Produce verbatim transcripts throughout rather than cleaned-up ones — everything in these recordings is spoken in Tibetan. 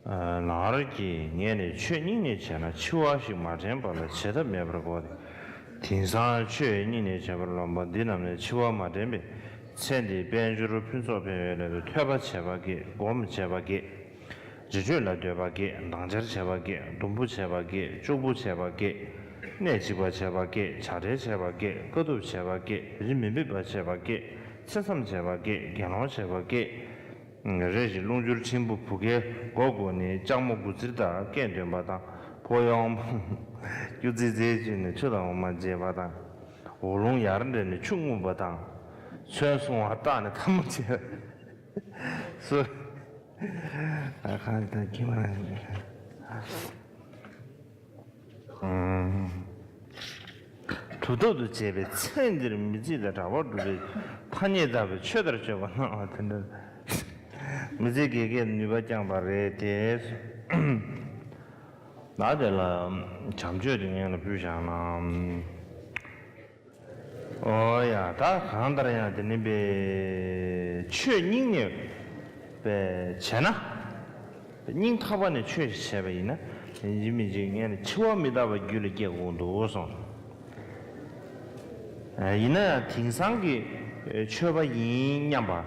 ལགས་ཀྱིས་ངས་ནི་ཆོས་སྙིང་ནས་བྱས་ན་འཆི་བ་ཞིག་མ་དྲན་པ་ལ་བྱེད་ཐབས་མེད་པར་གོ་སྟེ། དེང་སང་ཆོས་སྙིང་ནས་བྱས་པར་རློམ་པ་འདི་རྣམས་ནི་འཆི་བ་མ་དྲན་པས་ཚེ་འདིའི་དཔལ་འབྱོར་ཕུན་ཚོགས་འཕེལ་བའི་སླད་དུ་ཐོས་པ་བྱས་པ་བརྒྱད། སྒོམ་བྱས་པ་བརྒྱད། རི་ཁྲོད་ལ་སྡོད་པ་བརྒྱད། སྡང་བྱར་བྱས་པ་བརྒྱད། སྡུམ་པོ་བྱས་པ་བརྒྱད། ལྕོག་པོ་བྱས་པ་བརྒྱད། གནས་གཅིག་པ་བྱས་པ་བརྒྱད། བྱ་བྲལ་བྱས་པ་བརྒྱད། དཀའ་ཐུབ་བྱས་པ་བརྒྱད། རིས་མི་འབེབས་པ་བྱས་པ་བརྒྱད། ཚེ་མཚམས་བྱས་པ་བརྒྱད། དགེ་སློང་བྱས་པ་བརྒྱད། རེ་ཞིག་རླུང་འཕྱུར་ཆེན་པོ་བུ་གའི་མགོ་བསྐོར་ནས་ལྕགས་མོ་དགུ་ཙིར་དང་སྐད་འདོན་པ་དང་། ཕོ་གཡོག་སྐྱུ་རྩི་རྩེར་བཅུས་ནས་ཆུ་དང་འོ་མ་བརྗེས་པ་དང་། འོག་རླུང་ཡར་འདྲེན་ནས་ཆུ་རྔུབ་པ་དང་། ཚོན་བཟུང་བ་བཏགས་ནས་ཐལ་མོ་སྦྱར། སུ། ཨ་ཁ་ད་ཁྱི་མ། གྲུབ་ཐོབ་ཏུ་བྱས་པའི་ཚེ་འདིར་མི་ཚེ་དང་གྲགས་པར་སྒྲུབ་པའི་ཐ་སྙད་བཏགས་པའི་ཆོས་ལྟར་སྤྱོད་པ་སྣང་བ་དེ་འདྲ། མི་ཚེ་གེ་གེར་ནུས་པ་བསྐྱངས་པ་རེད་དེ། ད་དེ་ལ་བྱམས་ཆོས་དེ་ངན་ལ་ཕུལ་བཞག་ན། ཨོ་ཡ། ད་གང་ལྟར་ཡང་དེ་ནི་པའི་ཆོས་སྙིང་ནས་པའི་བྱས་ན། སྙིང་ཐག་པ་ནས་ཆོས་ཤིག་བྱས་པ་ཡིན་ན། ཡིན་མིན་ཅིག་ངས་ནི་འཆི་བ་མི་རྟག་པ་རྒྱུད་ལ་སྐྱེ་དགོས་འདུག་གསུངས། ཡིན་ན་ཡང་དེང་སང་གི་ཆོས་པ་ཡིན་སྙམ་པ།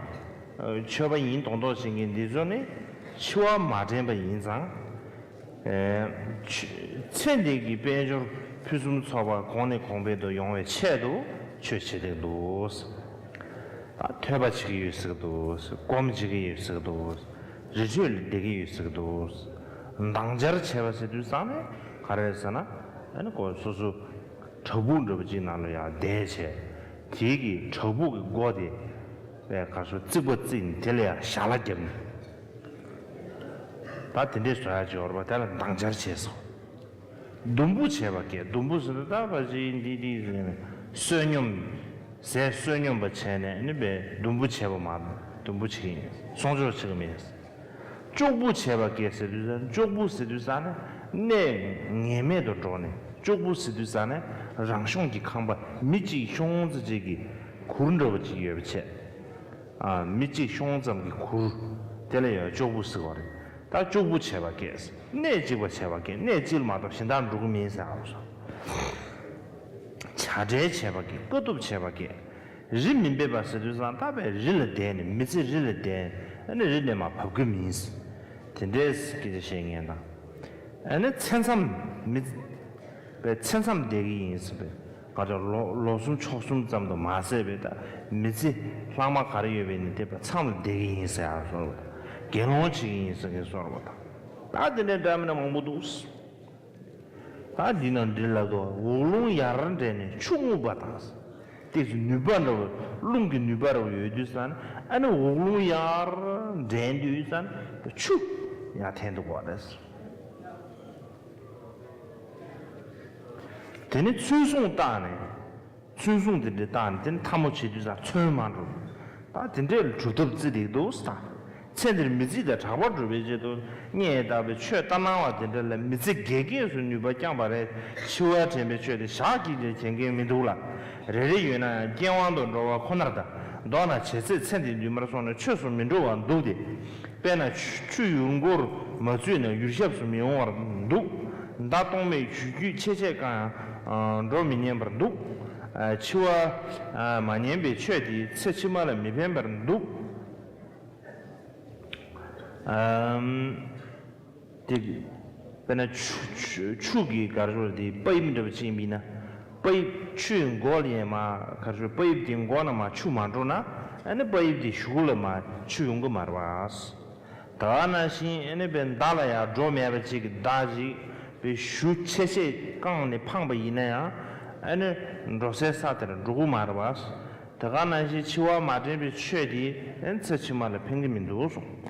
ཆོས་པ་ཡིན་མདོག་མདོག་བྱེད་མཁན་འདི་ཚོ་ནི་འཆི་བ་མ་དྲན་པ་ཡིན་ཙང་། ཚེ་འདི་གི་དཔལ་འབྱོར་ཕུན་སུམ་ཚོགས་པ་གོང་ནས་གོང་འཕེལ་དུ་ཡོང་བའི་ཆེད་དུ་ཆོས་བྱེད་བསྡད་འདུག། ཐོས་པ་བྱེད་ཀྱི་ཡོད་ཟེར་གྱི་འདུག། སྒོམ་བྱེད་ཀྱི་ཡོད་ཟེར་གྱི་འདུག། རི་ཁྲོད་ལ་བསྡད་ཀྱི་ཡོད་ཟེར་གྱི་འདུག། སྡང་བྱར་བྱས་པ་ཟེར་དུས་ཙང་ནས་ག་རེ་ཟེར་ན། ཨ་ནི་ཁོ་སོ་སོ་བྲག་ཕུག་འདྲ་པོ་ཅིག་ནང་ལ་ཡང་བསྡད་བྱས། དེའི་གི་བྲག་ཕུག་གི་སྒོ་དེ་ག་སོ་རྩིག་པ་བརྩིགས་ནས་དེ་ལ་ཡང་ཞལ་ལག་བརྒྱབ་ནས། ད་དེ་འདྲས་བཟོ་ཡག་ཅིག་ཡོད་རེད་པ། དེ་ལ་སྡང་བྱར་བྱས་སོ། སྡུམ་པོ་བྱས་པ་སྐད། སྡུམ་པོ་ཟེར་ན་ད་ཕལ་ཆེར་འདི་འདི་ཟེར་ནས་བསོད་སྙོམས། ཟས་བསོད་སྙོམས་པ་བྱས་ནས་ནི་པའི་སྡུམ་པོ་བྱས་པ་མ། སྡུམ་པོ་བྱེད་ཀྱི་ཡིན། སྲུང་སྐྱོབ་བྱེད་ཀྱི་མིན། ལྕོག་པོ་བྱས་པ་སྐད་ཟེར་དུས་ཙང་། ལྕོག་པོ་ཟེར་དུས་ཙང་ནི་གནས་ངེས་མེད་དུ་འགྲོ་ནས། ལྕོག་པོ་ཟེར་དུས་ཙང་ནི་རང་བྱུང་གི་ཁང་པ་མི་གཅིག་ཤོང་ཙམ་ཅིག་གི་གུར་འདྲ་བོ་ཅིག་ཡོད་པ་བྱས། ཨ། མི་གཅིག་ཤོང་ཙམ་གྱི་གུར། དེ་ལ་ཡང་ལྕོག་པོ་ཟེར་བ་རེད། ད་ལྕོག་པོ་བྱས་པ་སྐད། གནས་གཅིག་པ་བྱས་པ་སྐད། གནས་གཅིག་ལ་མ་གཏོགས་གཞན་དག་འགྲོ་གི་མིན་ཟེར་ཨ་སོ། བྱ་བྲལ་བྱས་པ་སྐད། དཀའ་ཐུབ་བྱས་པ་སྐད། རིས་མི་འབེབས་པ་ཟེར་དུས་ཙང་ད་བས་རི་ལ་བསྡད་ནས། མི་ཚེ་རི་ལ་བསྡད། ཨ་ནི་རི་ནས་མར་བབས་ཀྱི་མིན། དེ་འདྲའི་སྐད་ཆ་བཤད་མཁན་དང་། ཨ་ནི་ཚེ་མཚམས་མི། པའི་ཚེ་མཚམས་བསྡད་ཀྱི་ཡིན་ཟེར་བས། ག་ཚོད་ལོ་ལོ་གསུམ་ཕྱོགས་གསུམ་ཙམ་དུ་མ་ཟད་པའི་ད་མི་ཚེ་ལྷག་མ་ག་རེ་ཡོད་པའི་ནི་དེ་པའི་མཚམས་ལ་བསྡད་ཀྱི་ཡིན་ཟེར་ཡག་སོར་བ་དང་། དགེ་སློང་བྱེད་ཀྱི་ཡིན་ཟེར་མཁན་སོར་བ་དང་། ད་དེ་འདྲའི་འདྲ་མི་འདྲ་མང་པོ་འདུག། ད་འདི་ན་འདི་ལ་དོ་འོག་རླུང་ཡར་འདྲེན་ནས་ཆུ་རྔུབ་པ་དང་། ཏོག་ཙམ་ནུས་པ་འདྲ་བོ། རླུང་གི་ནུས་པ་འདྲ་བོ་ཡོད་དུས་ཙང་ཨ་ནི་འོག་རླུང་ཡར་འདྲེན་དུས་ཙང་ཆུ་ཡར་འཐེན་འདུག་པ་རེད། དེ་ནས་ཚོན་བཟུང་བཏང་ནས། ཚོན་བཟུང་དེ་འདྲ་བཏང་ནས་དེ་ནས་ཐལ་མོ་བྱེད་དུས་ཙང་ཚོན་མ་འགྲོ། ད་དེ་འདྲའི་ལ་གྲུབ་ཐོབ་བརྩི་བསྡད་འདུག་ཟེར། ཚེ་འདིར་མི་ཚེ་དང་གྲགས་པར་སྒྲུབ་པའི་ཆེད་དུ་སྔས་བཏགས་པའི་ཆོས་ལྟར་སྣང་བ་དེ་འདྲ་ལ་མི་ཚེ་གེ་གེ་སུ་ནུས་པ་བསྐྱངས་པ་རེད། འཆི་བ་དྲན་པའི་ཆོས་དེ་ཞག་གཅིག་ཀྱང་བྱེད་མཁན་མི་འདུག་ལ། རེ་རེ་ཡོད་ན་ཡང་རྐྱེན་དབང་དུ་འགྲོ་བ་ཁོ་ནར་གདའ། མདོར་ན་བྱེད་ཚད་ཚེ་འདི་བདུན་པར་སོང་ནས་ཆོས་སུ་མི་འགྲོ་བར་འདུག་སྟེ། དཔེར་ན་ཆུ་ཆུ་ཡུར་མགོར་མ་ཚུད་ན་ཡུར་ཞབས་སུ་མི་འོང་བར་འདུག། མདའ་གཏོང་མེད་གཞུ་རྒྱུད་ཆེ་ཆེ་བཀང་ཡང་འགྲོ་མི་ཉན་པར་འདུག། འཆི་བ་མ་ཉན་པའི་ཆོས་དེ་ཚེ་ཕྱི་མ་ལ་མི་ཕན་པར་འདུག། དེ་དཔེར་ན་ཆུ་ཆུ་ཆུ་གི་གར་ཞོར་དེ་པ་ཡིབ་འདྲ་བ་ཅིག་ཡིན་པ་ཡིན་ན། པ་ཡིབ་ཆུའི་མགོ་ལ་ཡང་མ་གར་ཞོར་པ་ཡིབ་དེའི་མགོ་ན་མ་ཆུ་མ་འགྲོ་ན་ཨ་ནི་པ་ཡིབ་དེའི་གཞུག་ལ་མ་ཆུ་ཡོང་གི་མ་རེད་པ། ད་ག་ནང་བཞིན་ཨ་ནི་པའི་མདའ་ལ་ཡང་འགྲོ་མེད་པ་ཅིག་གི་མདའ་ཅིག་པའི་གཞུ་ཆེ་ཆེ་བཀང་ནས་འཕངས་པ་ཡིན་ན་ཡང་ཨ་ནི་འགྲོ་སའི་ས་དེར་འགྲོ་གི་མ་རེད་པ། ད་ག་ནང་བཞིན་འཆི་བ་མ་དྲན་པའི་ཆོས་དེ་ཨ་ནི་ཚེ་ཕྱི་མ་ལ་ཕན་གི་མི་འདུག་གསུངས།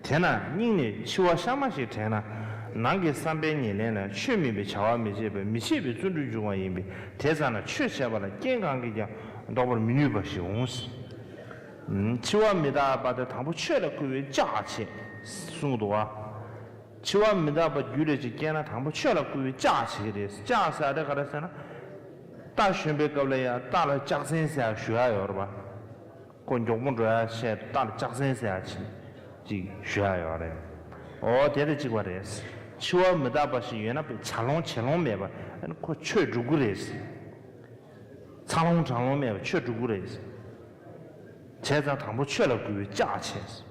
དེས་ན་སྙིང་ནས་འཆི་བ་གཤའ་མ་ཞིག་དྲན་ན། ནང་གི་བསམ་པའི་ཉེར་ལེན་ལ་ཆོས་མིན་པའི་བྱ་བ་མི་བྱེད་པས་མི་བྱེད་པའི་བརྩོན་འགྲུས་འབྱུང་བ་ཡིན་པས། དེ་ཙམ་ན་ཆོས་བྱས་པ་ལ་རྐྱེན་གང་གིས་ཀྱང་ལྡོག་པར་མི་ནུས་པ་ཞིག་འོང་། འཆི་བ་མི་རྟག་པ་དེ་དང་པོ་ཆོས་ལ་བསྐུལ་བའི་ལྕག་བྱེད་གསུངས་འདུག་བ། འཆི་བ་མི་རྟག་པ་རྒྱུད་ལ་ཅིག་སྐྱེས་ན་དང་པོ་ཆོས་ལ་བསྐུལ་བའི་ལྕག་བྱེད་ཀྱི་རེད། ལྕག་ཟེར་དེ་ག་རེ་ཟེར་ན། རྟ་ཞོན་པའི་སྐབས་ལ་ཡང་རྟ་ལ་ལྕག་ཚན་ཟེར་ཡག་ཞུ་ཡག་ཡོད་རེད་པ། ཁོ་མགྱོགས་པོ་འགྲོ་ཡག་ཆེད་དུ་རྟ་ལ་ལྕག་ཚན་ཟེར་ཡག་ཅིག་ཅིག་ཞུ་ཡག་ཡོད་རེད། འོ་དེ་དང་གཅིག་པ་རེད། འཆི་བ་མི་རྟག་པ་ཞིག་ཡོད་ན་བྱ་ལོང་བྱེད་ལོང་མེད་པ་ཁོ་ཆོས་འགྲུབ་ཀྱི་རེད། འཚར་ལོངས་འགྲོ་ལོང་མེད་པ་ཆོས་འགྲུབ་ཀྱི་རེད། བྱས་ཙང་དང་པོ་ཆོས་ལ་གུས་པས་ཕྱག་བྱས།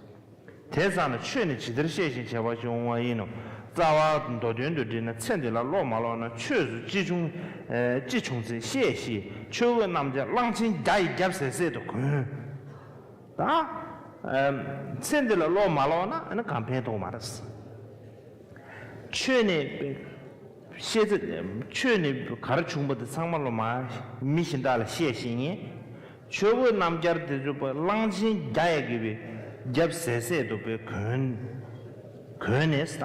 དེ་ཙམ་ན་ཆོས་ནི་ཇི་ལྟར་བཤད་བཞིན་བྱས་པ་ཞིག་འོང་བ་ཡིན་ནོ། རྩ་བ་མདོ་དོན་དུ་དྲིལ་ན་ཚེ་འདི་ལ་བློ་མ་ལོག་ན་ཆོས་སུ་ཅི་བྱུང་། ཨེ་ཅི་བྱུང་ཚེ་བཤད་ཞེས་ཆོས་གོས་རྣམ་རྒྱལ་གླང་ཆེན་བརྒྱ་ཡིས་རྒྱབ་ཟད་ཟད་དུ་གོན། ད་ཨེ་ཚེ་འདི་ལ་བློ་མ་ལོག་ན་ཨ་ནི་གང་ཕན་ཐོགས་མ་རེད། ཆོས་ནི་བཤད་ཚེ་ཆོས་ནི་ག་རེ་བྱུང་བ་དེ་ཚང་མ་ལོ་མ་མི་གཞན་དག་ལ་བཤད་ཤེས་ངེས། ཆོས་གོས་རྣམ་རྒྱལ་དེ་ཚོ་པ་གླང་ཆེན་བརྒྱ་ཡ་གི་བའི་རྒྱབ་ཟད་ཟད་དུ་པའི་གོན། གོན་ནས་ད་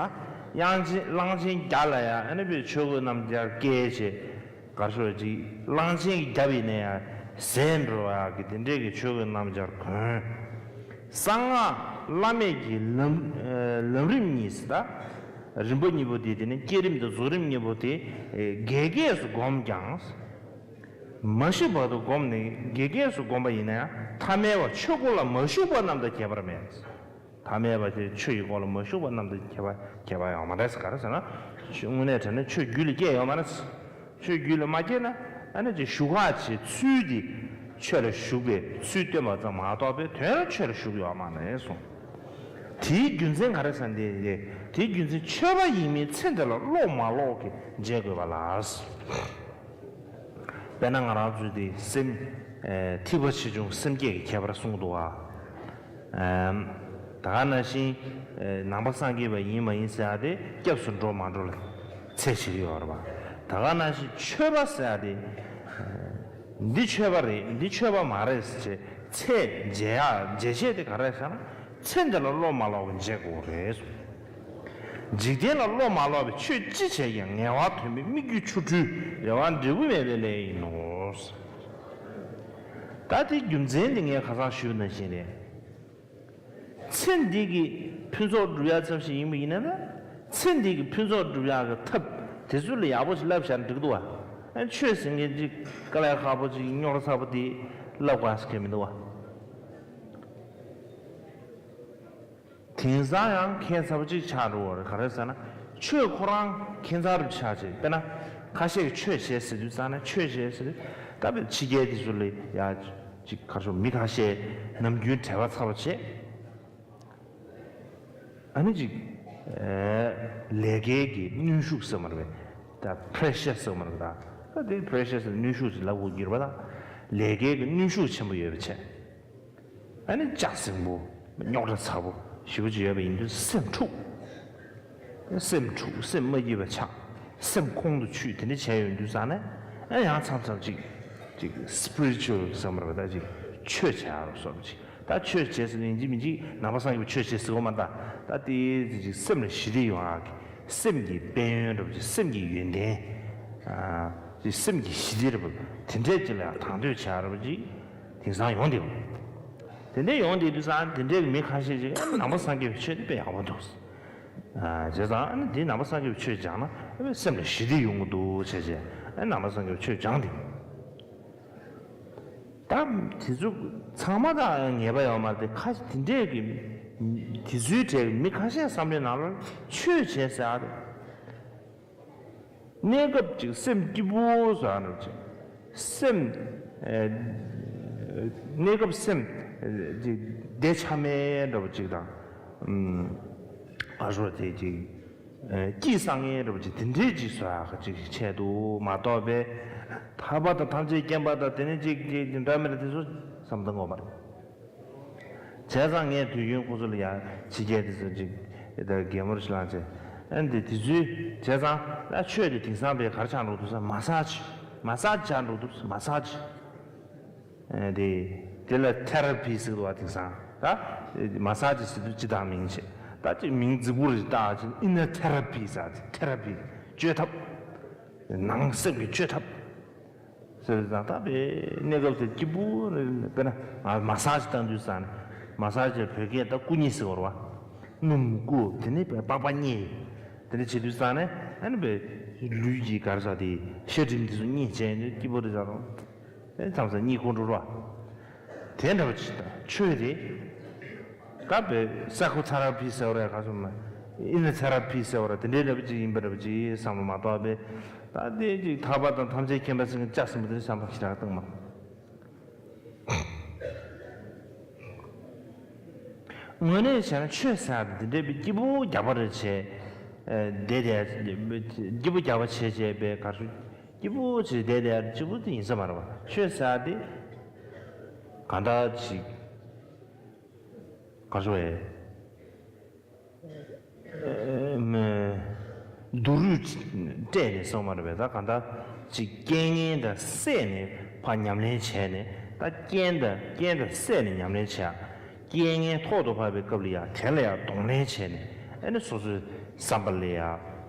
གླང་ཆེན་གླང་ཆེན་བརྒྱ་ལ་ཡ་ཨ་ནི་པའི་ཆོས་གོས་རྣམ་རྒྱལ་སྐྱེས་བྱས་གར་ཤོག་ཅིག་གླང་ཆེན་གྱི་རྒྱབ་ཡིན་ན་ཡ་ཟད་འགྲོ་བ་གི་དེ་འདྲས་ཀྱི་ཆོས་གོས་རྣམ་རྒྱལ་གོན། གསང་སྔགས་བླ་མེད་ཀྱི་ལམ་ལམ་རིམ་གཉིས་ད། རིམ་པ་གཉིས་པོ་དེ་དེ་ནི་བསྐྱེད་རིམ་དང་རྫོགས་རིམ་གཉིས་པོ་དེ་རྒྱས་རྒྱས་སུ་བསྒོམས་ཀྱང་། མ་ཞུ་བར་དུ་བསྒོམས་ནས་རྒྱས་རྒྱས་སུ་བསྒོམས་པ་ཡིན་ན་ཡང་ཐ་མལ་པ་ཆོས་སྐུ་ལ་མ་ཞུགས་པ་རྣམས་དང་ཁྱད་པར་མེད། ཐ་མལ་པ་དེ་ཆོས་ཀྱི་སྐུ་ལ་མ་ཞུགས་པ་རྣམས་དང་ཁྱད་པར་ཁྱད་པར་ཡོད་མ་རེད་ཟེར། ག་རེ་ཟེར་ན། དངོས་གནས་དྲང་གནས་ཆོས་རྒྱུད་ལ་སྐྱེས་ཡོད་མ་རེད། ཆོས་རྒྱུད་ལ་མ་སྐྱེས་ན་ཨ་ནི་ཅིག་ཞུགས་ཁ་བྱེད་ཚུལ་དེ་ཆོས་ལ་ཞུགས་པའི་ཚུལ་སྟོན་པ་ཙམ་མ་གཏོགས་པའི་དོན་ལ་ཆོས་ལ་ཞུགས་ཡོད་མ་རེད་གསུངས། དེའི་རྒྱུ་མཚན་ག་རེ་ཟེར་ན་དེ་རེད། དེའི་རྒྱུ་མཚན་ཆོས་པ་ཡིན་མིན་ཚེ་འདི་ལ་བློ་མ་ལོག་གི་འབྱེད་དགོས་པ་ལ། དཔེར་ན་ང་རང་ཚོའི་དེ་སེམས་ཨེ་ཐིགས་པ་ཆེ་ཆུང་སེམས་བསྐྱེད་ཀྱི་ཁྱད་པར་གསུངས་འདུག་ག་ཨམ། ད་ག་ནང་བཞིན་ཨེ་ནང་པ་སངས་རྒྱས་པ་ཡིན་མ་ཡིན་ཟེར་ཡ་དེ་སྐྱབས་སུ་འགྲོ་མ་འགྲོ་ལ་ཚད་བྱེད་ཀྱི་ཡོད་རེད་པ། ད་ག་ནང་བཞིན་ཆོས་པ་ཟེར་ཡ་དེ་ཨེ་འདི་ཆོས་པ་རེད་འདི་ཆོས་པ་མ་རེད་ཟེར་ཚད་འཇལ་ཡ་འཇལ་བྱེད་དེ་ག་རེ་ཟེར་ན་ཚེ་འདི་ལ་བློ་མ་ལོག་པ་འཇལ་དགོས་རེད་གསུངས། འཇིག་རྟེན་ལ་བློ་མ་ལོག་པའི་ཆོས་ཅི་བྱས་ཀྱང་ངལ་བ་དོན་མེད་སྨིག་རྒྱུ་ཆུ་འཁྲུལ་རེ་བ་འབྲས་བུ་མེད་པའི་ལས་ཡིན་ནོ། ད་དེ་རྒྱུ་མཚན་འདི་ངས་ཁ་སང་ཞུས་ནང་བཞིན་རེད། ཚེ་འདི་གི་ཕུན་ཚོགས་སྒྲུབ་ཡ་ཙམ་ཞིག་ཡིན་པ་ཡིན་ན་ན། ཚེ་འདི་གི་ཕུན་ཚོགས་སྒྲུབ་ཡ་གི་ཐབས་དེ་ཚོ་ལ་ཡག་པོ་ཞིག་བསླབ་བཞག་ན་འགྲིག་གི་འདུག་བ། ཨ་ཆོས་ཟེར་མཁན་ཅིག་དཀའ་ལས་ཁག་པོ་ཅིག་རྙོག་དྲ་ཚ་པོ་དེ་བསླབ་དགོས་ཟེར་མཁན་མི་འདུག་བ། དེང་སང་ཡང་ཁྱད་མཚར་པོ་གཅིག་ཆགས་འགྲོ་བ་རེད། ག་རེ་ཟེར་ན། ཆོས་ཁོ་རང་ཁྱད་མཚར་པོ་ཆགས་བྱས། དཔེར་ན་ཁ་ཤས་ཀྱིས་ཆོས་བྱེད་ཟེར་དུས་ཙང་ནས་ཆོས་བྱེད་ཟེར་དུས་ད་དཔེ་ཕྱི་རྒྱལ་དེ་ཚོ་ལ་ཡ་ཅིག་ག་རེ་ཞུ། མི་ཁ་ཤས་ནམ་རྒྱུན་བྲེལ་བ་ཚ་པོ་བྱེད། ཨ་ནི་ཅིག་ཨེ་ལས་ཀའི་གི་གནོན་ཤུགས་ཟེར་མ་རེད་པས། ད་པེ་རེ་ཤར་ཟེར་མ་རེད་པས། ད་ད་དེ་པེ་རེ་ཤར་ཟེར་གནོན་ཤུགས་ཟེར་ལབ་དགོས་ཀྱི་རེད་པ། ད་ལས་ཀའི་གི་གནོན་ཤུགས་ཆེན་པོ་ཡོད་པ་བྱས། ཨ་ནི་ལྕགས་ཟིང་པོ་རྙོག་དྲ་ཚ་པོ་ཞེ་པོ་ཅིག་ཡོད་པ་ཡིན་དུས་སེམས་འཁྲུག་སེམས་འཁྲུག་སེམས་མ་སྐྱིད་པ་ཆགས། སེམས་ཁོང་དུ་ཆུད་དེ་འདྲ་བྱས་ཡོང་དུས་ཙང་ནས་ཨ་ཡང་མཚམས་མཚམས་ཅིག་ཅིག་སི་པི་རི་ཅུ་ཨལ་ཟེར་མ་རེད་པ། ད་ཅིག་ཆོས་བྱེད་ཡ་རོ་སོགས་ཅིག་ད་ཆོས་བྱེད་ཟེར་ནས་ཡིན་གཅིག་མིན་གཅིག་ནང་པ་སངས་རྒྱས་པའི་ཆོས་བྱེད་ཟེར་གོ་མ་ད། ད་དེ་ཅིག་སེམས་ལ་ཞི་བདེ་ཡོང་ཡ་གི་སེམས་ཀྱི་དཔལ་ཡོན་འདྲ་པོ་ཅིག་སེམས་ཀྱི་ཡོན་ཏན་ཨ་ཅིག་སེམས་ཀྱི་ཞི་བདེ་འདྲ་པོ་དེ་འདྲས་ཅིག་ལ་ཡང་དང་དོད་བྱེད་ཡ་རོ་ཅིག་དེང་སང་ཡོང་བསྡད་ཡོད། དེ་འདྲ་ཡོང་བསྡད་དུས་ཙང་དེ་འདྲའི་མི་ཁ་ཤས་ཅིག་ནང་པ་སངས་རྒྱས་པའི་ཆོས་དེ་དཔེ་ཡག་པོ་འདུག་ཨ་བྱས་ཙང་ཨ་ནི་དེ་ནང་པ་སངས་རྒྱས་པའི་ཆོས་སྦྱངས་ན་ཨ་ནི་སེམས་ལ་ཞི་བདེ་ཡོང་གི་འདུག་བྱས་བྱས་ཨ་ནི་ནང་པ་སངས་རྒྱས་པའི་ཆོས་སྦྱངས་ཏེ། ད་དེ་ཚོ་ཚང་མ་དང་ངེས་པ་ཡོད་མ་རེད་དེ། ཁ་དེ་འདྲས་ཀྱི་དེ་ཚོའི་གྲས་ཀྱི་མི་ཁ་ཤས་བསམ་བློའི་ནང་ལ་ཆོས་བྱས་ཟེར་ཨ་རེད། གནས་སྐབས་ཅིག་སེམས་སྐྱིད་པོ་བཟོ་ཡ་འདྲ་པོ་ཅིག་སེམས་ཨེ་གནས་སྐབས་སེམས་ཨེ་ཅིག་བདེ་ཆ་མེད་འདྲ་པོ་ཅིག་དང་ཨ་ཞོ་དེ་ཅིག་ཨེ་སྐྱིད་སང་ངེ་འདྲ་པོ་ཅིག་དེ་འདྲའི་ཅིག་བཟོ་ཡ་ག་ཅིག་ཆེད་དུ་མ་གཏོགས་པའི་ཐར་པ་དང་ཐམས་ཅད་མཁྱེན་པ་དང་དེ་ནས་ཅིག་ཅིག་འདྲ་མི་འདྲ་དེ་ཚོ་བསམ་བཏང་དགོས་མ་རེད། བྱས་ཙང་ངས་དུས་རྒྱུན་ཁོ་ཚོ་ལ་ཡང་ཕྱི་རྒྱལ་དེ་ཚོ་ཅིག་ད་གད་མོ་ཞིག་ལངས་བྱས། ཨ་ནི་དེ་དུས་ཚོད་བྱས་ཙང་ད་ཆོས་དེ་དེང་སང་བས་ག་རེ་ཆགས་འགྲོ་འདུག་ཟེར་མ་སཱ་ཇི། མ་སཱ་ཇི་ཆགས་འགྲོ་འདུག་ཟེར་མ་སཱ་ཇི། ཨ་དེ་དེ་ལ་ཐེ་ར་པི་ཟེར་འདུག་བ། དེང་སང་ད་མ་སཱ་ཇི་ཟེར་དུས་སྤྱིར་བཏང་མིང་བྱས། ད་ཅིག་མིང་རྫིག་པོ་རེ་བཏགས་བྱས་ཨིན་ནར་ཐེ་ར་པི་ཟེར། ཐེ་ར་པི་བཅོས་ཐབས། ནང་སེམས་ཀྱི་བཅོས་ཐབས། ཟེར་ཙང་ད་དཔེ་གནས་སྐབས་དེ་སྐྱིད་པོ་རེད། དཔེར་ན་ང་མ་སཱ་ཇི་བཏང་དུས་ཙང་ནས། མ་སཱ་ཇི་བོད་སྐད་ད་སྐུ་མཉེ་ཟེར་བ་རེད་བ། སྣུམ་བསྐུ་དེ་ནས་དཔེ་པགས་པ་མཉེ། དེ་འདྲ་བྱེད་དུས་ཙང་ནས་ཨ་ནི་དཔེ་ལུས་ཀྱི་ག་རེ་ཟེར་དེ་ཤ་གྲིམ་དེ་ཚོ་མཉེ་བྱས་ནས་སྐྱིད་པོ་རེད་ཟེར་རོ། ཨེ་མཚམས་མཚམས་མཉེ་ཁུག་འགྲོ་རོ། དེ་འདྲ་བ་ཅིག་དང་ཆོས་དེ་ད་དཔེ་སའི་ཁོ་ཐེ་ར་པི་ཟེར་བ་རེད། ག་ཚོད་མ་ ཨིན་ན་ཚེ་རབས་ཕི་ཟེར་བ་ར་དེ་འདྲའི་འདྲ་པོ་ཅིག་ཡིན་པ་འདྲ་པོ་ཅིག་བསམ་བློ་མ་གཏོགས་པས། ད་དེ་ཅིག་ཐར་པ་དང་ཐམས་ཅད་མཁྱེན་པ་ཟེར་མཁན་ལྕགས་ཟིན་པ་དེ་བསམ་བློ་ཞེ་དྲག་བཏང་མ། དངོས་གནས་བྱས་ན་ཆོས་ཟེར་ཡ་དེ་འདྲའི་སྐྱིད་པོ་རྒྱག་པ་རེད་བྱས། ཨ། བསྡད་དེ་སྐྱིད་པོ་རྒྱག་པ་བྱས་བྱས་པའི་གར་སོང་སྐྱིད་པོ་བྱས་བསྡད་དེ་སྐྱིད་པོ་དེ་ཡིན་ས་མ་རེད་པ། ཆོས་ཟེར་ཡ་དེ་གང་ལྟར་ཅིག་གར་སོང་བས། སྡུག་རུས་སྤྲད་ནས་སོང་མ་རེད་པས། ད་གང་ལྟར་ཅིག་རྐྱེན་ངན་དང་བསྲེས་ནས་ཕར་ཉམས་ལེན་བྱས་ནས། ད་རྐྱེན་དང་རྐྱེན་དང་བསྲེས་ནས་ཉམས་ལེན་བྱས། རྐྱེན་ངན་ཐོག་ཏུ་བབས་པའི་སྐབས་ལ་ཡང་དེ་ལ་ཡང་གདོང་ལེན་བྱས་ནས། ཨ་ནི་སོ་སོའི་བསམ་པ་ལ་ཡང་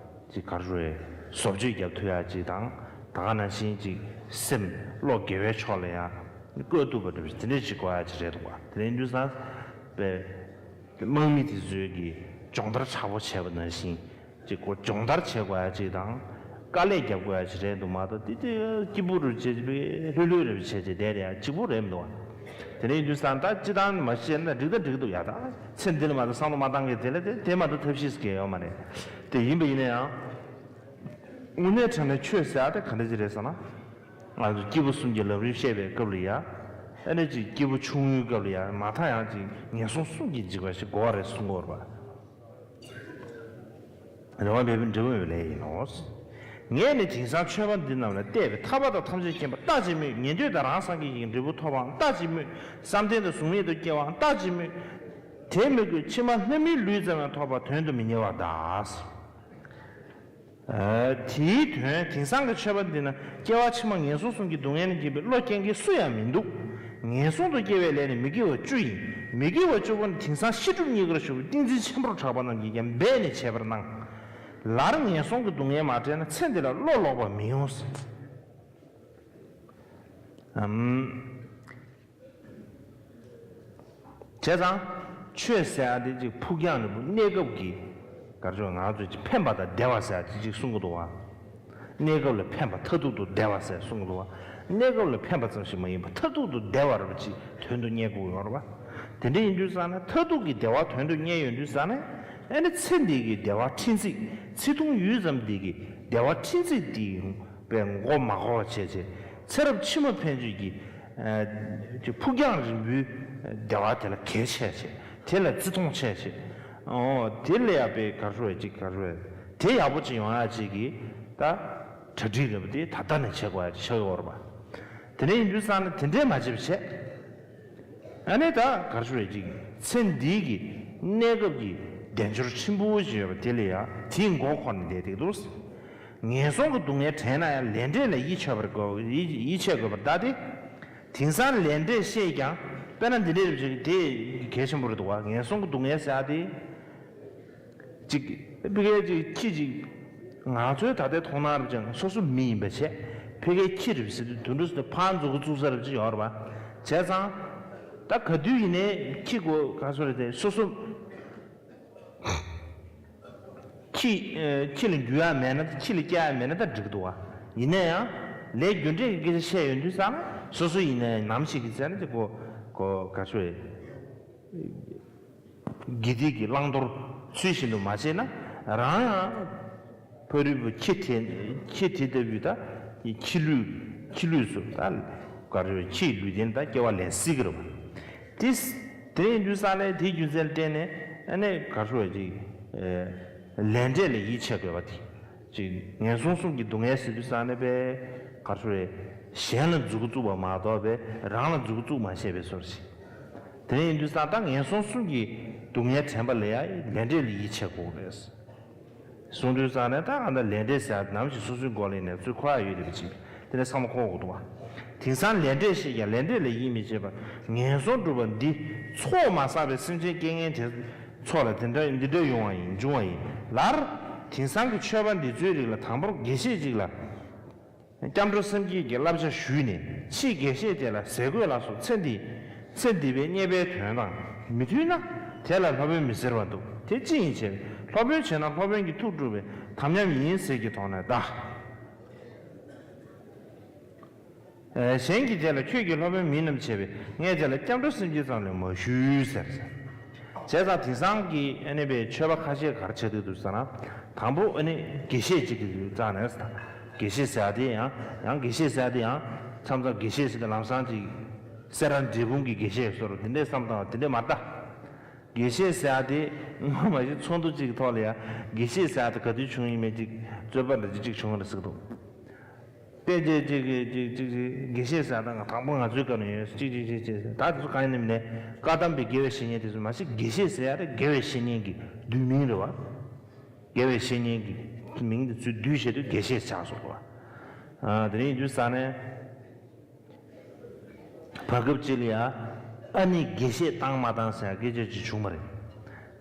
ཅིག་ག་རེ་ཟེར། བཟོ་བཅོས་རྒྱབ་ཐུབ་ཡ་ཅིག་དང་། ད་ག་ནང་བཞིན་ཅིག་སེམས་བློ་དགེ་བའི་ཕྱོགས་ལ་ཡང་བཀོད་ཐུབ་པ་འདྲ་པོ་དེ་འདྲ་ཅིག་དགོས་ཡ་ཅིག་རེད་འདུག་པ། དེ་འདྲ་ཡིན་དུས་ཙང་པས། དམག་མི་དེ་ཚོའི་གི་སྦྱོང་བརྡར་དྲག་པོ་བྱས་པ་ནང་བཞིན་ཅིག་ཁོ་སྦྱོང་བརྡར་བྱེད་དགོས་ཡ་ཅིག་དང་། དཀའ་ལས་རྒྱབ་དགོས་ཡ་ཅིག་རེད་འདུག་མ་གཏོགས། དེ་དེ་སྐྱིད་པོ་རུ་བྱས་བྱས་ལྷོད་ལྷོད་རེ་བྱས་བྱས་བསྡད་རེད་ཡ། གཅིག་པོ་རེད་མི་འདུག་བ། དེ་འདྲ་ཡིན་དུས་ཙང་ད་སྤྱི་བཏང་མ་བཤད་ན་འགྲིག་ད་འགྲིག་འདུག་ཡ། ད་ཚེ་འདི་ལ་མ་གཏོགས་བསམ་བློ་མ་བཏང་མཁན་དེ་ལ་དེ་དེ་མ་གཏོགས་ཐབས་ཤེས་ཀྱི་ཡོད་མ་རེད། དེ་ཡིན་པ་ཡིན་ན་ཡང་། དངོས་གནས་དྲང་གནས་ཆོས་ཟེར་ཡ་དེ་ག་འདྲ་ཅིག་རེད་ཟེར་ན། ང་ཚོ་སྐྱེས་བུ་གསུམ་གྱི་ལམ་རིམ་བཤད་པའི་སྐབས་ལ་ཡ། ཨ་ནི་ཅིག་སྐྱེས་བུ་ཆུང་ངུའི་སྐབས་ལ་ཡ་མ་མཐའ་ཡང་ཅིག་ངན་སོང་གསུམ་གྱི་འཇིགས་པ་ཞིག་དགོས་པ་རེད་གསུང་གི་ཡོད་རེད་པ། རེ་བ་འབད་པའི་འབྲས་བུ་མེད་པའི་ལས་ཡིན་ནོ། ངས་ནི་དེང་སང་ཆོས་པ་འདི་རྣམས་ལ་བལྟས་པས། ཐར་པ་དང་ཐམས་ཅད་མཁྱེན་པ་ལྟ་ཅི་སྨོས། ཉན་ཐོས་དང་རང་སངས་རྒྱས་ཀྱི་འབྲས་བུ་ཐོབ་པའང་ལྟ་ཅི་སྨོས། བསམ་གཏན་དང་གཟུགས་མེད་དུ་སྐྱེ་བའང་ལྟ་ཅི་སྨོས། དེ་མི་དགོས་ཕྱི་མ་ལྷ་མིའི་ལུས་ཙམ་ཡང་ཐོབ་པ་དོན་དུ་མི་གཉེར་བར་གདའ། ཨ། དེའི་དོན་དེང་སང་གི་ཆོས་པ་འདི་ན་སྐྱེ་བ་ཕྱི་མ་ངན་སོང་གསུམ་གྱི་སྡུག་བསྔལ་ལ་སྐྱེས་པའི་བློ་སྐྱེ་མཁན་སུ་ཡང་མི་འདུག་ངན་སོང་དུ་སྐྱེ་བའི་ལས་ནི་མི་དགེ་བ་བཅུ་ཡིན། མི་དགེ་བ་བཅུ་པོ་ནི་དེང་སང་ཤེས་སྒྲུབ་གཉིས་ཀར་ཞུགས་པའི་ཏིང་འཛིན་ཆེན་པོར་གྲགས་པ་རྣམས་ཀྱིས་ཀྱང་འབད་ནས་བྱེད་པར་སྣང་། ལར་ངན་སོང་གི་སྡུག་བསྔལ་མ་འཕྲད་ན་ཚེ་འདི་ལ་བློ་ལོག་པ་མི་ཡོང་། ཨམ། བྱས་ཙང་ཆོས་ཟེར་ཡ་དེ་ཅིག་ཕུགས་རྒྱང་རིང་པོ་གནས་སྐབས་ཀྱི་ག་རེ་ཟེར། ང་ཚོས་ཅིག་ཕན་པ་དང་བདེ་བ་ཟེར་ཡ་ཅིག་ཅིག་གསུང་གི་འདུག་བ། གནས་སྐབས་ལ་ཕན་པ། མཐར་ཐུག་ཏུ་བདེ་བ་ཟེར་གསུང་གི་འདུག་བ། གནས་སྐབས་ལ་ཕན་པ་ཙམ་ཞིག་མ་ཡིན་པར་མཐར་ཐུག་ཏུ་བདེ་བ་རེད་པ་ཅིག་དོན་དུ་གཉེར་དགོས་ཡོད་རེད་པ། དེ་འདྲ་ཡིན་དུས་ཙང་ནས་མཐར་ཐུག་གི་བདེ་བ་དོན་དུ་གཉེར་ཡོང་དུས་ཙང་ནས། ཨ་ནི་ཚེ་འདི་གི་བདེ་བ་ཕྲན་ཚེགས། ཚེ་ཐུང་ཡུད་ཙམ་འདི་གི་བདེ་བ་ཕྲན་ཚེགས་འདི་པའི་མགོ་མ་འཁོར་བ་བྱས་བྱས། ཚེ་རབས་ཕྱི་མ་ཕན་ཆད་ཀྱི། ཨ། ཅིག་ཕུགས་རྒྱང་རིང་པོའི་བདེ་བ་དེ་ལ་གལ་ཆེ་བྱས། དེ་ལ་བརྩི་མཐོང་ཆེ་བྱས། ཨོ། དེ་ལ་ཡག་པའི་ག་རེ་ཟེར། ཅིག་ག་རེ་ཟེར། དེ་ཡག་པོ་ཅིག་ཡོང་ཡ་ཅིག་གི་ད་གྲ་སྒྲིག་རེད་པ། དེ་ད་ལྟ་ནས་བྱེད་དགོས་ཡ་ཅིག་ཆགས་ཡོད་རེད་པ། དེ་འདྲ་ཡིན་དུས་ཙང་ནས་དེ་འདྲས་མ་བྱེད་པ་བྱས། ཨ་ནི་ད་ག་རེ་ཟེར། ཅིག་ཚེ་འདི་གི་གནས་སྐབས་ཀྱི་དལ་འབྱོར་ཆེན་པོ་ཞིག་ཡོད་པ་དེ་ལ་ཡ་དེའི་མགོ་འཁོར་ནས་བསྡད་ཀྱི་འདུག་ངན་སོང་གི་སྡུག་བསྔལ་དྲན་ན་ཡང་ལས་འབྲས་ལ་ཡིད་ཆེས་པར་དགོས། ཡིད་ཡིད་ཆེས་དགོས་པར་གདའ་སྟེ། དེང་སང་ལས་འབྲས་ཤེས་ཀྱང་། དཔེར་ན་འདི་འདྲའི་རིགས་ཅིག་དེ་གལ་ཆེན་པོ་རེད་འདུག་བ། ངན་སོང་གི་སྡུག་བསྔལ་ཟེར་ཡ་དེ། ཅིག་ཕ་གིའི་ཅིག་ཁྱི་ཅིག་ང་ཚོའི་ད་ལྟའི་མཐོང་སྣང་རུ་ཅང་སོ་སོ་མི་ཡིན་པ་བྱས། ཕ་གིའི་ཁྱི་རེད་ཟེར་དུས་དུད་འགྲོ་ཟེར་དུས་ཕར་འཛུགས་འཛུགས་ས་རུ་ཅིག་ཡོད་རེད་པ། བྱས་ཙང་། ད་ག་དུས་ཡིན་ནའི་ཁྱི་གོ་ག་སོ་རེད་དེ་སོ་སོ། ཁྱི། ཨ། ཁྱི་ལ་འགྱུར་ཡ་མེད་ན། ཁྱི་ལ་སྐྱེ་ཡ་མེད་ན་ད་འགྲིག་འདུག་བ། ཡིན་ན་ཡང་ལས་རྒྱུ་འབྲས་ཀྱི་སྐད་ཆ་བཤད་ཡོང་དུས་ཙང་ན་སོ་སོ་ཡིན་ན་ཡང་ནམ་ཞིག་གི་ཚེ་ན་དེ་གོ་གོ་ག་སོ་རེད། དགེ་སྡིག་གི་བླང་དོར་ཚུལ་བཞིན་དུ་མ་བྱས་ན། རང་ཡང་ཕ་རོལ་པོ་ཁྱི་དེ། ཁྱི་དེ་ལྟ་བུའི་ད་ཁྱི་ལུས། ཁྱི་ལུས་སུ་ད་ག་རེ་ཟེར། ཁྱིའི་ལུས་རྟེན་ད་སྐྱེ་བ་ལེན་སྲིད་ཀྱི་རེད་པ། དེ་དེ་ཡིན་དུས་ཙང་ནས་དེའི་རྒྱུ་མཚན་ལ་བརྟེན་ནས། ཨ་ནི་ག་རེ་ཟེར། ཅིག་ལས་འབྲས་ལ་ཡིད་ཆེས་དགོས་པ་དེ། ཅིག་ངན་སོང་གསུམ་གྱི་སྡུག་བསྔལ་ཟེར་དུས་ཙང་ནས་པས་ག་རེ་ཟེར། གཞན་ལ་མཛུབ་གུ་བཙུགས་པ་མ་གཏོགས་པས་རང་ལ་མཛུབ་གུ་བཙུགས་མ་ཤེས་པའི་བཟོ་འདྲ་ཞིག་དེ་ཡིན་དུས་ཙང་ད་ངན་སོང་གསུམ་གྱི་སྡུག་བསྔལ་དྲན་པ་ལ་ཡང་ལས་འབྲས་ལ་ཡིད་ཆེས་དགོས་རེད། གསུངས་དུས་ཙང་ནས་ད་གང་ལྟར་ལས་འབྲས་ཟེར་ཡ་ནམ་ཞིག་སོ་སོའི་མགོ་ལ་ནས་ཚུར་འཁོར་ཡ་ཡོད་རེད་པ་ཅིག་དེ་ནས་བསམ་བློ་འཁོར་དགོས་འདུག་བ། དེང་སང་ལས་འབྲས་ཤེས་ཀྱང་ལས་འབྲས་ལ་ཡིད་མི་ཆེས་པར་ངན་སོང་སྒྲུབ་པ་འདི་ཚོགས་མ་བསགས་པའི་སེམས་ཅན་རྐྱེན་ངན་དེ་ཚོ་ལ་དེ་འདྲ་འདི་འདྲ་ཡོང་བ་ཡིན། འབྱུང་བ་ཡིན། ལར་དེང་སང་གི་ཆོས་པ་འདི་ཚོའི་རིགས་ལ་དང་པོར་དགེ་བཤེས་ཅིག་ལ། སྐྱབས་འགྲོ་སེམས་བསྐྱེད་ཀྱི་བསླབ་བྱ་ཞུས་ནས། ཕྱིས་དགེ་བཤེས་དེ་ལ་ཟས་གོས་ལ་སོགས་ཚེ་འདི། ཚེ་འདི་པའི་རྙེད་པའི་དོན་དང་མི་མཐུན་ན། དེ་ལ་སློབ་དཔོན་མི་ཟེར་བ་འདུག་དེ་ཅི་ཡིན་ཞེ་ན། སློབ་དཔོན་བྱས་ན་སློབ་དཔོན་གྱི་ཐུགས་སྒྲུབ་པའི་དམ་ཉམས་ཡིན་ཟེར་གྱི་དོགས་ནས་གདའ། གཞན་གྱིས་དེ་ལ་ཁྱོད་ཀྱིས་སློབ་དཔོན་མིན་ནམ་བྱས་པས། ངས་དེ་ལ་སྐྱབས་འགྲོ་སེམས་བསྐྱེད་ཙམ་ལས་མ་ཞུས་ཟེར། བྱས་ཙང་དེང་སང་གི་ཨ་ནི་པའི་ཆོས་པ་ཁ་ཤས་ག་རེ་བྱེད་འདུག་འདུག་ཟེར་ན། དང་པོ་ཨ་ནི་དགེ་བཤེས་གཅིག་གི་རྩ་ནས་ཟེར། དགེ་བཤེས་ཟེར་ཡ་དེ་ཡང་ཡང་དགེ་བཤེས་ཟེར་ཡ་དེ་ཡང་མཚམས་མཚམས་དགེ་བཤེས་ཟེར་དུས་ལམ་སང་ཅིག་སེ་ར་འབྲས་སྤུངས་ཀྱི་དགེ་བཤེས་སོགས་དེ་འདྲས་བསམ་བཏང་བ་དེ་འདྲས་མ་རེད་ད། དགེ་བཤེས་ཟེར་ཡ་དེ་ངོ་མ་གཞི་ཚོགས་འདུ་གཅིག་གི་ཐོག་ལ་ཡ་དགེ་བཤེས་ཟེར་ཡ་དེ་ག་དུས་བྱུང་ཡིན་མེད་ཅིག་རྩོད་པ་འདྲ་ཅིག་ཅིག་བྱུང་བ་རེད་ཟེར་གི་འདུག་དཔེ་ཅིག་ཅིག་ཅིག་ཅིག་ཅིག་དགེ་བཤེས་ཟེར་ཡ་ད་ང་དང་པོ་ང་ཚོའི་སྐབས་ནས་ཡོད་ཅིག་ཅིག་ཅིག་ཅིག་ད་དེ་ཚོ་གང་ཡིན་ནམ་ནས་བཀའ་གདམས་པའི་དགེ་བའི་བཤེས་གཉེན་དེ་ཚོ་མ་གཞི་དགེ་བཤེས་ཟེར་ཡ་དེ་དགེ་བའི་བཤེས་གཉེན་གྱི་བསྡུས་མིང་རེད་བ། དགེ་བའི་བཤེས་གཉེན་གྱི་མིང་དེ་ཚོའི་བསྡུས་བྱས་དུས་དགེ་བཤེས་ཆགས་སོང་བ། ཨ་དེ་རིང་ཡིན་དུས་ས་ནས། བར་སྐབས་ཅིག་ལ་ཡ་ཨ་ནི་དགེ་བཤེས་བཏང་མ་བཏང་ཟེར་ཡ་སྐད་ཆ་ཅིག་བྱུང་བ་རེད།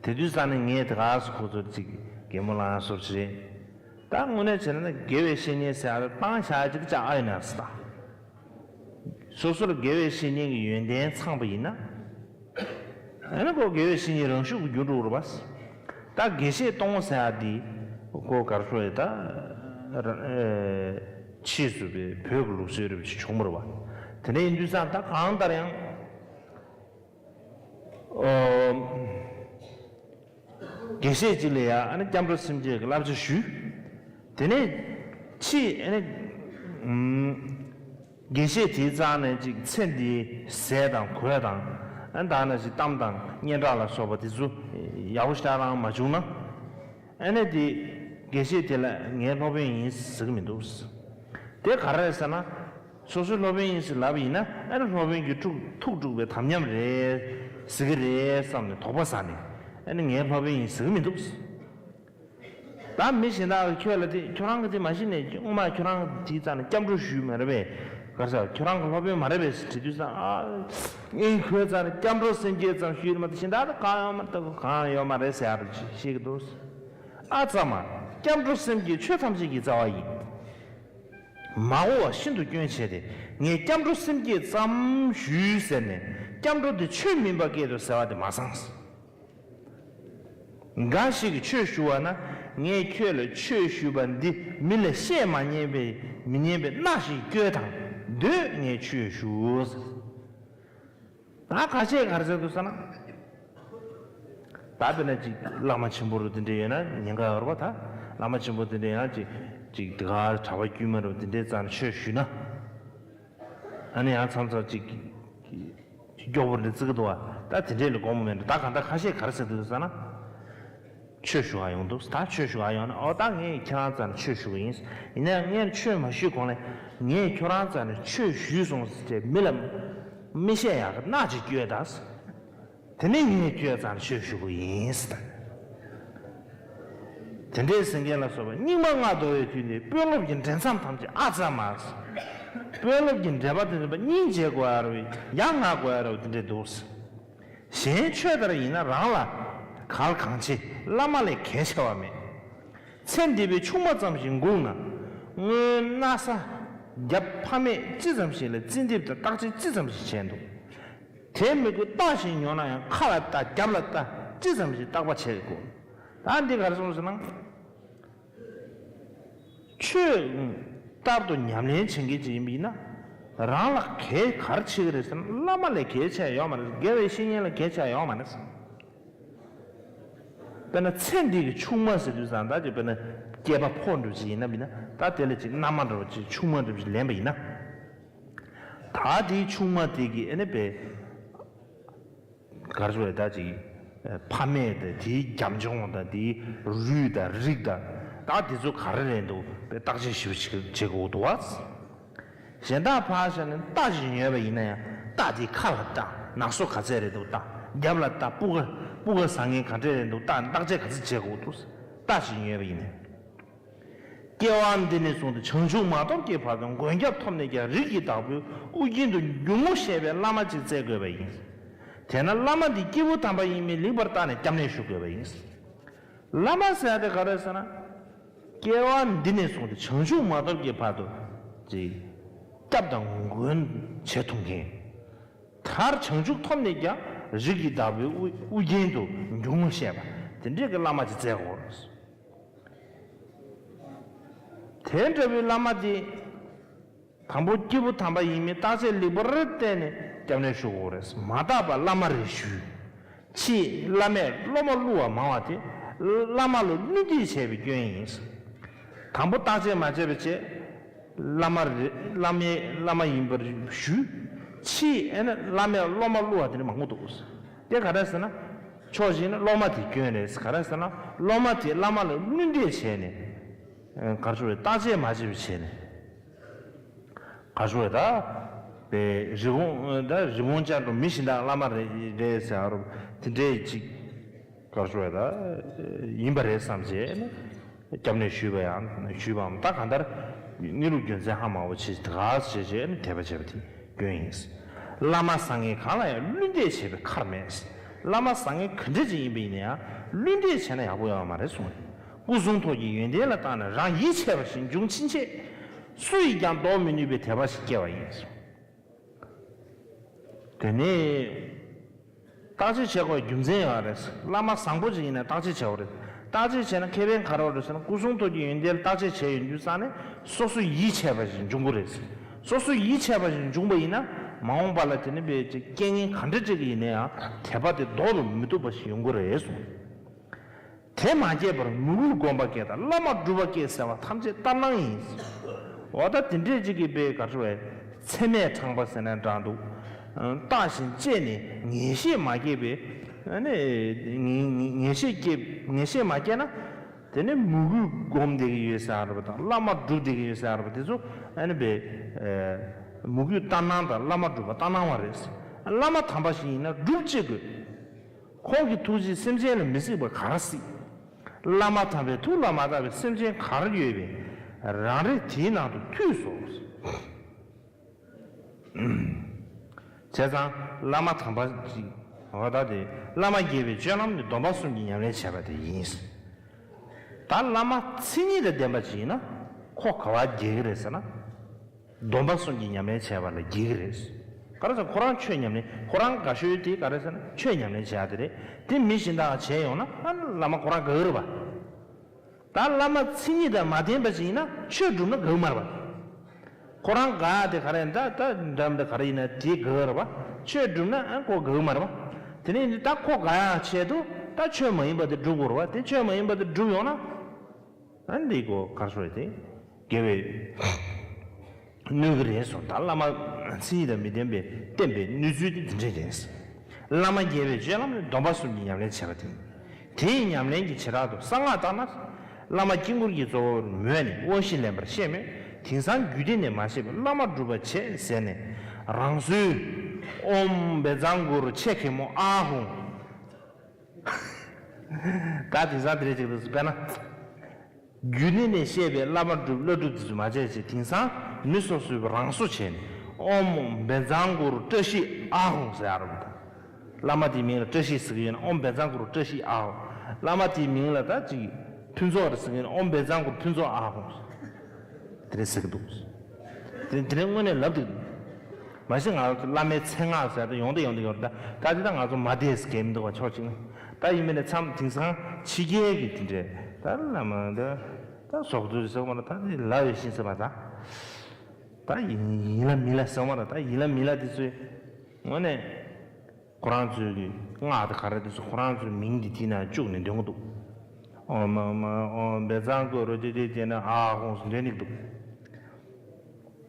དེ་དུས་ཙང་ནས་ངས་དེ་ག་སེ་ཁོ་ཚོར་ཅིག་གད་མོ་ལངས་སོར་ཅིག་རེད། ད་དངོས་གནས་བྱས་ན་དགེ་བའི་བཤེས་གཉེན་ཟེར་ཡ་བཏང་བཞག་ཅིག་ཅག་ཨ་ཡོད་ན་ཟེར་ད། སོ་སོར་དགེ་བའི་བཤེས་གཉེན་གྱི་ཡོན་ཏན་ཚང་པ་ཡིན་ན། ཨ་ནི་ཁོ་དགེ་བའི་བཤེས་གཉེན་རང་ཤུགས་ཀྱིས་འགྱུར་འགྲོ་གི་རེད་པ། ད་དགེ་བཤེས་གཏོང་ཟེར་ཡ་འདི་ཁོ་ག་རེ་ཟེར་ཡ་ད། ཨེ་ཕྱིས་སུ་བོད་ཀྱི་ལུགས་སྲོལ་རེ་བ་ཞིག་བྱུང་བ་རེད་པ། དེ་འདྲ་ཡིན་དུས་ཙང་ད་གང་ལྟར་ཡང་། ཨོ། དགེ་བཤེས་གཅིག་ལ་ཡ་ཨ་ནི་སྐྱབས་འགྲོ་སེམས་བསྐྱེད་ཀྱི་བསླབ་བྱ་ཞུས། དེ་ནས་ཕྱིས་ཨ་ནི། ཨུམ། དགེ་བཤེས་དེའི་རྩ་ནས་ཅིག་ཚེ་འདིའི་ཟས་དང་གོས་དང་། ཨ་ནི་ད་ནང་བཞིན་གཏམ་དང་སྙན་གྲགས་ལ་སོགས་པ་དེ་ཚོ་ཡག་པོ་ཞེ་དྲག་རང་མ་བྱུང་ན། ཨ་ནི་དེ་དགེ་བཤེས་དེ་ལ་ངའི་སློབ་དཔོན་ཡིན་ཟེར་གི་མི་འདུག་དེ་ག་རེ་རེད་ཟེར་ན། སོ་སོའི་སློབ་དཔོན་ཡིན་ཟེར་ལབ་པ་ཡིན་ན་ཨ་ནི་སློབ་དཔོན་གྱི་ཐུགས་ཐུགས་དཀྲུགས་པའི་དམ་ཉམས་རེད་ཟེར་གི་རེད་བསམ་ནས་དོགས་པ་ཟ་ནས་ཨ་ནི་ངའི་སློབ་དཔོན་ཡིན་ཟེར་གི་མི་འདུག་ད་མི་གཞན་དག་གིས་ཁྱོད་ལ་དེ་ཁྱོད་རང་གིས་དེ་མ་ཤེས་ནས་སྔོན་མ་ཁྱོད་རང་དེའི་རྩ་ནས་སྐྱབས་འགྲོ་ཞུས་མ་རེད་པས། ག་རེ་ཟེར་ཁྱོད་རང་གི་སློབ་དཔོན་མ་རེད་པས་ཟེར་དྲིས་དུས་ཙང་ཨ། ངས་ཁོའི་རྩ་ནས་སྐྱབས་འགྲོ་སེམས་བསྐྱེད་ཙམ་ཞུས་ཡིན་མ་གཏོགས་གཞན་དག་ད་གང་ཡང་མ་གཏོགས་གང་ཡང་ཡོད་མ་རེད་ཟེར་ཡ་རེད་ཅེས་བཤད་ཀྱི་འདུག་ཨ་ཙ་མ། སྐྱབས་འགྲོ་སེམས་བསྐྱེད་ཆོས་ཐམས་ཅད་ཀྱི་རྩ་བ་ཡིན། མ་འོངས་པ་ཤིན་ཏུ་སྐྱོན་བྱས་ཏེ་ངས་སྐྱབས་འགྲོ་སེམས་བསྐྱེད་ཙམ་ཞུས་ཟེར་ནས་སྐྱབས་འགྲོ་དེ་ཆོས་མིན་པ་སྐད་དུ་ཟེར་བ་དེ་མ་ཚང་། འགའ་ཞིག་གིས་ཆོས་ཞུ་བ་ན་ངས་ཁྱོད་ལ་ཆོས་ཞུས་པ་འདི་མི་ལ་བཤད་མ་ཉན་པའི་མི་ཉན་པའི་མནའ་ཞིག་སྐྱོལ་དང་འདོད་ངས་ཆོས་ཞུ། ད་ཁ་ཤས་ག་རེ་ཟེར་འདུག་ཟེར་ན། ད་དཔེར་ན་ཅིག་བླ་མ་ཆེན་པོ་རུ་དེ་འདྲས་ཡོད་ན་ཉེན་ཁ་ཡོད་རེད་པ། ད་བླ་མ་ཆེན་པོ་དེ་འདྲས་ཡང་ཅིག་ཅིག་དེ་ག་གྲྭ་པ་དཀྱུས་མ་རུ་དེ་འདྲས་རྩ་ནས་ཆོས་ཞུས་ན། ཨ་ནི་ཡང་མཚམས་མཚམས་ཅིག་སྐྱོ་པོ་འདྲ་བརྩི་གི་འདུག་བ། ད་དེ་འདྲས་ལ་དགོངས་པ་མེད་འགྲོ། ད་གང་ལྟར་ཁ་ཤས་ག་རེ་ཟེར་འདུག་ཟེར་ན། ཆོས་ཞུ་ག་ཡོང་འདུག་ད་ཆོས་ཞུ་ག་ཡོང་ན་ཨོ་ད་ངས་ཁྱེད་རང་རྩ་ནས་ཆོས་ཞུ་གི་ཡིན། ཡིན་ན་ངས་ཆོས་མ་ཞུས་གོང་ལ་ངས་ཁྱོད་རང་རྩ་ནས་ཆོས་ཞུས་སོང་ཟེར་མི་ལ་མི་བཤད་ཡག་གི་མནའ་ཅིག་སྐྱོལ་ད། དེ་ནས་ངས་ཁྱོད་རྩ་ནས་ཆོས་ཞུ་གི་ཡིན་ཟེར། དེ་འདྲའི་ཟེར་མཁན་ལ་སོགས་པ་སྙིགས་མ་ལྔ་བདོ་བའི་དུས་འདིར་དཔོན་སློབ་ཀྱི་འབྲེལ་མཚམས་ཐམས་ཅད་ཨ་ཙ་མ། དཔོན་སློབ་ཀྱི་འབྲེལ་པ་དེ་ཚོ་སྙིང་རྗེ་དགོས་ཡ་རེད། ཡ་ང་དགོས་ཡ་རེད། དེ་འདྲས་འདུག་གཞན་ཆོས་ལྟར་ཡིན་ན་རང་ལ་གལ་གང་ཆེ། བླ་མ་ལས་གལ་ཆེ་བ་མེད། ཚེ་འདས་པའི་ཆུང་མ་ཙམ་ཞིག་འགུགས་ན། སྔོན་མནའ་ས་རྒྱབ་ཕ་མས་ཅི་ཙམ་ཞིག་ལ་བརྩི་འདེབས་དང་བརྟག་དཔྱད་ཅི་ཙམ་ཞིག་བྱས་འདུག་དེ་མི་དགོས་ལྟ་ཞིག་ཉོ་ན་ཡང་ཁ་ལ་ལྟ། རྒྱབ་ལ་ལྟ། ཅི་ཙམ་ཞིག་བརྟག་པ་བྱེད་དགོས། ད་འདི་ག་རེ་གསུངས་ཟེར་ན། ཆོས་ལྟར་དུ་ཉམས་ལེན་བྱེད་མཁན་ཅིག་ཡིན་པ་ཡིན་ན། རང་ལ་གལ་ག་རེ་ཆེ་གི་རེད་ཟེར་ན་བླ་མ་ལས་གལ་ཆེ་ཡོད་མ་རེད། དགེ་བའི་བཤེས་གཉེན་ལ་གལ་ཆེ་ཡོད་མ་རེད། དཔེར་ན་ཚེ་འདི་གི་ཆུང་མ་ཟེར་དུས་ཙང་ད་ཅིག་དཔེར་ན་སྐྱེས་པ་ཕོ་འདྲ་ཅིག་ཡིན་ན་མིན་ན་ད་དེ་ལ་ཅིག་མནའ་མ་འདྲ་བ་ཅིག་ཆུང་མ་འདྲ་ཅིག་ལེན་པ་ཡིན་ན། ད་དེའི་ཆུང་མ་དེ་གི་ཨ་ནི་པའི་གར་བཟོ་བའི་ད་ཅིག་ཕ་མེས་དང་དེའི་རྒྱབ་ལྗོངས་དང་དེའི་རུས་དང་རིགས་དང་ད་དེ་ཚོ་ག་རེ་རེད་འདུག་པའི་བརྟག་དཔྱད་ཞིབ་ཞིབ་བྱེད་དགོས་འདུག་བ། གཞན་དག་ཕར་བཞག་ནས་རྟ་ཞིག་ཉོས་པ་ཡིན་ན་ཡང་རྟ་དེའི་ཁ་ལ་ལྟ། ནག་སོ་ག་ཚད་རེད་འདུག་ལྟ། རྒྱབ་ལ་ལྟ། སྤུ་ག་སྤུ་ག་ཟ་མཁན་ག་འདྲས་རེད་འདུག་ལྟ། བརྟག་དཔྱད་ག་ཚད་བྱེད་དགོས་འདུག་རྟ་ཞིག་ཉོས་པ་ཡིན་ན། སྐྱེ་བ་འདི་ནས་བཟུང་སྟེ་བྱང་ཆུབ་མ་ཐོབ་ཀྱི་བར་དུ་མགོན་སྐྱབས་ཐོབ་ནས་ཀྱང་རིགས་ཀྱི་བདག་པོའི་དབུ་རྒྱན་དུ་འཇུག་ངོ་ཤེས་པའི་བླ་མ་ཅིག་བཙལ་དགོས་པ་ཡིན། དེས་ན་བླ་མ་འདི་སྐྱེས་བུ་དམ་པ་ཡིན་མིན་ལེགས་པར་བརྟགས་ནས་སྐྱབས་གནས་ཞུ་དགོས་པ་ཡིན། བླ་མ་ཟེར་ཡ་དེ་ག་རེ་ཟེར་ན། སྐྱེ་བ་འདི་ནས་བཟུང་སྟེ་བྱང་ཆུབ་མ་ཐོབ་ཀྱི་བར་དུ་ཅིག་སྐྱབས་དང་མགོན་བྱེད་ཐུབ་མཁན། མཐར་བྱང་ཆུབ་ཐོབ་ནས་ཀྱང་རིགས་ཀྱི་བདག་པོའི་དབུ་དབུ་རྒྱན་དུ་འཇུག་ངོ་ཤེས་པ་དེ་འདྲས་ཀྱི་བླ་མ་ཅིག་བཙལ་དགོས། དེ་འདྲ་བའི་བླ་མ་དེ་དང་པོ་སྐྱེས་བུ་དམ་པ་ཡིན་མིན་བརྟག་དཔྱད་ལེགས་པར་བལྟས་ནས་སྐྱབས་གནས་ཞུ་དགོས་རེད། མ་དག་པ་བླ་མ་རེ་ཞུས། ཕྱིས་བླ་མས་སློབ་མ་བསླུ་བ་མང་བ་དེ་བླ་མ་ལ་བསླུ་འདེད་བྱས་པའི་སྐྱོན་ཡིན། དང་པོ་བརྟག་དཔྱད་མ་བྱས་པའི་ཆེད། བླ་མ་རེད། བླ་མའི་བླ་མ་ཡིན་པར་ཞུས། ཕྱིས་ཨེ་ནི་བླ་མས་སློབ་མ་བསླུ་བ་དེ་ནི་མང་པོ་འདུག། དེ་ག་རེ་ཟེར་ན། ཕྱོགས་གཅིག་ནི་སློབ་མ་དེའི་སྐྱོན་རེད། ག་རེ་ཟེར་ན་སློབ་མ་དེས་བླ་མ་ལ་བསླུ་འདེད་བྱས་ནས། གར་ཞུ་བའི་བརྟག་དཔྱད་མ་བྱས་པའི་ཆེད་ནས། གར་ཞུ་བའི་ད། པའི་རི་བོང་ད་རི་བོང་ཅན་དུ་མི་གཞན་དག་བླ་མ་རེད་རེད་ཟེར་རོ། དེ་འདྲའི་ཅིག་གར་ཞུ་བའི་ད་ཡིན་པ་རེད་བསམ་བྱས་ནས་སྐྱབས་གནས་ཞུས་པ་ཡང་ཞུས་པའམ། ད་གང་ལྟར་གནས་ལུགས་རྒྱུ་མཚན་ཧ་མ་གོ་ཆེ་དགའ་བྱས་བྱས་ནས་དད་པ་བྱས་པ་དེ་སྐྱོན་ཡིན། བླ་མ་བཟང་ངན་གང་ལ་ཡང་བསླུ་འདེད་བྱས་པའི་ཁར་མེད། བླ་མ་བཟང་ངན་ག་འདྲ་ཅིག་ཡིན་པ་ཡིན་ན་ཡང་བསླུ་འདེད་བྱས་ན་ཡག་པོ་ཡོད་མ་རེད་གསུངས། སྐུ་གསུང་ཐུགས་ཀྱི་ཡོན་ཏན་ལ་བརྟགས་ནས་རང་ཡིད་ཆེས་པ་ཞིག་འབྱུང་ཕྱིན་ཆད། སུ་ཡིས་ཀྱང་ལྡོག་མི་ནུས་པའི་དད་པ་ཞིག་སྐྱེ་བ་ཡིན། དེ་ནས་བརྟག་དཔྱད་བྱེད་དགོས་རྒྱུ་མཚན་ཡོད་རེད། བླ་མ་བཟང་པོ་ཅིག་ཡིན་ན་བརྟག་དཔྱད་བྱེད་དགོས་རེད། བརྟག་དཔྱད་བྱས་ན་ཁེ་ཕན་ག་རེ་ཡོད་རེད་ཟེར་ན། སྐུ་གསུང་ཐུགས་ཀྱི་ཡོན་ཏན་ལ་བརྟག་དཔྱད་བྱས་ཡོང་དུས་ཙང་ནས་སོ་སོ་ཡིད་ཆེས་པ་ཞིག་འབྱུང་གི་རེད། སོ་སོ་ཡིད་ཆེས་པ་ཞིག་འབྱུང་པ་ཡིན་ན་མ་འོངས་པ་ལ་དེ་ནི་དཔེ་ཅིག་རྐྱེན་ངན་ག་འདྲ་ཅིག་ཡིན་ན་ཡང་དད་པ་དེ་ལྡོག་ཏུ་མི་བཏུབ་པ་ཞིག་ཡོང་གི་རེད་གསུངས། དེ་མ་སྐྱེས་པར་མོས་གུས་སྒོམ་པ་སྐད་དང་བླ་མ་སྒྲུབ་པ་སྐད་ཟེར་བ་ཐམས་ཅད་ལྟར་སྣང་ཡིན། འོ་ད་དེ་འདྲས་ཅིག་གིས་དཔེ་ག་རེ་ཟེར་བས། ཚད་མས་དྲངས་པ་ཟེར་ན་འདྲ་འདུག། བརྟགས་ཤིང་དཔྱད་ནས་ངེས་ཤེས་མ་སྐྱེས་པའི། ཨ་ནི་ངེས་ངེས་ངེས་ཤེས་སྐྱེས་ངེས་ཤེས་མ་སྐྱེས་ན། དེ་ནི་མོས་གུས་སྒོམ་བསྡད་ཀྱི་ཡོད་ཟེར་བ་དང་བླ་མ་སྒྲུབ་བསྡད་ཀྱི་ཡོད་ཟེར་བ་དེ་ཚོ་ཨ་ནི་དཔེ་མོས་གུས་ལྟར་སྣང་དང་བླ་མ་སྒྲུབ་པ་ལྟར་སྣང་བ་རེད། བླ་མ་དམ་པ་ཞིག་ཡིན་ན་སྒྲུབ་བྱེད་དགོས། ཁོང་གི་ཐུགས་རྗེས་སེམས་ཅན་ལ་མི་གཟིགས་པ་ག་རེ་གཟིགས། བླ་མ་དམ་པའི་ཐུགས་ལ་མ་བལྟ་བའི་སེམས་ཅན་ག་རེ་ཡོད་པས། རང་རེ་དེའི་ནང་དུ་ཐུག་སོ། བྱས་ཙང་བླ་མ་དམ་པ་ཅིག་འོ་ད་དེ་བླ་མ་དགྱེས་པའི་སྤྱོད་ལམ་ནི་སྡོམ་པ་གསུམ་གྱི་ཉམས་ལེན་བྱས་པ་དེ་ཡིན། ད་བླ་མ་མཚན་ཉིད་དང་ལྡན་པ་ཅིག་ཡིན་ན་ཁོ་ག་བ་དགྱེས་ཀྱི་རེད་ཟེར་ན། སྡོམ་པ་གསུམ་གྱི་ཉམས་ལེན་བྱས་པ་ལ་དགྱེས་ཀྱི་རེད། ག་རེ་ཟེར་ཁོ་རང་ཆོས་ཉམས་ལེན་ཁོ་རང་དགའ་ཤོས་དེ་ག་རེ་ཟེར་ན་ཆོས་ཉམས་ལེན་བྱེད་ཡག་དེ་རེད། དེ་མི་གཞན་དག་བྱས་ཡོང་ན་ཨ་ནི་བླ་མ་ཁོ་རང་དགའ་གི་རེད་པ། ད་བླ་མ་མཚན་ཉིད་དང་མ་ལྡན་པ་ཞིག་ཡིན་ན་ཆོས་སྒྲུབ་ན་དགའ་གི་མ་རེད་པ། ཁོ་རང་དགའ་ཡག་དེ་ག་རེ་ཡིན་ད་ད་འདྲ་མི་འདྲ་ག་རེ་ཡིན་ན་དེ་དགའ་གི་རེད་པ། ཆོས་སྒྲུབ་ན་ཨ་ཁོ་དགའ་གི་མ་རེད་པ། དེ་ནས་ད་ཁོ་དགའ་ཡག་ཆེད་དུ་ད་ཆོས་མ་ཡིན་པ་དེ་སྒྲུབ་དགོས་རེད་པ། དེ་ཆོས་མ་ཡིན་པ་དེ་སྒྲུབ་ཡོང་ན། ཨ་འདི་གོ་གར་སོང་དེ། དགེ་བའི་གནོད་ཀྱི་རེད་སོང་། ད་བླ་མ་མཚན་ཉིད་དང་མི་ལྡན་པའི་བསྟན་པའི་གནོད་ཚུལ་དེ་འདི་འདྲས་རེད། བླ་མ་དགྱེས་པའི་སྤྱོད་ལམ་ནི་སྡོམ་པ་གསུམ་གྱི་ཉམས་ལེན་བྱེད་པ་དེ། དེའི་ཉམས་ལེན་གྱི་བྱེ་བྲག་ཏུ་གསང་སྔགས་ལྟར་ན། བླ་མ་དཀྱིལ་འཁོར་གྱི་གཙོ་བོར་མོས་ནས་དབང་བཞི་ལེན་པར་བཤད་མོད། དེང་སང་རྒྱུད་སྡེ་ནས་མ་བཤད་པའི་བླ་མ་སྒྲུབ་པ་བྱེད་ཟེར་ནས་རང་སོའི་ཨོཾ་བཛྲ་གུ་རུ་ཆེ་གེ་མོ་ཨཱཿཧཱུྃ། ད་དེང་སང་དེ་རེད་ཅིག་འདུག་དཔེར་ན། རྒྱུད་སྡེ་ནས་བཤད་པའི་བླ་མ་སྒྲུབ་བླ་སྒྲུབ་དེ་ཚོ་མ་བྱས་བྱས་དེང་སང་མི་སོ་སོའི་རང་བཟོ་བྱས་ནས་ཨོཾ་བཛྲ་གུ་རུ་བཀྲ་ཤིས་ཨཱཿཧཱུྃ་ཟེར་ཡ་རུ་མི་ད། བླ་མ་དེའི་མིང་ལ་བཀྲ་ཤིས་ཟེར་གི་ཡོད་ན་ཨོཾ་བཛྲ་གུ་རུ་བཀྲ་ཤིས་ཨཱཿཧཱུྃ། བླ་མ་དེའི་མིང་ལ་ད་ཅིག་ཕུན་ཚོགས་རེད་ཟེར་གི་ཡོད་ན་ཨོཾ་བཛྲ་གུ་རུ་ཕུན་ཚོགས་ཨཱཿཧཱུྃ། དེ་རེད་ཟེར་གི་འདུག། དེ་དེ་རིང་དངོས་གནས་ལབ་འདུག། མ་གཞི་ང་ཚོ་བླ་མའི་མཚན་སྔགས་ཟེར་ཏེ་ཡོང་དེ་ཡོང་དེ་ཡོང་ད་ད་དེ་ད་ང་ཚོ་མ་བསྡད་ཟེར་གི་མི་འདུག་བ། ཕྱོགས་གཅིག་ནས་ད་ཡིན་མིན་ནས་མཚམས་དེང་སང་ཕྱི་རྒྱལ་གྱི་དེ་འདྲས་ད་བླ་མ་ད་ད་ཟོག་རྫུ་ཟེར་བ་ལ་ད་དེ་ལབ་ཡོད་ཤིང་ཟེར་བ་ད་ད་ཡིན་ཡིན་ལ་མིན་ལ་ཟེར་བ་ལ་ད་ཡིན་ལ་མིན་ལ་དེ་ཚོས་དངོས་གནས། ཁོ་རང་ཚོའི་གི་སྔགས་དེ་ག་རེ་དེ་ཚོ་ཁོ་རང་ཚོའི་མིང་དེ་དེའི་ནང་བཅུག་ནས་འདོན་གི་འདུག། ཨོཾ་ཨོཾ་ཨོཾ་བཛྲ་གུ་རུ་ཏི་ཏི་ཏི་ན་ཨཱཿཧཱུྃ་འདོན་ནི་འདུག།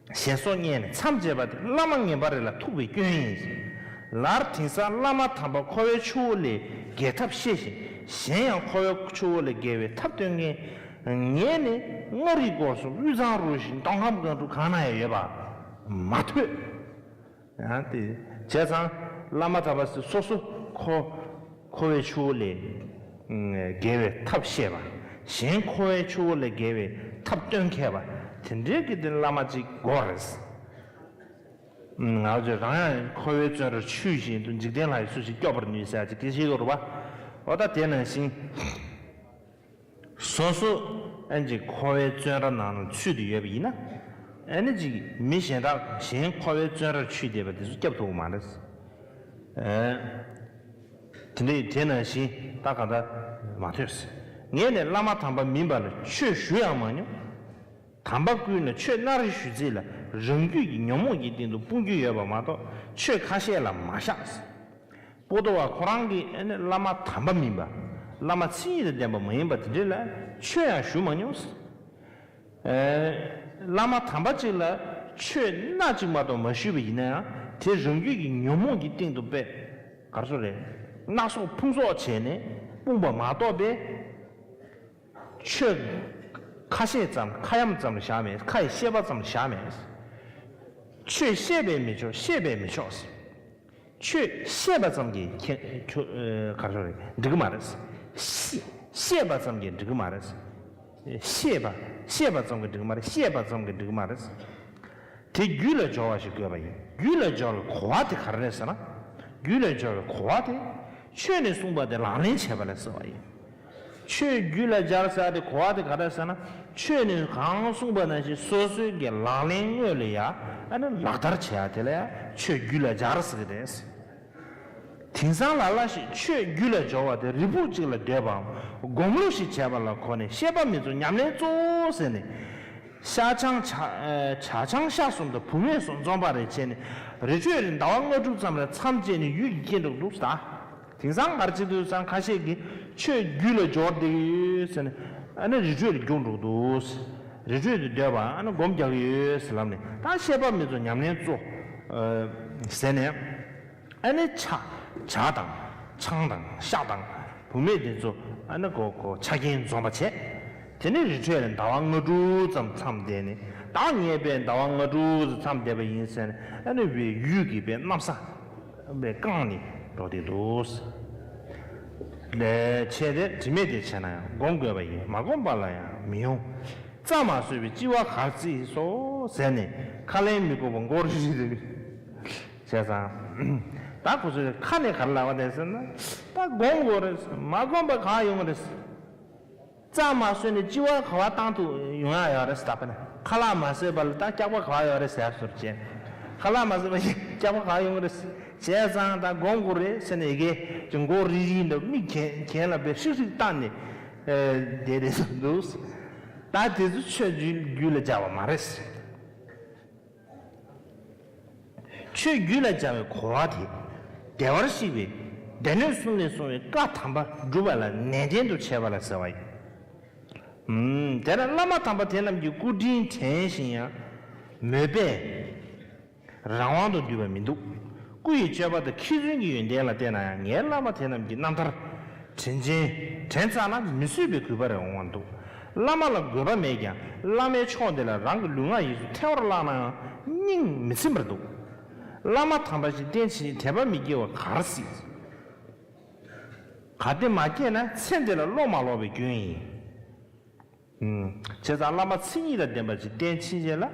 ཞེས་སོགས་བསྙད་ནས་མཚམས་བཅད་པ་དེ་བླ་མ་ངན་པ་རེ་ལ་ཐུག་པའི་སྐྱོན་ཡིན། ལར་དེང་སང་བླ་མ་དམ་པ་འཁོར་བའི་ཆུ་བོ་ལས་རྒལ་ཐབས་ཤེས་ཤིང་གཞན་ཡང་འཁོར་བའི་ཆུ་བོ་ལས་རྒལ་བའི་ཐབས་སྟོན་མཁན་ངས་ནི་མངའ་རིས་སྐོར་གསུམ་དབུས་གཙང་རུ་བཞི་མདོ་ཁམས་སྒང་དྲུག་གང་ན་ཡང་ཡོད་པ་མ་ཐོས། ཡང་དེ་བྱས་ཙང་བླ་མ་དམ་པ་སོ་སོ་འཁོར་འཁོར་བའི་ཆུ་བོ་ལས་རྒལ་བའི་ཐབས་ཤེས་པ། གཞན་འཁོར་བའི་ཆུ་བོ་ལས་རྒལ་བའི་ཐབས་སྟོན་མཁས་པ་དེ་འདྲའི་གི་དེ་བླ་མ་གཅིག་དགོས་རེད། ང་ཚོས་རང་ཡང་འཁོར་བའི་བཙོན་རར་ཆུད་བཞིན་དུ་འཇིག་རྟེན་ལྷ་ཡིས་སུ་ཞིག་སྐྱོབ་པར་ནུས་ཟེར་ཡ་ཅིག་སྐད་ཆ་ཡོད་རེད་པ། འོ་ད་དེ་ནང་བཞིན། སོ་སོ་ཨ་ནི་ཅིག་འཁོར་བའི་བཙོན་ར་ནང་ལ་ཚུད་དེ་ཡོད་པ་ཡིན་ན། ཨ་ནི་ཅིག་མི་གཞན་དག་གཞན་འཁོར་བའི་བཙོན་རར་ཆུད་བསྡད་པ་དེ་ཚོ་སྐྱོབ་ཐུབ་ཀྱི་མ་རེད། ཨེ། དེ་འདྲའི་དེ་ནང་བཞིན་ད་ག་ད་མ་ཐོས། ངས་ནི་བླ་མ་དམ་པ་མིན་པ་ལ་ཆོས་ཞུ་ཡང་མ་མྱོང་། དམ་པ་ཀུན་ལ་ཆོས་སྣ་རེ་ཞུ་རྩིས་ལ་རང་རྒྱུད་ཀྱི་ཉོན་མོངས་ཀྱི་སྟེང་དུ་སྤུངས་རྒྱུ་ཡོད་པ་མ་གཏོགས་ཆོས་ཁ་ཤས་ལ་མ་བཞག། པོ་ཏོ་བ་ཁོ་རང་གིས་ཨ་ནི་བླ་མ་དམ་པ་མིན་པ། བླ་མ་མཚན་ཉིད་དང་ལྡན་པ་མ་ཡིན་པ་དེ་འདྲ་ལ་ཆོས་ཡང་ཞུ་མ་མྱོང་ཟེར། ཨེ། བླ་མ་དམ་པ་ཅིག་ལ་ཆོས་སྣ་གཅིག་མ་གཏོགས་མ་ཞུས་པ་ཡིན་ན་ཡང་དེ་རང་རྒྱུད་ཀྱི་ཉོན་མོངས་ཀྱི་སྟེང་དུ་དཔེ་གར་སོ་རེད། སྣ་ཚོགས་ཕུང་གསོག་བྱས་ནས་སྤུངས་པ་མ་གཏོགས་པའི་ཆོས་ཁ་ཤས་ཙམ་ཁ་ཡམ་ཙམ་ལ་བཞག་མེད། ཁ་ཡི་བཤད་པ་ཙམ་ལ་བཞག་མེད། ཆོས་བཤད་པས་མི་ཆོག་བཤད་པས་མི་ཆོག་ཆོས་བཤད་པ་ཙམ་གྱིས་ཁྱེད་ཁྱོད་ག་རེ་རེད་འགྲིག་གི་མ་རེད། བཤད་བཤད་པ་ཙམ་གྱིས་འགྲིག་གི་མ་རེད། བཤད་པ་བཤད་པ་ཙམ་གྱིས་འགྲིག་གི་མ་རེད། བཤད་པ་ཙམ་གྱིས་འགྲིག་གི་མ་རེད། དེ་རྒྱུད་ལ་སྦྱོར་བ་ཞིག་དགོས་པ་ཡིན། རྒྱུད་ལ་སྦྱོར་བའི་གོ་བ་དེ་ག་རེ་རེད་ཟེར་ན། རྒྱུད་ལ་སྦྱོར་བའི་གོ་བ་དེ་ཆོས་ནས་གསུངས་པ་དེ་ལག་ལེན་བྱས་པ་ལ་ཟེར་བ་ཡིན། ཆོས་རྒྱུད་ལ་སྦྱར་ཟེར་ཡ་དེ་གོ་བ་དེ་ག་རེ་ཟེར་ན། ཆོས་ནས་གང་གསུངས་པ་ནང་བཞིན་སོ་སོའི་གི་ལག་ལེན་དངོས་ལ་ཡ་ཨ་ནི་ལག་བསྟར་བྱེད་ཡ་དེ་ལ་ཡ་ཆོས་རྒྱུད་ལ་སྦྱར་ཟེར་གི་རེད། དེང་སང་ལ་ལ་ཞིག་ཆོས་རྒྱུད་ལ་སྦྱོར་བ་དེ་རིལ་བུ་གཅིག་ལ་སྡོད་པའམ་སྒོམ་ལུགས་ཤིག་བྱས་པ་ལ་གོ་ནས་བཤད་པ་མི་གཙོ་ཉམས་ལེན་གཙོ་བོ་ཟེར་ནས། ཤ་ཆང་ཇ་ཇ་ཆང་ཤ་གསུམ་དང་བུད་མེད་གསུམ་འཛོམས་པ་རེ་བྱས་ནས་རི་ཁྲོད་རེ་ཟླ་བ་ལྔ་དྲུག་ཙམ་རེ་མཚམས་བཅད་ནས་ཡུད་ཀྱིས་སྐྱེལ་འགྲོ་འདུག་ཟེར། དེང་སང་གར་བྱེད་དུས་སང་ཁ་ཤས་ཀྱིས་ཆོས་རྒྱུད་ལ་སྦྱོར་བསྡད་ཡོད་ཟེར་ནས་ཨ་ནི་རི་ཁྲོད་ལ་རྒྱུགས་འགྲོ་འདུག་རི་ཁྲོད་དུ་སྡོད་པ་ཨ་ནི་སྒོམ་རྒྱག་གི་ཡོད་ཟེར་ལབ་ནས་ད་བཤད་པ་མི་གཙོ་ཉམས་ལེན་གཙོ་ཟེར་ནས་ཨ་ནི་ཇ་ཇ་དང་ཆང་དང་ཤ་དང་བུད་མེད་དེ་ཚོ་ཨ་ནི་གོ་གོ་ཆ་རྐྱེན་འཛོམས་པ་བྱས། དེ་ནས་རི་ཁྲོད་ལ་ཟླ་བ་ལྔ་དྲུག་ཙམ་མཚམས་བསྡད་ནས་ད་ངས་པས་ཟླ་བ་ལྔ་དྲུག་ཙམ་མཚམས་བསྡད་པ་ཡིན་ཟེར་ནས་ཨ་ནི་བའི་ཡུལ་གྱི་པའི་གནམ་ས་པའི་བཀང་ནས་འགྲོ་བསྡད་འདུག་ལས་བྱས་ཏེ་དྲི་མེད་དེ་བྱས་ན་ཡང་སྒོམ་དགོས་པ་ཡིན། མ་སྒོམ་པ་ལ་ཡང་མི་ཡོང་། རྩྭ་མ་ཟོས་པའི་ལྕི་བ་གར་བརྩིས་སོ་ཟེར་ནས་ཁ་ལན་མི་དགོས་པ་མགོ་རིལ་རིལ་དེ་བྱས་ཙང་། ད་ཁོ་ཚོས་ཁ་ནས་ག་རེ་ལབ་པ་རེད་ཟེར་ན། ད་སྒོམ་དགོས་རེད། མ་སྒོམ་པ་ག་ཡོང་རེད། རྩྭ་མ་ཟོས་ནས་ལྕི་བ་ག་བ་བཏང་ཐུབ་ཡོང་ཡ་ཡོད་རེད་ཟེར། ད་དཔེར་ན་ཁ་ལག་མ་ཟོས་པ་ལ་ད་སྐྱག་པ་ག་བ་ཡོད་རེད་ཟེར་ཟེར་བྱས། ཁ་ལག་མ་ཟོས་པ་ཡིན་སྐྱག་པ་ག་བ་ཡོང་རེད་བྱས་ཙང་ད་སྒོམ་དགོས་རེད་ཟེར་ནས་ཡི་གེ་ཅིག་མགོ་རིལ་རིལ་འདུག་མིག་གྱེན་གྱེན་ལ་བས་ཧྲིག་ཧྲིག་བཏང་ནས་བསྡད་རེད་ཟེར་འདུག་ད་དེ་ཚོ་ཆོས་རྒྱུད་ལ་སྦྱར་བ་མ་རེད། ཆོས་རྒྱུད་ལ་སྦྱར་བའི་གོ་བ་དེ། བདེ་བར་གཤེགས་པའི་སྡེ་སྣོད་གསུམ་ལས་གསུངས་པའི་བཀའ་དམ་པ་སྒྲུབ་པ་ལ་ནན་ཏན་དུ་བྱེད་པ་ལ་ཟེར་བ་ཡིན། ཨུམ། དེ་ལ་བླ་མ་དམ་པ་དེ་རྣམས་ཀྱི་སྐུ་དྲིན་དྲན་ཞིང་ཡང་། མོས་པས་རང་དབང་དུ་འདུས་པ་མི་འདུག་སྐུ་ཡི་སྤྱོད་པ་དང་མཁས་བཙུན་གྱི་ཡོན་ཏན་ལ་བལྟས་ན་ཡང་ངའི་བླ་མ་དེ་རྣམས་ཀྱི་རྣམ་ཐར། དྲིན་ཅན། དྲན་ཙམ་ན་མི་བཟོད་པའི་གུས་པ་རེ་འོང་བ་འདུག་བླ་མ་ལ་དགོས་པ་མེད་ཀྱང་བླ་མའི་ཕྱོགས་འདི་ལ་རང་གི་ལུས་ངག་ཡིད་གསུམ་ཐལ་བར་བརླག་ནའང་སྙིང་མི་ཚིམ་པར་འདུག་བླ་མ་དམ་པ་ཞིག་བསྟེན་ཕྱིན་དད་པ་མི་སྐྱེ་བ་ག་རེ་སྲིད། གལ་ཏེ་མ་སྐྱེས་ན་ཚེ་འདི་ལ་བློ་མ་ལོག་པའི་སྐྱོན་ཡིན། ཨུམ། བྱས་ཙང་བླ་མ་མཚན་ཉིད་དང་ལྡན་པ་ཅིག་བསྟེན་ཕྱིན་ཆད་ལ་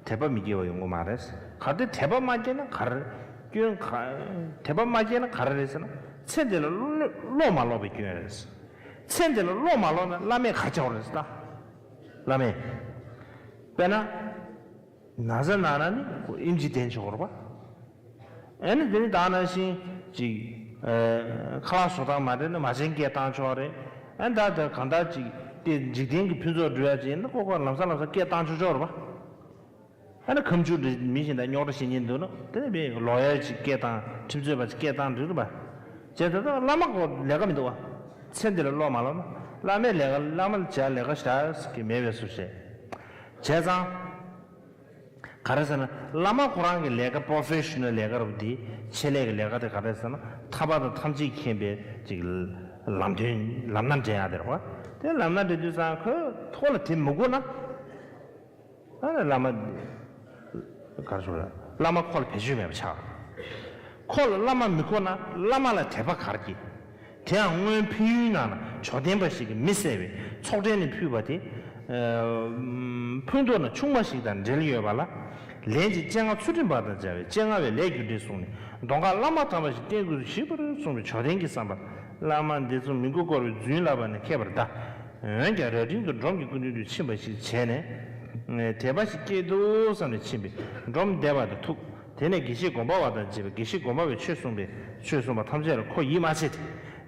དད་པ་མི་སྐྱེ་བ་ཡོང་གི་མ་རེད། གལ་ཏེ་དད་པ་མ་སྐྱེས་ན་ག་རེ། སྐྱོན་ག་དད་པ་མ་སྐྱེས་ན་ག་རེ་རེད་ཟེར་ན། ཚེ་འདི་ལ་བློ་བློ་མ་ལོག་པའི་སྐྱོན་རེད། ཚེ་འདི་ལ་བློ་མ་ལོག་ན་བླ་མས་ག་བྱ་བ་རེད་ཟེར་ད། བླ་མས། དཔེར་ན། ན་ཚ་ན་ན་ནི་ཁོ་ཨེམ་ཆི་བསྟེན་ཆོག་རེད་པ། ཨ་ནི་དེ་ནི་ད་ནང་བཞིན་ཅིག་ཨ། ཁ་ལག་བཟོ་སྟངས་མ་འདྲ་ན་མ་བྱན་སྐད་བཏང་ཆོག་རེད། ཨ་ནི་ད་ལྟ་གང་ལྟར་ཅིག་དེ་འཇིག་རྟེན་གྱི་ཕུན་ཚོགས་སྒྲུབ་ཡ་ཅིག་ཡིན་ན་ཁོ་ཁོ་ལམ་སང་ལམ་སང་སྐད་བཏང་ཆོག་ཆོག་རེད་པ། ཨ་ནི་ཁ་མཆུ་འདྲ་མི་བཞིན་དང་རྙོག་དྲ་བྱེད་ཉེན་འདུག་ན་དེ་ནི་བས་ལོ་ཡར་ཅིག་སྐད་བཏང་ཁྲིམས་རྩོད་པ་ཅིག་སྐད་བཏང་འགྲིག་རེད་པ། བྱས་ད་ལྟ་བླ་མ་ཁོ་ལས་ཀ་མི་འདུག་བ། ཚེ་འདི་ལ་བློ་མ་ལོག་ན་བླ་མའི་ལས་ཀ་བླ་མ་ལ་བྱ་ལས་ཀ་ཞིག་གི་མེད་པའི་བཟོ་བྱས། བྱས་ཙང་། ག་རེ་ཟེར་ན་བླ་མ་ཁོ་རང་གི་ལས་ཀ་པོ་རོ་ཕེ་ཤི་ནལ་ལས་ཀ་རུ་དེ་ཆེད་ལས་ཀྱི་ལས་ཀ་དེ་ག་རེ་ཟེར་ན་ཐར་པ་དང་ཐམས་ཅད་མཁྱེན་པའི་ཅིག་ལམ་སྟོན་ལམ་སྣ་འདྲེན་ཡག་དེ་རེད་བ། དེ་ལམ་སྣ་འདྲེན་དུས་ཙང་ཁོས་ཐོག་ལ་དེ་མི་དགོས་ན་ཨ་ནི་བླ་མ་ག་རེ་ཟེར་བ་བླ་མ་ཁོ་ལ་བེད་སྤྱོད་མེད་པ་ཆགས། ཁོ་ལ་བླ་མ་མི་དགོས་ན་བླ་མ་ལ་དད་པ་ག་རེ་སྐྱེ། དེའང་སྔོན་ཕན་ཡུལ་ནང་ན་ཇོ་བསྟན་པ་ཞིག་གིས་མི་བསད་པའི་ཚོགས་གྲལ་ནས་ཕུལ་བ་དེ། ཨ། ཕུ་མདོ་ན་ཆུང་མ་ཞིག་དང་འབྲེལ་ཡོད་པ་ལ། ལན་གཅིག་སྤྱན་སྔ་ཚུལ་ཁྲིམས་པ་དང་མཇལ་བས་སྤྱན་སྔ་བའི་ལས་རྒྱུ་འབྲས་གསུངས་ནས་གདོང་ཁར་བླ་མ་དམ་པ་ཞིག་བསྟེན་དགོས་སུ་ཞིག་པར་གསུངས་པའི་ཇོ་བསྟན་གྱི་བསམ་པར་བླ་མ་འདི་ཚོ་མི་མགོ་སྐོར་བའི་རྫུན་ལབ་པ་ནི་མཁས་པར་གདའ། འོན་ཀྱང་རྭ་སྒྲེང་དུ་འབྲོམ་གྱི་སྐུ་མདུན་དུ་ཕྱིན་པ་ཞིག་བྱས་ནས། དད་པ་ཞིག་སྐྱེས་འདུག་བསམ་ནས་ཕྱིན་པས་འབྲོམ་བདེ་བ་དང་ཐུག་དེ་ནས་དགེ་བཤེས་སྒོམ་པ་བ་དང་མཇལ་བས་དགེ་བཤེས་སྒོམ་པ་བས་ཆོས་གསུངས་པས་ཆོས་གསུངས་པ་ཐམས་ཅད་ལ་ཁོ་ཡིད་མ་ཆེས་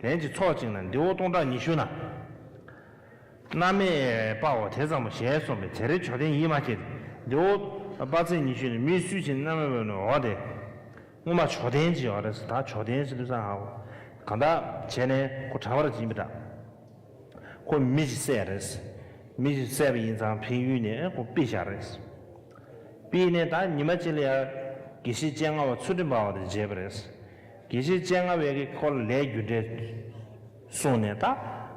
ཏེ། ལན་གཅིག་ཚོགས་བཅིངས་ན་འདི་འོ་སྟོང་ཕྲག་ཉི་ཤུ་ན། མནའ་མས་དཔའ་བོ་དེ་ཙམ་མོ་ཞེས་གསུངས་པས་དེར་ཇོ་བསྟན་ཡིད་མ་ཆེས་ཏེ། འདི་འོ་དཔའ་རྩལ་ཉི་ཤུ་ནི་མིའི་སུས་བྱིན་མནའ་མས་འབོད་ནས་འོ་དེ། སྔོན་མ་བྱོག་ལྡན་ཅིག་ཡོད་རེད། ད་བྱོག་ལྡན་ཟེར་དུས་ཙང་ཧ་གོ། གང་ལྟར་བྱས་ནས་ཁོ་གྲྭ་པ་ཅིག་ཡིན་པ་འདྲ། ཁོ་མི་ཞིག་བསད་རེད། མི་ཞིག་བསད་པ་ཡིན་ཙང་ཕན་ཡུལ་ནས་ཁོ་ཕུད་བཞག་རེད། ཕུད་ནས་ད་ཉི་མ་གཅིག་ལ་ཡ་དགེ་བཤེས་སྤྱན་སྔ་བ་ཚུལ་ཁྲིམས་འབར་བ་དང་མཇལ་བ་རེད། དགེ་བཤེས་སྤྱན་སྔ་བས་ཀྱི་ཁོ་ལ་ལས་རྒྱུ་འབྲས་གསུངས་ནས། ད་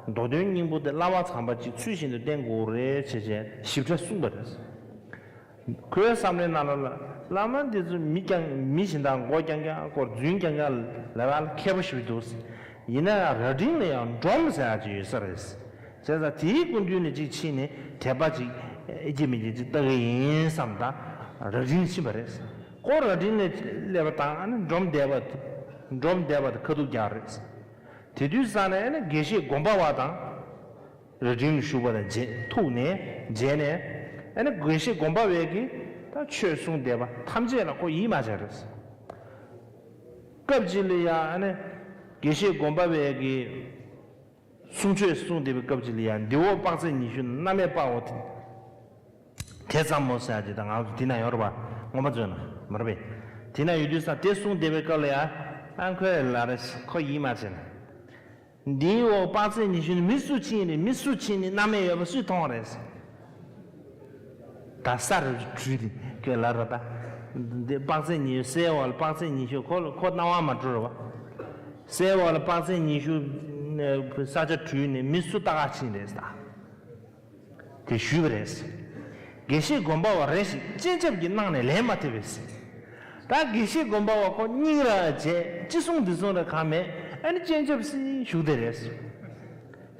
མདོ་དོན་སྙིང་པོ་དེ་བླ་མ་དམ་པ་གཅིག་ཚུལ་བཞིན་དུ་བསྟེན་དགོས་རེད་ཅེས་བྱས་ཞིབ་ཕྲ་གསུངས་པ་རེད། ཁོའི་བསམ་བློའི་ནང་ལ་བླ་མ་འདི་ཚོ་མི་རྐྱང་མི་གཞན་དག་མགོ་རྐྱང་རྐྱང་སྐོར་རྫུན་རྐྱང་རྐྱང་ལབ་ཡ་ལ་མཁས་པོ་ཞིག་འདུག། ཡིན་ན་ཡང་རྭ་སྒྲེང་ལ་ཡང་འབྲོམ་ཟེར་ཡ་ཅིག་ཡོད་ས་རེད། བྱས་ཙང་དེའི་སྐུ་མདུན་ནས་ཅིག་ཕྱིན་ནས་དད་པ་ཅིག་ཨེ་ཅིག་མི་ཅིག་ཅིག་ལྟ་གི་ཡིན་བསམ། ད་རྭ་སྒྲེང་ཕྱིན་པ་རེད། ཁོ་རྭ་སྒྲེང་ལ་སླེབས་པ་དང་ཨ་ནི་འབྲོམ་སྡེ་པ་འབྲོམ་སྡེ་པ་དང་ཁ་ཐུག་རྒྱག་རེད། དེ་དུས་ཙང་ནས་ཨ་ནི་དགེ་བཤེས་སྒོམ་པ་བ་དང་། རྭ་སྒྲེང་ལ་བཞུགས་པ་དང་མཇལ་ཐུག་ནས་མཇལ་ནས། ཨ་ནི་དགེ་བཤེས་སྒོམ་པ་བས་ཀྱིས་ད་ཆོས་གསུངས་བསྡད་པ་ཐམས་ཅད་ལ་ཁོ་ཡིད་མ་ཆེས་རེད། སྐབས་གཅིག་ལ་ཡ་ཨ་ནི་དགེ་བཤེས་སྒོམ་པ་བས་ཀྱིས་གསུང་ཆོས་གསུངས་བསྡད་པའི་སྐབས་གཅིག་ལ་ཡ་འདི་འོག་དཔག་ཚད་ཉི་ཤུ་ན་མནར་མེད་དཔའ་བོ་དེ་དེ་ཙམ་མོ་ཟེར་ཡ་དེ་ད་ང་ཚོ་འདི་ན་ཡོད་རེད་པ། ངོ་མ་བརྗོད་ན་མ་རེད་པས། དེ་ན་ཡོད་དུས་ཙང་དེ་གསུངས་བསྡད་པའི་སྐབས་ལ་ཡ་ཨ་ཁོས་ལབ་རེད། ཁོ་ཡིད་མ་ཆེས་ན། འདིའི་འོག་དཔག་ཚད་ཉི་ཤུ་ནི་མི་སུ་ཕྱིན་རེད། མི་སུ་ཕྱིན་ནི་མནར་མེད་ཡོད་པ་སུས་མཐོང་བ་རེད། ད་ས་རུ་བྲུས་ཏེ་ཁོས་ལབ་ར། ད་འདི་དཔག་ཚད་ཉི་ཤུ་སའི་འོག་ལ་དཔག་ཚད་ཉི་ཤུ་ཁོ་ལ་ཁོ་སྣང་བ་མ་འགྲོ་ར་བ། སའི་འོག་ལ་དཔག་ཚད་ཉི་ཤུ་ས་ཆ་བྲུས་ནས་མི་སུ་ལྟ་ག་ཕྱིན་རེད་ད། དེ་ཞུས་པ་རེད། དགེ་བཤེས་སྒོམ་པ་བ་རེ་ཞིག་སྤྱན་ཆབ་ཀྱིས་གནང་ནས་ལན་མ་ཐེབས་པས། ད་དགེ་བཤེས་སྒོམ་པ་བ་ཁོ་སྙིང་ར་བརྗེད། ཅི་གསུང་འདི་གསུང་ར་གང་མེད། ཨ་ནི་སྤྱན་ཆབ་སེ་བཞུགས་དེ་རེད།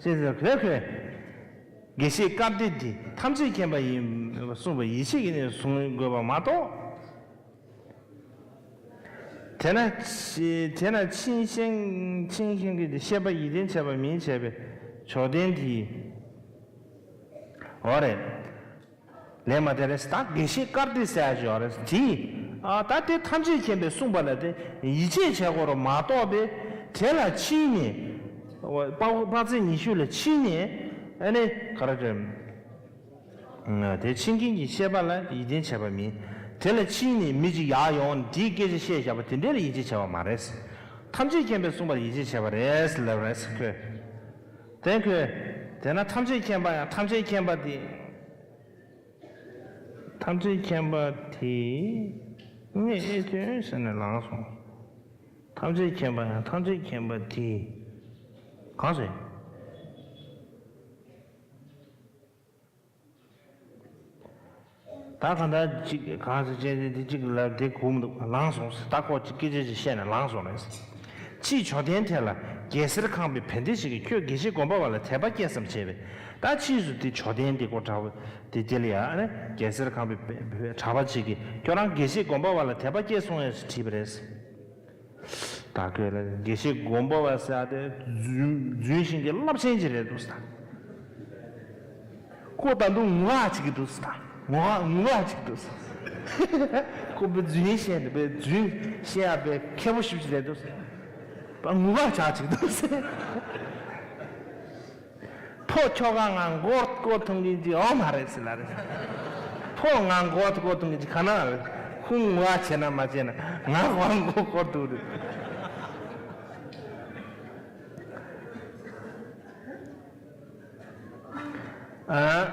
ཞེས་ཟེར་ཁོས་ཁོས། དགེ་བཤེས་སྐབས་དེ་འདི་ཐམས་ཅད་མཁྱེན་པ་ཡིན་གསུངས་པ་ཡིད་ཆེས་ཀྱིས་ནི་གཟུང་དགོས་པ་མ་གཏོགས། དེས་ན་དེས་ན་ཕྱིན་ཤེས་ཕྱིན་ཤེས་ཀྱི་ཤེས་པ་ཡིད་བརྟན་བྱས་པ་མིན་བྱས་པའི་བྱོག་ལྡན་དེ། འོ་རེད། ལན་མ་དེ་རེད། ད་དགེ་བཤེས་སྐར་ཏི་ཟེར་ཡ་ཞིག་ཡོད་རེད། དེས་ཨ་ད་དེ་ཐམས་ཅད་མཁྱེན་པས་གསུངས་པ་ལ་དེ་ཡིད་ཆེས་བྱས་དགོས་རེད་མ་གཏོགས་པས། དེ་ལ་ཕྱིན་ནས་དཔག་དཔག་ཚད་ཉི་ཤུ་ལ་ཕྱིན་ནས་ཨ་ནི་ག་རེ་རེད། དེ་ཕྱིན་མཁན་གྱི་ཤེས་པ་ལ་ཡིད་བརྟན་བྱས་པ་མིན། དེ་ལ་ཕྱིན་ནས་མི་གཅིག་ཡར་ཡོང་ནས་དེའི་སྐད་ཆ་བཤད་བཞག་པ་དེ་འདྲ་ལ་ཡིད་ཆེས་བྱས་པ་མ་རེད། ཐམས་ཅད་མཁྱེན་པས་གསུངས་པ་ལ་ཡིད་ཆེས་བྱས་པ་རེད་ལབ་རེད་ཁོས། དེ་ཁོས། དེས་ན་ཐམས་ཅད་མཁྱེན་པ་ཡང་ཐམས་ཅད་མཁྱེན་པ་དེ། ཐམས་ཅད་མཁྱེན་པ་དེ། ངས་ཨེ་ཐོན་ཟེར་ནས་ལངས་སོང་། ཐམས་ཅད་མཁྱེན་པ་ཡང་ཐམས་ཅད་མཁྱེན་པ་དེ། གང་ཟེར། ད་གང་ལྟར་ཅིག་གང་ཟེར་བྱས་ཏེ་འདི་གཅིག་ལ་དེ་གོ་མི་འདུག་ལངས་སོང་ཟེར། ད་ཁོ་ཅིག་སྐད་ཆ་ཅིག་བཤད་ནས་ལངས་སོང་རེད། ཕྱིས་བྱོག་ལྡན་དེ་ལ་རྒྱལ་སྲས་ཁང་པའི་བན་དེ་ཞིག་གིས་ཁྱོད་དགེ་བཤེས་སྒོམ་པ་བ་ལ་དད་པ་སྐྱེས་སམ་བྱས་པས། ད་ཕྱིས་སུ་དེ་བྱོག་ལྡན་དེ་ཁོ་གྲྭ་པ་དེ་དེ་ལ་ཡ་ཨ་ནི་རྒྱལ་སྲས་ཁང་པའི་བན་བན་གྲྭ་པ་ཅིག་གིས་ཁྱོད་རང་དགེ་བཤེས་སྒོམ་པ་བ་ལ་དད་པ་སྐྱེས་སོང་ངས་ཟེར་དྲིས་པ་རེད། ད་ཁོས་ལ་དགེ་བཤེས་སྒོམ་པ་བ་ཟེར་ཡ་དེ་རྫུན་རྫུན་ཤེས་མཁན་རླབས་ཆེན་ཅིག་རེད་འདུག་ཟེར། ཁོ་ད་དུང་ངུ་ངག་བྱེད་ཀྱི་འདུག་ཟེར། ངུ་ངག་ངུ་ངག་བྱེད་ཀྱི་འདུག་ཟེར། ཁོ་བུ་རྫུན་བཤད་ནས་བུ་རྫུན་བཤད་ཡ་བུ་མཁས་པོ་ཞིག་རེད་འདུག་ཟེར། ངུ་ངག་བྱེད་ཀྱི་འདུག་ཟེར། ཕོ་ཁྱོ་ག་ང་མགོ་སྐོར་ཐུང་གིན་གྱི་འོ་མ་རེད་ཟེར་ལ་རེད། ཕོ་ང་མགོ་སྐོར་ཐུང་གིན་གྱི་ག་ན་རེད། ཁོང་ངུ་བ་བྱས་ན་མ་བྱས་ན་ང་ཁོ་མགོ་སྐོར་ཐུག་རེད། ཨ།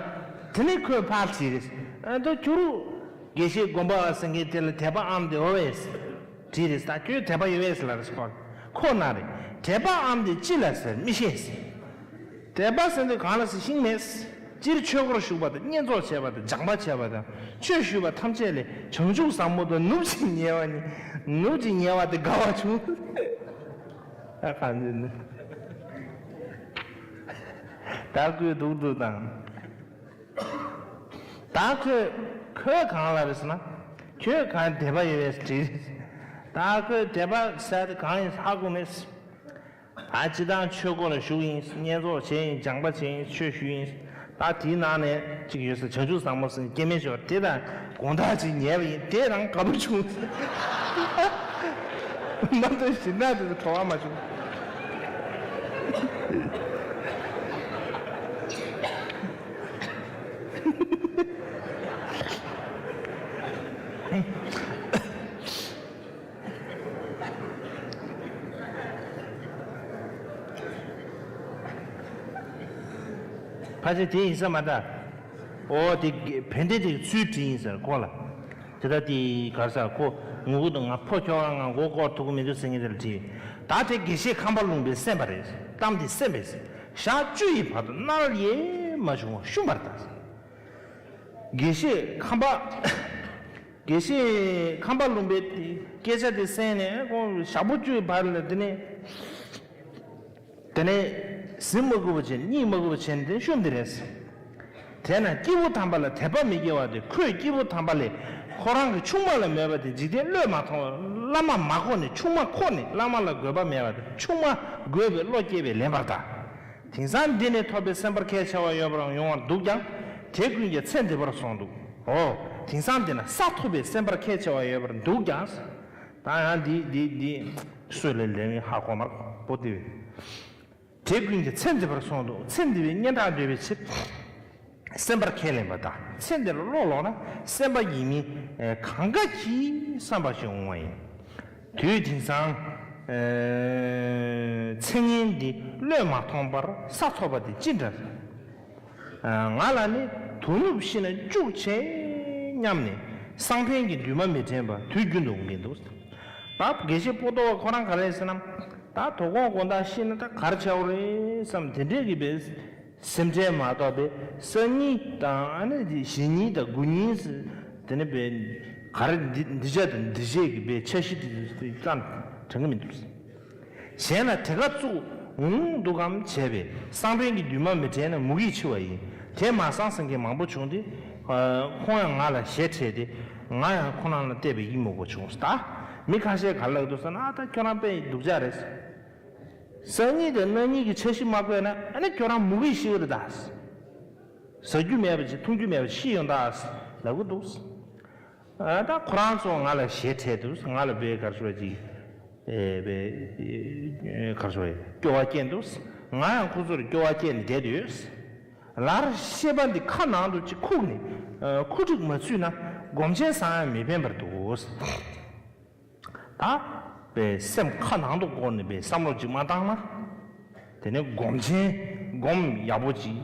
དེ་ནས་ཁོས་ཕར་དྲིས་རེད། ཨ་ད་ཁྱོད་རུ་དགེ་བཤེས་སྒོམ་པ་བ་ཟེར་མཁན་དེ་ལ་དད་པ་ཨམ་དེ་འོ་བས། དྲིས་རེད། ད་ཁྱོད་དད་པ་ཡོད་བས་ལ་རེད་ཁོ། ཁོ་ན་རེད། དད་པ་ཨམ་དེ་ཅི་ལ་ཟེར་མི་ཤེས་ཟེར། དད་པ་ཟེར་དུས་གང་ལ་ཟེར་ཤེས་མེད། སྤྱིར་ཆོས་སྒོར་ཞུགས་པ་དང་བསྙེན་རྫོགས་བྱས་པ་དང་སྦྱངས་པ་བྱས་པ་དང་ཆོས་ཞུས་པ་ཐམས་ཅད་ལས་བྱང་ཆུབ་ཟབ་མོ་དང་ནུབ་ཅིང་ཉེ་བ་ནི། ནུབ་ཅིང་ཉེ་བ་དེ་དགའ་བ་བྱུང་། ཨ་གང་ཟེར་ནི། ད་ཁོས་སྡུག་སྡུག་དང་། ད་ཁོས་ཁོས་གང་ལ་རེད་ཟེར་ན། ཁྱོད་གང་དད་པ་ཡོད་པས་དྲིས། ད་ཁོས་དད་པ་ཟེར་དེ་གང་ཡིན་ཧ་གོ་མེད། ད་སྤྱིར་བཏང་ཆོས་སྒོ་ལ་ཞུགས་ཡིན། བསྙེན་རྫོགས་བྱས་ཡིན། སྦྱངས་པ་བྱས་ཡིན། ཆོས་ཞུས་ཡིན། ད་དེའི་ནང་ནས་གཅིག་ཡོད་ཟེར། བྱང་ཆུབ་ཟབ་མོ་ཟེར་སྐྱེ་མེད་ཞོར་དེ་དང་དགོང་དག་ཅིག་ཉལ་བ་ཡིན། དེ་རང་དགའ་པོ་བྱུང་། མ་གཏོགས་ཞིག་ན་དེ་ཚོ་བྲོ་བ་མ་བྱུང་། ཕལ་ཆེར་དེ་ཡིན་ས་མ་རེད། ཨོ་དེ་བན་དེ་དེ་ཚུལ་བྲིས་ཡིན་ཟེར་ཁོ་ལ། དེ་ད་དེ་གར་ས་ཁོ་ངུ་གུ་དང་ང་ཕོ་ཁྱོ་ག་ང་མགོ་སྐོར་ཐུག་གི་མི་འདུག་ཟེར་ངེས་དེར་བྲིས། ད་དེ་དགེ་བཤེས་ཁམས་པ་ལུང་པས་གསན་པ་རེད། གཏམ་དེ་གསན་པས། ཞག་བཅུ་ཡི་བར་དུ་མནར་ཡེ་མ་བྱུང་བ་ཤུམ་པར་ད། དགེ་བཤེས་ཁམས་པ། དགེ་བཤེས་ཁམས་པ་ལུང་པའི་སྐད་ཆ་དེ་གསན་ནས་ཁོང་ཞག་པོ་བཅུའི་བར་ལ་དེ་ནས། དེ་ནས་གཟིམ་མ་དགོས་པ་བྱས་ནས་གཉིད་མ་དགོས་པ་བྱས་ནས་དེ་ནས་ཤུམ་དེ་རེད། དེས་ན་སྐྱེས་བུ་དམ་པ་ལ་དད་པ་མི་སྐྱེ་བ་དེ་ཁོས་སྐྱེས་བུ་དམ་པ་ལས་ཁོ་རང་གི་ཆུང་མ་ལ་མོས་པ་དེ་འཇིག་རྟེན་བློས་མ་ཐོངས་བླ་མ་མ་གོ་ནས་ཆུང་མ་ཁོ་ནས་བླ་མ་ལ་དགོས་པ་མེད་པ་དེ་ཆུང་མ་དགོས་པའི་བློ་སྐྱེས་པས་ལན་པར་ད། དེང་སང་འདི་ནས་ཐོབ་པའི་སེམས་པར་ཁས་འཆེ་བ་ཡོད་པར་ཡོང་བར་འདུག་ཀྱང་། དེ་ཀུན་ཀྱང་ཚེ་འདི་པར་སོང་འདུག་ཨོ། དེང་སང་འདི་ན་ས་ཐོབ་པའི་སེམས་པར་ཁས་འཆེ་བ་ཡོད་པར་འདུག་ཀྱང་། ད་ཡང་འདི་འདི་འདི་སུ་ལས་ལན་ཧ་གོ་མར་པོ་ཏི་བས། དེ་ཀུན་ཀྱང་ཚེ་འདི་པར་སོང་འདུག་ཚེ་འདི་པའི་སྙན་གྲགས་འདོད་པའི་ཕྱིར། སེམས་པར་ཁས་ལེན་པ་དང་ཚེ་འདིར་བློ་ལོག་ན་སེམས་པ་ཡིན་མིན་གང་ག་གི་བསམ་པ་ཞིག་འོང་བ་ཡིན། དུས་དེང་སང་ཚེ་ངན་འདི་བློས་མ་ཐོངས་པར་ས་ཐོབ་པ་དེ་ཅི་འདྲ། ང་ལ་ནི་དོ་ནུབ་ཤི་ན་སྐྱུག་བྱེད་སྙམ་ནས་སང་ཕན་གྱི་འདུན་མ་མི་དྲན་པ་དུས་རྒྱུན་དུ་འོང་གིན་འདུག་ད་དགེ་བཤེས་པོ་ཏོ་བ་ཁོ་རང་ག་རེ་ཟེར་ན། ད་དོ་དགོང་དགོང་དག་ཤི་ན་ད་གར་བྱའོ་རེད་བསམ་དེ་འདྲས་ཀྱི་བས། སེམས་ཁྲལ་མ་གཏོགས་པའི་སང་ཉིན་དང་ཨ་ནི་གཞེས་ཉིན་དང་དགུ་ཉིན་ཟེར་དེ་ནི་བས་ག་རེ་འདི་འདི་བྱ་དང་འདི་བྱེད་ཀྱི་བས་འཆར་གཞི་དེ་ཙམ་དྲན་གི་མི་འདུག་གཞན་ལ་དེ་ག་བཙུགས་འོང་འདུག་གམ་བྱས་པས་སང་ཕན་གྱི་འདུན་མ་མི་དྲན་ན་མུ་གེས་འཆི་བ་ཡིན། དེ་མ་སང་ཟེར་མཁན་མང་པོ་བྱུང་སྟེ། ཁོང་ཡང་ང་ལ་ཞེ་ཁྲེལ་ཏེ་ང་ཡང་ཁོ་རང་ལ་བལྟས་པས་ཡིད་མུག་པོ་བྱུང་ད། མི་ཁ་ཤས་ག་ལ་འདུག་ཟེར་ན་ཨ་ད་ཁྱོད་རང་དཔེ་སྡུག་ཅག་རེད། སང་ཉིན་དང་གནངས་ཉིན་གྱི་འཆར་གཞི་མ་བཀོད་ན་ཨ་ནི་ཁྱོད་རང་མུ་གེ་ཤི་གི་རེད་ད། ཟ་རྒྱུ་མེད་པ་ཅིག་འཐུང་རྒྱུ་མེད་པ་ཤི་ཡོང་ད་ལབ་གི་འདུག་ཨ་ད་ཁོ་རང་ཚོ་ང་ལ་ཞེ་ཁྲེལ་འདུག་ང་ལ་བའི་གར་སོ་ཅིག་ཨེ་བའི་གར་སོ་སྐྱོ་བ་སྐྱེས་འདུག་ང་ཡང་ཁོ་ཚོར་སྐྱོ་བ་སྐྱེས་ནས་བསྡད་ཡོད། ལར་ཤེས་པ་འདི་ཁ་ནང་དུ་ཅིག་ཁུག་ནས་ཁུ་འཁྲིག་མ་ཚུད་ན་སྒོམ་ཆེན་བཟང་ཡང་མི་ཕན་པར་འདུག་ད་པའི་སེམས་ཁ་ནང་དུ་བསྐོར་ནས་པའི་བསམ་བློ་ཅིག་མ་བཏང་ན། དེ་ནས་སྒོམ་ཆེན་སྒོམ་ཡག་པོ་ཅིག་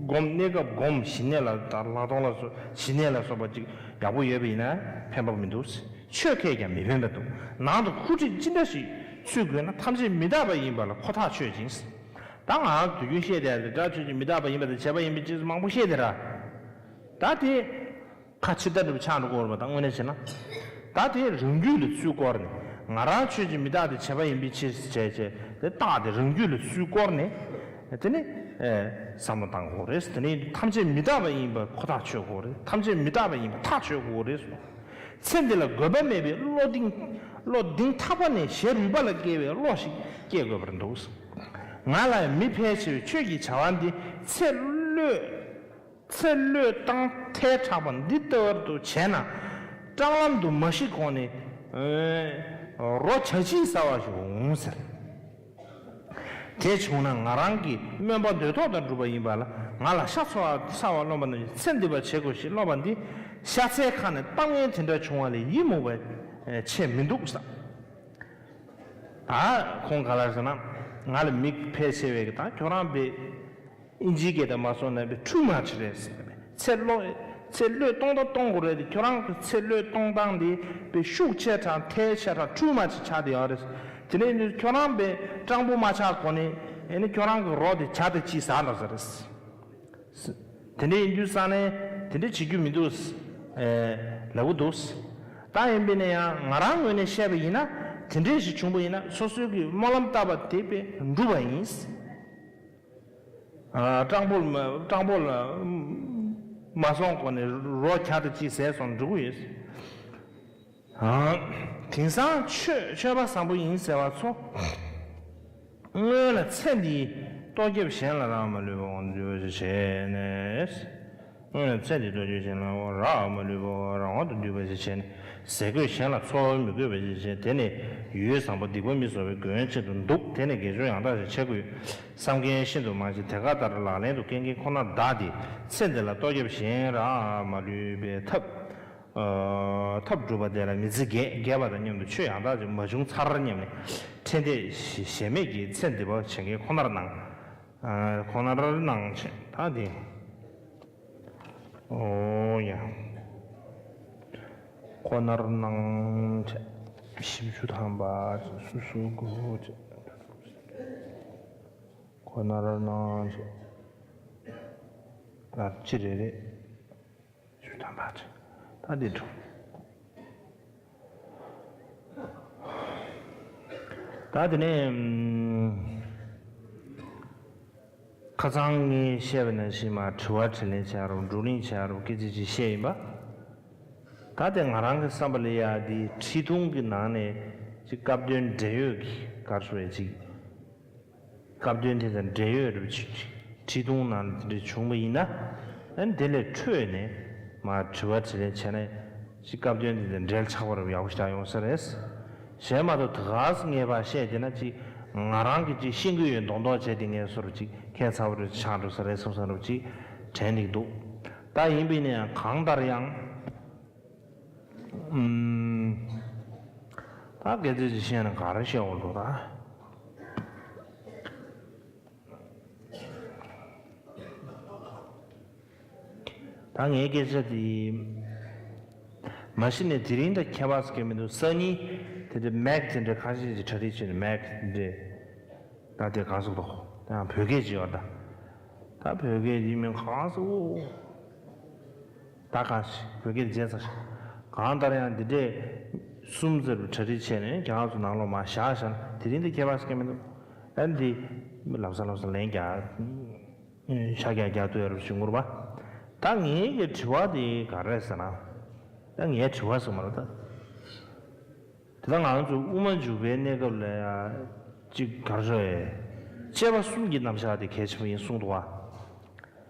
སྒོམ་གནས་སྐབས་སྒོམ་ཞི་གནས་ལ་ད་ལྷག་མཐོང་ལ་སོགས་ཞི་གནས་ལ་སོགས་པ་ཅིག་ཡག་པོ་ཡོད་པ་ཡིན་ན་ཕན་པ་མི་འདུག་ཆོས་ཁས་ཀྱང་མི་ཕན་པ་འདུག་ནང་དུ་ཁུ་འཁྲིག་ཅི་འདྲ་ཞིག་ཚུད་དགོས་ན་ཐམས་ཅད་མི་རྟག་པ་ཡིན་པ་ལ་ཁོ་ཐག་ཆོད་ཅིང་། ད་ང་དུས་རྒྱུན་བཤད་བསྡད་དེ་དགྲ་ཆོས་ཅན་མི་རྟག་པ་ཡིན་པ་དང་བྱས་པ་ཡིན་པའི་ཕྱིར་མང་པོ་བཤད་དེ་ར། ད་དེ། ཁ་ཕྱིར་ལྟ་འགྲུབ་ཆགས་འགྲོ་གི་ཡོད་རེད་པ་ད་དངོས་གནས་བྱས་ན། ད་དེ་རང་རྒྱུད་ལ་ཚུར་བསྐོར་ནས་ང་རང་ཆོས་ཅན་མི་རྟག་སྟེ་བྱས་པ་ཡིན་པའི་ཕྱིར་བྱས་བྱས་དེ་རྟགས་དེ་རང་རྒྱུད་ལ་ཚུར་བསྐོར་ནས་དེ་ནི་བསམ་བློ་བཏང་དགོས་རེད། དེ་ནི་ཐམས་ཅད་མི་རྟག་པ་ཡིན་པ་ཁོ་ཐག་ཆོད་དགོས་རེད། ཐམས་ཅད་མི་རྟག་པ་ཡིན་པ་ཐག་ཆོད་དགོས་རེད་གསུངས། ཚེ་འདི་ལ་དགོས་པ་མེད་པའི་བློ་གདེང་བློ་གདེང་ཐག་པ་ནས་ཞེ་རུས་པ་ལ་སྐྱེ་བའི་བློ་ཞིག་སྐྱེ་དགོས་པར་འདུག་ང་ལ་མི་ཕལ་ཆེ་བས་ཆོས་ཀྱི་བྱ་བ་འདི་ཚེ་བློས། ཚེ་བློས་བཏང་ཐལ་དྲགས་པ་འདི་ལྟ་བུར་དུ་བྱས་ན། སྤྲང་ལམ་དུ་མ་ཤི་གོང་ནས་རོ་བྱ་ཕྱིས་ཟ་བ་ཞིག་འོང་ཟེར། དེ་བྱུང་ན་ང་རང་གི་སྨོན་པ་འདོད་ཐོག་ལྟར་འགྲུབ་པ་ཡིན་པ་ལ་ང་ལ་ཤ་ཚ་བ་ཚ་བ་སློང་བ་ནི་ཚེ་འདི་པ་བྱེད་དགོས་ཞེས་སློང་བ་འདི་ཤ་ཚའི་ཁ་ནས་གཏམ་ངན་དེ་འདྲ་བྱུང་བ་ལས་ཡིད་མུག་པ་ཆེ་མི་འདུག་ས། ད་ཁོང་ག་ལ་ཟེར་ན་ང་ལ་མི་ཕལ་ཆེ་བས་ད་ཁྱོད་རང་པས། ཨིན་ཇིའི་སྐད་དུ་མ་སོང་ན་པའི་ཊུ་མ་ཆི་རེད་ཟེར་བས་ཚེ་བློ་ཚེ་བློས་གཏོང་ད་གཏོང་དགོས་རེད་དེ་ཁྱོད་རང་གི་ཚེ་བློས་གཏོང་སྟངས་དེ་པའི་ཤུགས་ཆེ་དྲགས་ཐལ་ཆེ་དྲགས་ཊུ་མ་ཆི་ཆགས་བསྡད་ཡོད་རེད། དེ་ནས་ཁྱོད་རང་པའི་སྤྲང་པོ་མ་ཆགས་གོང་ནས་ཨེ་ནི་ཁྱོད་རང་གི་རོ་དེ་བྱ་དང་ཅིས་ཟ་འགྲོ་ས་རེད། དེ་འདྲ་ཡིན་དུས་ཙང་ནས་དེ་འདྲ་བྱེད་རྒྱུ་མི་འདུག་ལབ་གི་འདུག་ད་ཡིན་པས་ན་ཡང་ང་རང་ངོས་ནས་བཤད་པ་ཡིན་ན་དེ་འདྲ་ཞིག་བྱུང་པ་ཡིན་ན་སོ་སོའི་གི་སྨོན་ལམ་བཏབ་པ་དེ་པའི་འགྲུབ་པ་ཡིན། སྤྲང་པོ་སྤྲང་པོ་ལ་མ་སོང་གོང་ནས་རོ་བྱ་དང་ཅིས་ཟས་སོང་འགྲོ་གི་ཡོད། དེང་སང་ཆོས་ཆོས་པ་བཟང་པོ་ཡིན་ཟེར་བ་ཚོ། སྔོན་ལ་ཚེ་འདིའི་ལྟོ་རྒྱབ་གཞན་ལ་རག་མ་ལུས་པ་འོང་དུ་འདུལ་བ་ཞིག་བྱས་ནས། སྔོན་ལ་ཚེ་འདིའི་ལྟོ་རྒྱབ་གཞན་ལ་རག་མ་ལུས་པ་རང་དབང་དུ་འདུལ་བ་ཞིག་བྱས་ནས། ཟས་གོས་གཞན་ལ་འཚོ་བ་མི་དགོས་པ་ཞིག་བྱས་དེ་ནས་ཡུལ་བཟང་པོ་སྡིག་པ་མི་བཟོ་བའི་མགོན་ཆེད་དུ་འདུག་དེ་ནས་དགེ་སྦྱོར་ཡང་དག་ཞིག་བྱེད་དགོས། བསམ་མཁན་ཤིན་ཏུ་མང་ཞིང་དེ་ག་ལྟར་ལག་ལེན་དུ་བཀལ་མཁན་ཁོ་ན་བདག་དེ་ཚེ་འདི་ལ་ལྟོ་རྒྱབ་གཞན་རག་མ་ལུས་པའི་ཐབས། ཐབས་སྒྲུབ་པ་དེ་ལ་མི་ཚེ་རྒས་རྒས་པ་དང་མཉམ་དུ་ཆོས་ཡང་དག་ཅིག་མ་བྱུང་ཚར་སྙམ་ནས་ཁྲེལ་འདོད་ཞེ་མེད་ཀྱིས་ཚེ་འདི་པ་བྱེད་མཁན་ཁོ་ནར་སྣང་། ཁོ་ནར་སྣང་བྱེད་ད་དེ། ཨོ་ཡ། ཁོ་ནར་སྣང་བྱས། བཞི་བཅུ་ཐམ་པ་སུ་སུ་དགོས་བྱས། ཁོ་ནར་སྣང་བྱས། ལ་ཅི་རེ་རེ། བཅུ་ཐམ་པ་བྱས། ད་འདི་འགྲོ། ད་དེ་ནས་ཁ་སང་ངས་བཤད་པ་ནང་བཞིན་མར་དྲི་བ་དྲིས་ལན་བྱ་རོགས། བགྲོ་གླེང་བྱ་རོགས། སྐད་ཆ་ཅིག་བཤད་ཡིན་པ། ད་དེ་ང་རང་གི་བསམ་པ་ལ་ཡ་འདི་ཁྲི་སྟོང་གི་ནང་ནས་ཅིག་སྐབས་དོན་འབྲེལ་ཡོད་ཀྱི་ག་རེ་ཞུ་བའི་ཅིག་སྐབས་དོན་དེ་དང་འབྲེལ་ཡོད་རུ་ཁྲི་སྟོང་ནང་ལ་དེ་འདྲ་བྱུང་བ་ཡིན་ན། ཨ་ནི་དེ་ལས་འཕྲོས་ནས་མར་དྲི་བ་དྲིས་ལན་བྱས་ན་ཅིག་སྐབས་དོན་དེ་དང་འབྲེལ་ཆགས་པ་རུ་ཡག་པོ་ཞིག་ཡོང་ས་རེད། གཞན་མ་གཏོགས་ད་ག་སེ་ངས་ཕར་བཤད་བསྡད་ན་ཅིག་ང་རང་གིས་ཅིག་ཤེས་ཀྱི་ཡོད་མདོག་མདོག་བྱས་ཏེ་ངས་སོ་རུ་ཅིག་ཁྱད་མཚར་པོ་རུ་ཆགས་འགྲོ་ས་རེད་བསམ་བསམ་རུ་ཅིག་དྲན་གྱི་འདུག་ད་ཡིན་པས་ན་ཡང་གང་ལྟར་ཡང་། ཨུམ། ད་སྐད་ཆ་ཅིག་བཤད་ན་ག་རེ་བཤད་འོང་འདུག་ད། ད་ངའི་སྐད་ཆ་དེ། མ་གཞི་ནས་དེ་རིང་ད་ཁྱད་པར་ཟེར་མཁན་མི་འདུག་སང་ཉིན་དེ་འདྲའི་མེག་དེ་འདྲའི་ཁ་ཤས་ཀྱིས་གྲ་སྒྲིག་བྱས་ནས་མེག་དེ་འདྲའི། ད་དེ་གང་ཟེར་འདུག་ད་ཡང་བོད་སྐད་ཅིག་ཡོད་ད། ད་བོད་སྐད་ཡིན་མིན་གང་ཟེར་འོ། ད་གང་ཞིག་བོད་སྐད་བརྗེད་ཚར་ཤག་གང་ལྟར་ཡང་འདི་འདྲས་གསུམ་ཙམ་གྲ་སྒྲིག་བྱས་ནས་རྒྱ་གར་ཚོ་ནང་ལོགས་མར་བཞག་བཞག་ན་དེ་རིང་འདི་ཁྱད་པར་ཟེར་མཁན་མི་འདུག་ཨ་ནི་འདི་ལམ་སང་ལམ་སང་ལན་རྒྱག་ཤ་རྒྱག་རྒྱག་ཐུབ་ཡ་རུ་ཞུ་ངུར་བ། ད་ངའི་གི་དྲི་བ་དེ་ག་རེ་རེད་ཟེར་ན། ད་ངའི་དྲི་བ་ཟེར་མ་རེད་ད། དེ་ལྟར་ང་ཚོ་དབུ་མ་འཇུག་པའི་གནས་སྐབས་ལ་ཡང་གཅིག་ག་རེ་ཟེར། དཔྱད་པ་གསུམ་གྱི་རྣམ་གཞག་དེ་གལ་ཆེན་པོ་ཡིན་གསུངས་འདུག་བ།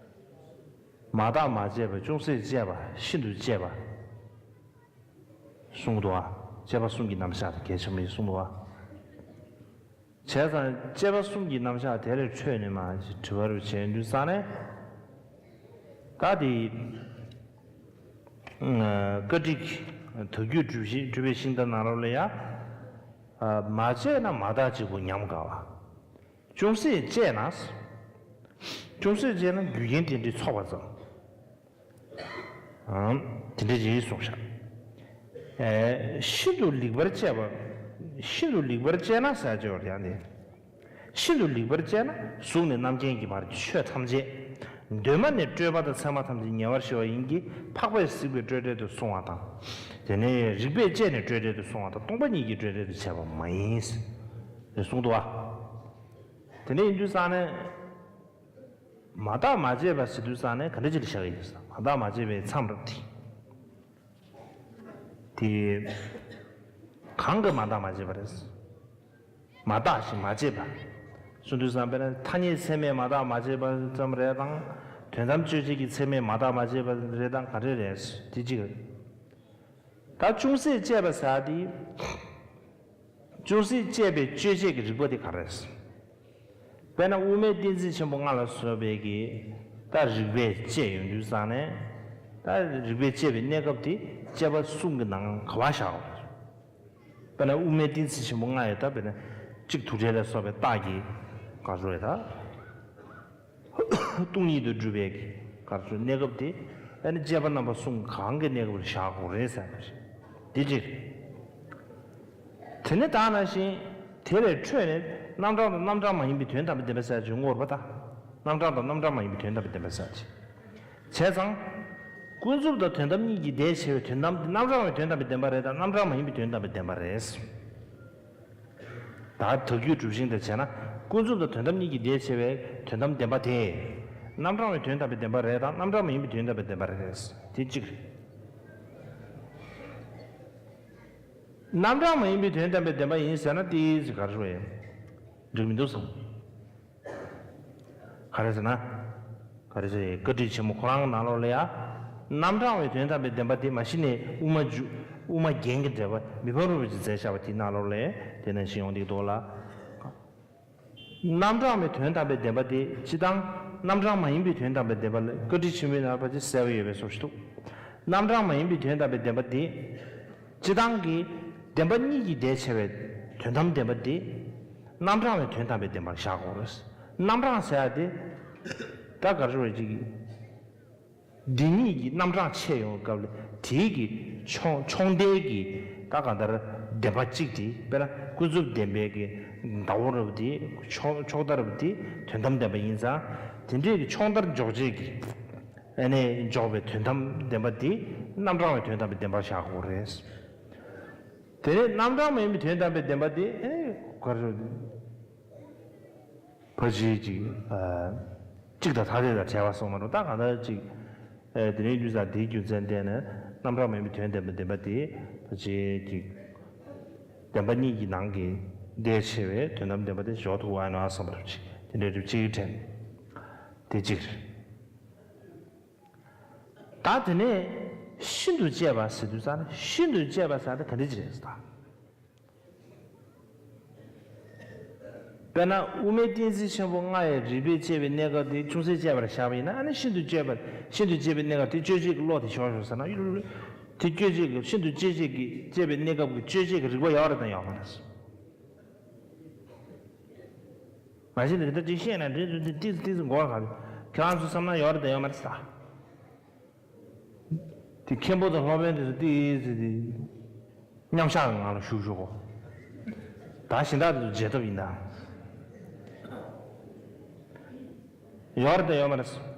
མ་བརྟགས་མ་དཔྱད་པ། ཅུང་ཟད་དཔྱད་པ། ཤིན་ཏུ་དཔྱད་པ། གསུངས་འདུག་བ། དཔྱད་པ་གསུམ་གྱི་རྣམ་གཞག་དེ་གལ་ཆེན་པོ་ཡིན་གསུངས་འདུག་བ། བྱས་ཙང་དཔྱད་པ་གསུམ་གྱི་རྣམ་གཞག་དེ་ལས་འཕྲོས་ནས་མར་དྲི་བ་རུ་བྱས་དུས་ཙང་ནས། ད་དེ། བཀའ་ཁྲིད་དག་རྒྱུད་སྒྲུབ་ཤིང་སྒྲུབ་པའི་ཤིང་རྟ་ནང་ལོགས་ལ་ཡ། མ་དཔྱད་ན་མ་བརྟགས་གཅིག་པུ་ཉམས་དགའ་བ། ཅུང་ཟད་དཔྱད་ན། ཅུང་ཟད་དཔྱད་ན་རྒྱུ་རྐྱེན་དེ་འདྲའི་ཚོགས་པ་ཙམ། དེ་འདྲ་ཅིག་གསུངས་ཤག་ཤིན་ཏུ་ལེགས་པར་དཔྱད་པ། ཤིན་ཏུ་ལེགས་པར་དཔྱད་ན་ཟེར་ཅེས་པར་ཡང་དེ། ཤིན་ཏུ་ལེགས་པར་དཔྱད་ན་གཟུགས་ནས་རྣམ་མཁྱེན་གྱི་བར་གྱི་ཆོས་ཐམས་ཅད། གདོད་མ་ནས་སྤྲོས་པ་དང་མཚན་མ་ཐམས་ཅད་ཉེ་བར་ཞི་བ་ཡིན་གྱི་འཕགས་པས་གཟིགས་པས་སྤྲོས་བྲལ་དུ་སོང་བ་དང་། དེ་ནས་རིགས་པས་དཔྱད་ནས་སྤྲོས་བྲལ་དུ་སོང་བ་དང་སྟོང་པ་ཉིད་ཀྱིས་སྤྲོས་བྲལ་དུ་བྱས་པ་མ་ཡིན། ཞེས་གསུངས་འདུག་བ། དེ་ནས་ཡིན་དུས་ཙང་ནས། མ་བརྟགས་མ་དཔྱད་པ་ཟེར་དུས་ཙང་ནས་ག་འདྲ་ཅིག་ལ་བཞག་གི་ཡིན་ཟེར་ན། མ་བརྟགས་མ་དཔྱད་པའི་མཚམས་རེད་དེ། དེ་གང་གིས་མ་བརྟགས་མ་དཔྱད་པ་རེད། མ་བརྟགས་ཤིང་མ་དཔྱད་པ། གསུངས་དུས་ཙང་དཔེར་ན་ཐ་སྙད་ཚད་མས་མ་བརྟགས་མ་དཔྱད་པ་ཙམ་རེད་དང་། དོན་དམ་དཔྱོད་བྱེད་ཀྱི་ཚད་མས་མ་བརྟགས་མ་དཔྱད་པ་རེད་དང་ག་རེ་རེད། དེ་གཅིག་རེད། ད་ཅུང་ཟད་དཔྱད་པ་ཟེར་དེ། ཅུང་ཟད་དཔྱད་པའི་དཔྱོད་བྱེད་ཀྱི་རིགས་པ་དེ་ག་རེ་རེད། དཔེར་ན་དབུ་མའི་གཏན་ཚིགས་ཆེན་པོ་ལྔ་ལ་སོགས་པའི་གི་ད་རིགས་པས་དཔྱད་ཡོང་དུས་ཙང་ནས། ད་རིགས་པས་དཔྱད་པའི་གནས་སྐབས་དེ་དཔྱད་པ་གསུམ་གྱི་ནང་ག་པར་བཞག་དགོས་རེད། དཔེར་ན་དབུ་མའི་གཏན་ཚིགས་ཆེན་པོ་ལྔ་ཡོད་ད། དཔེར་ན་གཅིག་དུག་སྦྲུལ་ལ་སོགས་པའི་རྟགས་ཀྱི་ག་རེ་ཟེར་དགོས་རེད་ད། སྟོང་ཉིད་དུ་གྲུབ་པའི་ག་རེ་ཟེར་གནས་སྐབས་དེ། ཨ་ནི་དཔྱད་པ་རྣམ་པ་གསུམ་གང་གི་གནས་སྐབས་ལ་བཞག་དགོས་རེད་ཟེར་བ་རེད། དེ་གཅིག་རེད། དེ་ནས་ད་ནང་བཞིན་དེ་ལས་འཕྲོས་ནས་རྣམ་གྲངས་དང་རྣམ་གྲངས་མ་ཡིན་པའི་དོན་དམ་པའི་བདེན་པ་ཟེར་ཅིག་ཡོང་གི་ཡོད་རེད་པ་ད། རྣམ་གྲངས་དང་རྣམ་གྲངས་མ་ཡིན་པའི་དོན་དམ་པའི་བདེན་པ་ཟེར་ཅིག་བྱས་ཙང་། ཀུན་རྫོབ་དང་དོན་དམ་གཉིས་ཀྱི་ཟླས་ཕྱེ་བའི་དོན་དམ་དེ་རྣམ་གྲངས་མ་ཡིན་པའི་དོན་དམ་པའི་བདེན་པ་རེད་དང་རྣམ་གྲངས་མ་ཡིན་པའི་དོན་དམ་པའི་བདེན་པ་རེད། ད་དག་རྒྱུད་སྒྲུབ་ཤིང་དང་བྱས་ན། ཀུན་རྫོབ་དང་དོན་དམ་གཉིས་ཀྱི་ཟླས་ཕྱེ་བའི་དོན་དམ་བདེན་པ་དེ། རྣམ་གྲངས་མའི་དོན་དམ་པའི་བདེན་པ་རེད་དང་རྣམ་གྲངས་མ་ཡིན་པའི་དོན་དམ་པའི་བདེན་པ་རེད། དེ་གཅིག་རེད། རྣམ་གྲངས་མ་ཡིན་པའི་དོན་དམ་པའི་བདེན་པ་ཡིན་ཟེར་ན་དེ་ཅིག་ག་རེ་ཞུ་ཡིན། འགྲིག་མི་འདུག་བསམ། ག་རེ་ཟེར་ན། ག་རེ་ཟེར་བཀའ་ཁྲིད་ཆེན་མོ་ཁོ་རང་ནང་ལོགས་ལ་ཡ། རྣམ་གྲངས་མའི་དོན་དམ་པའི་བདེན་པ་དེ་མ་གཞི་ནས་དབུ་མ་འཇུག་དབུ་མ་རྒྱན་གྱི་འགྲེལ་པ་མི་ཕམ་རིན་པོ་ཆེས་མཛད་བཞག་པ་དེའི་ནང་ལོགས་ལ་དེ་ནང་བཞིན་ཡོང་བསྡད་འདུག་ལ། རྣམ་གྲངས་མའི་དོན་དམ་པའི་བདེན་པ་དེ་སྤྱི་དང་། རྣམ་གྲངས་མ་ཡིན་པའི་དོན་དམ་པའི་བདེན་པ་ལ་བཀའ་ཁྲིད་ཆེན་མོའི་ནང་ལ་ཕལ་ཆེར་གསལ་པོ་ཡོད་པའི་བཟོ་ཞིག་འདུག་རྣམ་གྲངས་མ་ཡིན་པའི་དོན་དམ་པའི་བདེན་པ་དེ། སྤྱི་བཏང་གི་བདེན་པ་གཉིས་ཀྱི་ཟླས་ཕྱེ་བའི་དོན་དམ་བདེན་པ་དེ། རྣམ་གྲངས་མའི་དོན་དམ་པའི་བདེན་པར་བཞག་དགོས་རེད། རྣམ་གྲངས་ཟེར་ཡ་དེ། ད་ག་རེ་ཞུ་དགོས་རེད་ཅིག་འདི་གཉིས་ཀྱི་རྣམ་གྲངས་ཕྱེ་ཡོང་སྐབས་ལ་དེའི་གི་མཆོང་མཆོང་ལྡན་གྱི་ད་གང་ལྟར་བདེན་པ་གཅིག་དེ། དཔེར་ན་ཀུན་རྫོབ་བདེན་པའི་གི་ཟླ་བོ་རབ་དེ། ཕྱོགས་ཕྱོགས་མཐའ་རབ་དེ་དོན་དམ་བདེན་པ་ཡིན་ཙང་། དེ་འདྲའི་གི་ཕྱོགས་མཐར་འཇོག་བྱེད་ཀྱི་ཨ་ནི་འཇོག་པའི་དོན་དམ་བདེན་པ་དེ་རྣམ་གྲངས་པའི་དོན་དམ་པའི་བདེན་པར་བཞག་དགོས་རེད། དེ་ནས་རྣམ་གྲངས་མ་ཡིན་པའི་དོན་དམ་པའི་བདེན་པ་དེ་ཨ་ནི་ག་རེ་ཟེར། ཕལ་ཆེར་ཅིག་ཨ། གཅིག་དང་ཐ་དད་དང་བྲལ་བ་གསུངས་མ་རེད། ད་གང་ལྟར་ཅིག་ཨ། དེ་རིང་དུས་སང་དེའི་རྒྱུ་མཚན་བརྟེན་ནས་རྣམ་གྲངས་མ་ཡིན་པའི་དོན་བདེན་པ་བདེན་པ་དེ་ཕལ་ཆེར་ཅིག་བདེན་པ་གཉིས་ཀྱི་ནང་གི་ལས་ཆེ་བའི་དོན་དམ་བདེན་པ་དེ་འཇོག་ཐུབ་པ་ཡིན་ན་བསམ་པ་རེད། ཅིག་དེ་འདྲའི་རིགས་གཅིག་དྲན། དེ་གཅིག་རེད། ད་དེ་ནས་ཤིན་ཏུ་གཅེས་པ་ཟེར་དུས་ཙང་ནས། ཤིན་ཏུ་གཅེས་པ་ཟེར་དེ་ག་འདྲ་ཅིག་རེད་ཟེར་ད། དཔེར་ན་དབུ་མའི་གཏན་ཚིགས་ཆེན་པོ་ལྔ་ཡི་རིགས་པས་དཔྱད་པའི་གནས་སྐབས་དེ་ཅུང་ཟད་དཔྱད་པར་བཞག་པ་ཡིན་ན། ཨ་ནི་ཤིན་ཏུ་གཅེས་པ། ཤིན་ཏུ་གཅེས་པའི་གནས་སྐབས་དེ་དཔྱོད་བྱེད་ཀྱི་བློ་དེ་ཞོག་ཞོག་ཟེར་ན། དེ་དཔྱོད་བྱེད་ཀྱི། ཤིན་ཏུ་དཔྱོད་བྱེད་ཀྱི། དཔྱད་པའི་གནས་སྐབས་ཀྱི་དཔྱོད་བྱེད་ཀྱི་རིགས་པ་ཡོད་རེད་དང་ཡོད་མ་རེད། མ་གཞི་འདི་འདྲ་ཅིག་བཤད་ན་འདྲི་འདྲི་འདི་ཏིག་ཏིག་ཙམ་འགོར་ག། ཁྱེད་རང་ཚོ་བསམ་ན་ཡོད་རེད་དང་ཡོད་མ་རེད་ཟེར། དེ་མཁན་པོ་དང་སློབ་དཔོན་དེ་ཚོ་ཏིག་ཙམ་དེ་མཉམ་བཞག་གི་ངང་ལ་བཞུགས་བཞུགས་གོ། ད་གཞན་དག་དེ་ཚོ་བརྗེད་ཐབས་ཡིན་ད། ཡོད་རེད་དང་ཡོད་མ་རེད་ཟེར།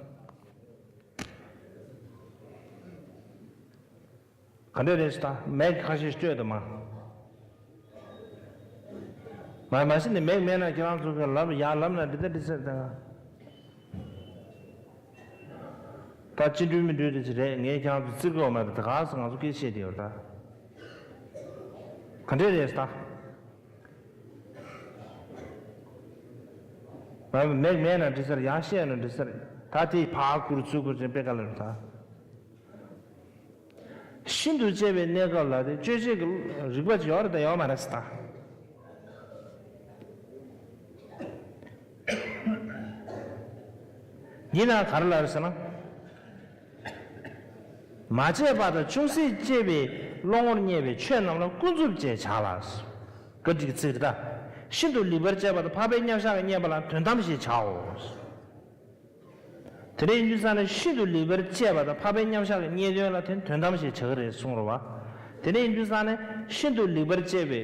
ག་འདྲ་རེད་ཟེར་ད། མིག་ཁ་ཤས་བཅོས་དང་མ། མ་མ་གཞི་ནས་མིག་མེད་ན་ཁྱེད་རང་ཚོ་གི་ལབ་ཡ་ལབ་ན་འདི་ལྟ་འདི་ཟེར་ད། ད་ཅི་འགྲུལ་མི་འགྲུལ་དེ་ཅི་རེད། ངས་ཁྱེད་རང་ཚོ་བཙིར་གི་ཡོད་མ་རེད། ད་ག་ས་ང་ཚོ་སྐད་བཤད་དེ་ཡོད་ད། ག་འདྲ་རེད་ཟེར་ད། མ་མིག་མེད་ན་འདྲི་ཟེར། ཡང་བཤད་ན་འདྲི་ཟེར། ད་དེ་ཕར་ཁུར་ཚུར་ཁུར་ཅན་པེ་ཀ་ལ་རུ་ད། ཤིན་ཏུ་དཔྱད་པའི་གནས་སྐབས་ལ་དེ་དཔྱོད་བྱེད་ཀྱི་རིགས་པ་ཅིག་ཡོད་རེད་དང་ཡོད་མ་རེད་ཟེར་ད། འདི་ན་ག་རེ་ལབ་རེད་ཟེར་ན། མ་དཔྱད་པ་དང་ཅུང་ཟད་དཔྱད་པའི་བློ་ངོར་རྙེད་པའི་ཆོས་རྣམས་ལ་ཀུན་རྫོབ་ཅེས་བྱ་ལ། བཀའ་འགྲིག་ཚིག་རེད་ད། ཤིན་ཏུ་ལེགས་པར་དཔྱད་པ་དང་འཕགས་པའི་མཉམ་གཞག་གི་རྙེད་པ་ལ་དོན་དམ་ཞེས་བྱའོ། དེ་འདྲ་ཡིན་དུས་ཙང་ནས་ཤིན་ཏུ་ལེགས་པར་དཔྱད་པ་དང་འཕགས་པའི་མཉམ་གཞག་གི་རྙེད་དོན་ལ་དེ་དོན་དམ་ཞེས་བྱ་གི་རེད་གསུངས་རེད་བ། དེ་འདྲ་ཡིན་དུས་ཙང་ནས་ཤིན་ཏུ་ལེགས་པར་དཔྱད་པའི་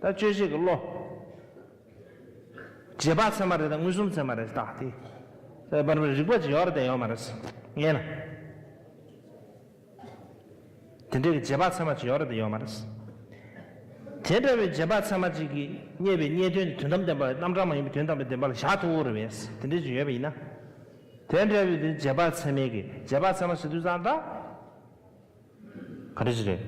ད་དཔྱོད་བྱེད་ཀྱི་བློ། རྗེས་དཔག་ཚད་མ་རེད་དང་མངོན་སུམ་ཚད་མ་རེད་ད། དེ་བར་བར་རིགས་པ་ཅིག་ཡོད་རེད་དང་ཡོད་མ་རེད་ངེས་ན། དེ་འདྲའི་གི་རྗེས་དཔག་ཚད་མ་ཅིག་ཡོད་རེད་དང་ཡོད་མ་རེད། དེ་འདྲ་བའི་རྗེས་དཔག་ཚད་མ་ཅིག་གིས་རྙེད་པའི་རྙེད་དོན་དེ་དོན་དམ་བདེན་པ། རྣམ་གྲངས་མ་ཡིན་པའི་དོན་དམ་པའི་བདེན་པ་ལ་བཞག་ཐུབ་ཀྱི་རེད་པས། དེ་འདྲ་ཅིག་ཡོད་པ་ཡིན་ན། དེ་འདྲ་བའི་དེ་རྗེས་དཔག་ཚད་མའི་གི། རྗེས་དཔག་ཚད་མ་ཟེར་དུས་ཙང་ད། ག་འདྲ་ཞིག་རེད།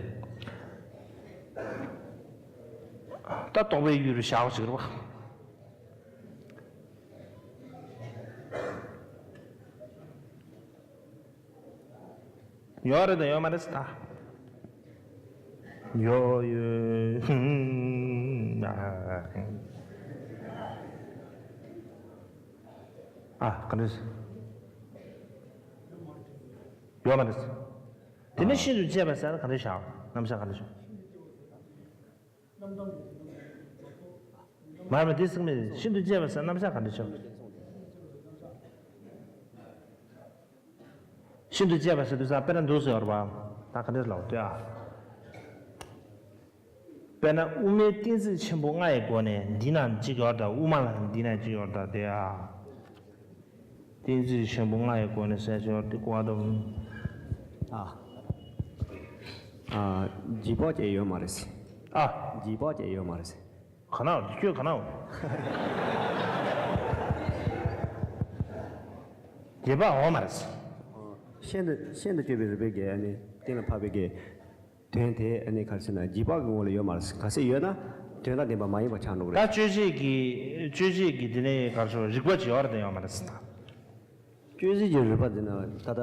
ད་རྟོག་པའི་ཡུལ་རུ་བཞག་པ་ཞིག་རེད་པ། ཡོད་རེད་དང་ཡོད་མ་རེད་ཟེར་ད། ཡོད་ཡོད། ཨ། ག་འདྲ་ཞིག་ཡོད་མ་རེད་ཟེར། དེ་ནས་ཤིན་ཏུ་དཔྱད་པ་ཟེར་ན་ག་འདྲ་བཞག་རྣམ་གཞག་ག་འདྲ་བཞག་མ་རེད་པ། དེ་ཟེར་མེད། ཤིན་ཏུ་དཔྱད་པ་ཟེར་རྣམ་གཞག་ག་འདྲ་བཞག་ཤིན་ཏུ་དཔྱད་པ་ཟེར་དུས་ཙང་དཔེར་ན་འདུག་ཟེར་བ། ད་ག་འདྲ་ལབ་དུས་ཨ། དཔེར་ན་དབུ་མའི་གཏན་ཚིགས་ཆེན་པོ་ལྔ་ཡི་སྒོ་ནས། འདི་ན་གཅིག་ཡོད་ད། དབུ་མ་ལ་འདི་ན་གཅིག་ཡོད་ད། དེ་ཨ། གཏན་ཚིགས་ཆེན་པོ་ལྔ་ཡི་སྒོ་ནས་ཟེར་ཞོར་དེ་ཀོ་བ་དང་། ཨ། ཨ། རྗེས་དཔག་ཅེས་ཡོད་མ་རེད། ཨ། རྗེས་དཔག་ཅེས་ཡོད་མ་རེད། ག་ན་འདི་ཁྱོད་ག་ན། རྗེས་དཔག་འོང་མ་རེད། ཤིན་ཏུ་ཤིན་ཏུ་དཔྱད་པའི་རིགས་པའི་གི་ཨ་ནི་གཏན་ལ་ཕབ་པའི་གི། དོན་དེ་ཨ་ནི་ག་རེ་ཟེར་ན་རྗེས་དཔག་གི་ངོ་ལ་ཡོད་མ་རེད། གལ་སྲིད་ཡོད་ན་དོན་དང་ལྡན་པ་མ་ཡིན་པ་ཆགས་འགྲོ་གི་རེད། ད་དཔྱོད་བྱེད་ཀྱི་དཔྱོད་བྱེད་ཀྱི་དེ་ནས་ག་རེ་ཟེར་རིགས་པ་ཅིག་ཡོད་རེད་དང་ཡོད་མ་རེད་ཟེར་ད། དཔྱོད་བྱེད་ཀྱི་རིགས་པ་འདི་ན་ད་ལྟ་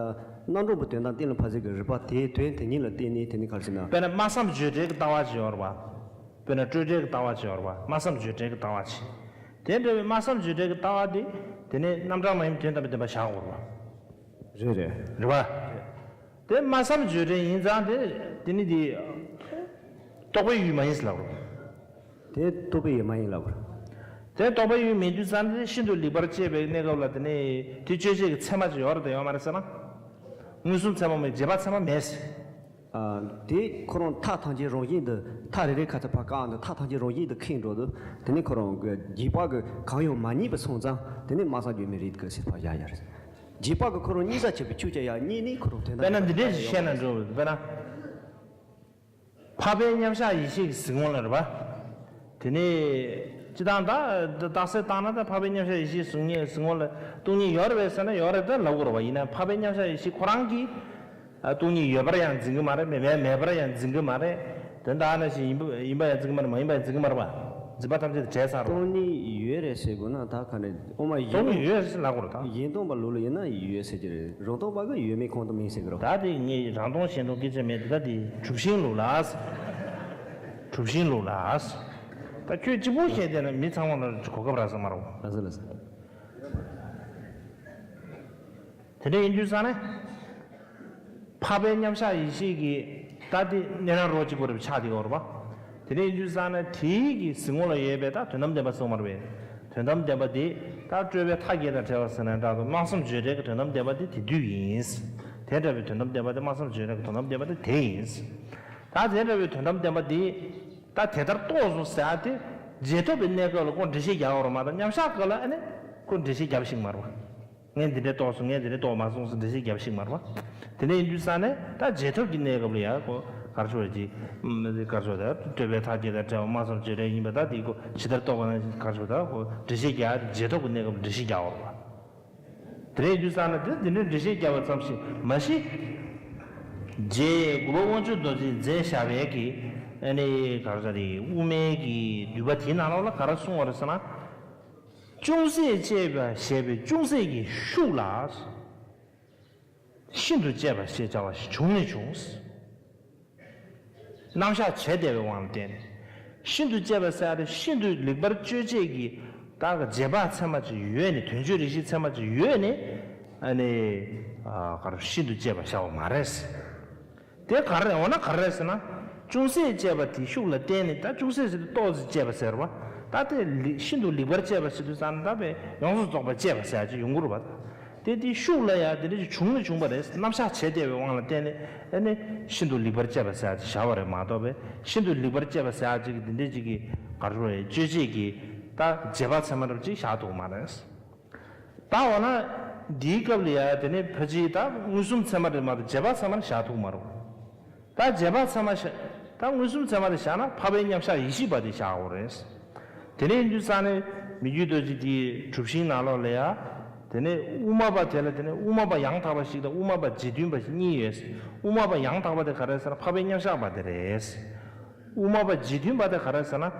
རྣམ་གྲངས་པོ་དོན་དང་གཏན་ལ་ཕབ་ཚད་ཀྱི་རིགས་པ་དེའི་དོན་དེ་ཉིད་ལ་བརྟེན་ནས་དེ་ནི་ག་རེ་ཟེར་ན། དཔེར་ན་སྨྲ་བསམ་བརྗོད་བྲལ་གྱི་ལྟ་བ་ཅིག་ཡོད་རེད་པ། དཔེར་ན་སྤྲོས་བྲལ་གྱི་ལྟ་བ་ཅིག་ཡོད་རེད་པ། སྨྲ་བསམ་བརྗོད་བྲལ་གྱི་ལྟ་བ་ཅིག་དེ་འདྲ་བའི་སྨྲ་བསམ་བརྗོད་བྲལ་གྱི་ལྟ་བ་དེ་དེ་ནི་རྣམ་གྲངས་མ་ཡིན་པའི་དོན་དམ་པའི་བདེན་པ་བཞག་དགོས་རེད་པ། རེད་རེད། རེད་པ། དེ་སྨྲ་བསམ་བརྗོད་བྲལ་ཡིན་ཙང་དེ་དེ་ནི་དེ་རྟོག་པའི་ཡུལ་མ་ཡིན་ཟེར་ལབ་རོ། དེ་རྟོག་པའི་ཡུལ་མ་ཡིན་ལབ་རོ། དེ་རྟོག་པའི་ཡུལ་མིན་དུས་ཙང་དེ་ཤིན་ཏུ་ལེགས་པར་དཔྱད་པའི་གནས་སྐབས་ལ་དེ་ནི་དེ་དཔྱོད་བྱེད་ཀྱི་ཚད་མ་ཅིག་ཡོད་རེད་དང་ཡོད་མ་རེད་ཟེར་ན། མངོན་སུམ་ཚད་མ་མེད། རྗེས་དཔག་ཚད་མ་མེད་ཟེར། ཨ། དེ་ཁོ་རང་མཐའ་ཐམས་ཅད་རང་བཞིན་དུ། མཐའ་རེ་རེ་ཁ་ཚ་བ་བཀག་འདུག་མཐའ་ཐམས་ཅད་རང་བཞིན་དུ་ཁེངས་འགྲོ་འདུག་དེ་ནས་ཁོ་རང་གི་རྗེས་དཔག་གི་གང་ཡང་མ་རྙེད་པ་སོང་ཙང་། དེ་ནས་མ་སངས་རྒྱས་མི་རིགས་ཀྱི་ཟེར་བ་བཞག་ཡ་རེད། རྗེས་དཔག་གི་ཁོ་རང་གཉིས་ས་ཁྱབ་པའི་ཆོས་ཅན་ཡང་རྙེད་ནས་ཁོ་རང་དོན་དམ། དཔེར་ན་འདི་འདྲས་ཤིག་བཤད་ན་འགྲོ། དཔེར་ན། འཕགས་པའི་མཉམ་གཞག་ཡེ་ཤེས་ཀྱི་གཟིགས་ངོ་ལ་རེད་པ། དེ་ནས་སྤྱིར་བཏང་ད་རྟགས་གསལ་བཏང་ན། ད་འཕགས་པའི་མཉམ་གཞག་ཡེ་ཤེས་གཟིགས་ངོ་ལ་སྟོང་ཉིད་ཡོད་རེད་པས་ཟེར་ན་ཡོད་རེད་ད་ལབ་དགོས་རེད་པ། ཡིན་ན་འཕགས་པའི་མཉམ་གཞག་ཡེ་ཤེས་ཁོ་རང་གིས་སྟོང་ཉིད་ཡོད་པར་ཡང་འཛིན་གྱི་མ་རེད། མེད་མེད་པར་ཡང་འཛིན་གྱི་མ་རེད། དེ་འདྲ་ནང་བཞིན་ཡིན་པ་ཡིན་པར་ཡང་འཛིན་གྱི་མ་རེད། མ་ཡིན་པར་ཡང་འཛིན་གྱི་མ་རེད་པ། འཛིན་པ་ཐམས་ཅད་དེ་བྲལ་ཚར་རོ། སྟོང་ཉིད་ཡོད་རེད་ཟེར་དགོས་ན་ད་ག་ནས། དབུ་མ་ཡིན། སྟོང་ཉིད་ཡོད་ཟེར་ལབ་དགོས་རེད་ད། གཞན་སྟོང་པ་ལུགས་ལ་ཡིན་ན་ཡོད་ཟེར་གྱི་རེད། རང་སྟོང་པ་གི་ཡོད་མེད་ཁོང་དུ་མིན་ཟེར་གྱི་རེད། ད་དེ་ངས་རང་སྟོང་གཞན་སྟོང་སྐད་ཆ་མེད་དེ། ད་དེ་གྲུབ་ཆེན་ལུགས་ལ་ཟེར། གྲུབ་ཆེན་ལུགས་ལ་ཟེར། ད་ཁྱོད་གཅིག་པོ་བཤད་བསྡད་ན་མི་ཚང་མ་ལ་གོ་སྐབས་རག་ས་མ་རེད། ལགས་སོ་ལགས་སོ། དེ་འདྲ་ཡིན་དུས་ཙང་ནས། འཕགས་པའི་མཉམ་གཞག་ཡེ་ཤེས་ཀྱི་ད་དེ་གནས་རང་རོ་གཅིག་པོ་རེད་པ། ཆགས་བསྡད་ཡོད་རེད་པ། དེ་འདྲ་ཡིན་དུས་ཙང་ནས་དེའི་གི་གཟིགས་ངོ་ལ་ཡོད་པའི་ད་དོན་དམ་བདེན་པ་གསུངས་པ་རེད་པས། དོན་དམ་བདེན་པ་དེ་ད་སྤྲོས་པའི་མཐའ་བརྒྱད་དང་བྲལ་བ་ཟེར་ན་འདྲ་འདུག་སྨྲ་བསམ་བརྗོད་བྲལ་གྱི་དོན་དམ་བདེན་པ་དེ་དེ་དུས་ཡིན། དེ་འདྲ་བའི་དོན་དམ་བདེན་པ་དེ། སྨྲ་བསམ་བརྗོད་བྲལ་གྱི་དོན་དམ་བདེན་པ་དེ་དེ་ཡིན། ད་དེ་འདྲ་བའི་དོན་དམ་བདེན་པ་དེ་ད་དེ་ལྟར་རྟོགས་སོང་ཟེར་ཡ་དེ། རྗེས་ཐོབ་པའི་གནས་སྐབས་ལ་ཁོ་འགྲེལ་བཤད་རྒྱག་ཡོད་རེད་མ་གཏོགས། མཉམ་གཞག་སྐབས་ལ་ཨ་ནི་ཁོ་འགྲེལ་བཤད་རྒྱབ་ཤེས་ཀྱི་མ་རེད་པ། ངས་འདི་འདྲས་རྟོགས་སོང་། ངས་འདི་འདྲས་རྟོགས་མ་སོང་ཟེར་འགྲེལ་བཤད་རྒྱབ་ཤེས་ཀྱི་མ་རེད་པ། དེ་འདྲ་ཡིན་དུས་ཙང་ནས་ད་རྗེས་ཐོབ་ཀྱི་གནས་སྐབས་ལ་ཡ་ཁོ་ག་རེ་ཞུ་དགོས་རེད། ཅིག་ག་རེ་ཞུ་དགོས་རེད། སྤྲོས་པའི་མཐའ་བརྒྱད་དང་བྲལ་བ། སྨྲ་བསམ་བརྗོད་བྲལ་ཡིན་པ་ད་དེ་ཁོ་ཇི་ལྟར་རྟོགས་པ་ན། ག་རེ་ཞུ་དགོས་རེད། ཁོ་འགྲེལ་བཤད་རྒྱག་ཡ་དེ་རྗེས་ཐོབ་ཀྱི་གནས་སྐབས་འགྲེལ་བཤད་རྒྱག་ཡོད་རེད་པ། དེ་འདྲ་ཡིན་དུས་ཙང་ནས་དེ་འདི་འདྲའི་འགྲེལ་བཤད་རྒྱབ་པ་ཙམ་ཞིག་མ་གཞི། རྗེ་དགུ་པ་དབང་ཕྱུག་རྡོ་རྗེས་མཛད་བཞག་པའི་གི་ཨ་ནི་ག་རེ་ཟེར་དེ། དབུ་མའི་གི་བསྡུས་པ་དེའི་ནང་ལོགས་ལ་ག་རེ་གསུངས་པ་རེད་ཟེར་ན། ཅུང་ཟད་དཔྱད་པ་ཞེས་པའི་ཅུང་ཟད་ཀྱི་ཤུགས་ལ། ཤིན་ཏུ་དཔྱད་པ་ཞེས་བྱ་བ་ཞིག་བྱུང་ནས་བྱུང་། རྣམ་གཞག་བྱས་བསྡད་པའི་དབང་ལ་བརྟེན་ནས། ཤིན་ཏུ་དཔྱད་པ་ཟེར་ཡ་དེ་ཤིན་ཏུ་ལེགས་པར་དཔྱོད་བྱེད་ཀྱི་ད་གི་རྗེས་དཔག་ཚད་མ་ཅིག་ཡོད་ནས། དོན་སྤྱོད་རིགས་ཤེས་ཚད་མ་ཅིག་ཡོད་ནས། ཨ་ནི་ཨ་ག་རེ། ཤིན་ཏུ་དཔྱད་པ་བྱ་བ་མ་རེད། དེ་ག་རེ་རེད། འོ་ན་ག་རེ་རེད་ཟེར་ན། ཅུང་ཟད་དཔྱད་པ་དེའི་ཤུགས་ལ་བརྟེན་ནས། ད་ཅུང་ཟད་ཟེར་དུས་ཏོག་ཙམ་དཔྱད་པ་ཟེར་བ། ད་དེ་ལེགས། ཤིན་ཏུ་ལེགས་པར་དཔྱད་པ་ཟེར་དུས་ཙང་ད་དཔེ་ཡོངས་སུ་རྫོགས་པར་དཔྱད་པ་ཟེར་ཡ་ཅིག་ཡོང་གི་རེད་པ། དེ་དེའི་ཤུགས་ལ་ཡ་དེ་འདྲ་ཞིག་བྱུང་ནས་བྱུང་བ་རེད། རྣམ་གཞག་བྱས་བསྡད་པའི་དབང་ལ་བརྟེན་ནས་ཨ་ནི་ཤིན་ཏུ་ལེགས་པར་དཔྱད་པ་ཟེར་ཡ་ཅིག་བཞག་པ་རེད་མ་གཏོགས། པས་ཤིན་ཏུ་ལེགས་པར་དཔྱད་པ་ཟེར་ཡ་ཅིག་འདི་འདྲ་ཅིག་གི་ག་རེ་ཞུ་དགོས་རེད། དཔྱོད་བྱེད་ཀྱི་ད་རྗེས་དཔག་ཚད་མ་འདྲ་པོ་ཅིག་བཞག་ཐུབ་ཀྱི་མ་རེད། ད་འོ་ན་འདིའི་སྐབས་ལ་ཡ་དེ་ནས་ཕལ་ཆེར་ད་མངོན་སུམ་ཚད་མ་རེད་མ་གཏོགས་རྗེས་དཔག་ཚད་མ་བཞག་ཐུབ་ཀྱི་མ་རེད། ད་རྗེས་དཔག་ཚད་མ་བཞག་ད་མངོན་སུམ་ཚད་མ་དེ་བཞག་ན་འཕགས་པའི་མཉམ་གཞག་ཡེ་ཤེས་པ་དེ་བཞག་དགོས་རེད། དེ་ནས་ཡིན་དུས་ཙང་ནས་མི་བསྐྱོད་རྡོ་རྗེ་དེའི་གྲུབ་ཆེན་ནང་ལོགས་ལ་ཡ། དེ་ནས་དབུ་མ་པ་དེ་ལ། དེ་ནས་དབུ་མ་པ་ཡང་དག་པ་ཞིག་དང་། དབུ་མ་པ་རྗེས་མཐུན་པ་ཞིག་གཉིས་ཡོད། དབུ་མ་པ་ཡང་དག་པ་དེ་ག་རེ་ཟེར་ན་འཕགས་པའི་མཉམ་གཞག་པ་དེ་རེད། དབུ་མ་པ་རྗེས་མཐུན་པ་དེ་ག་རེ་ཟེར་ན། ཨ་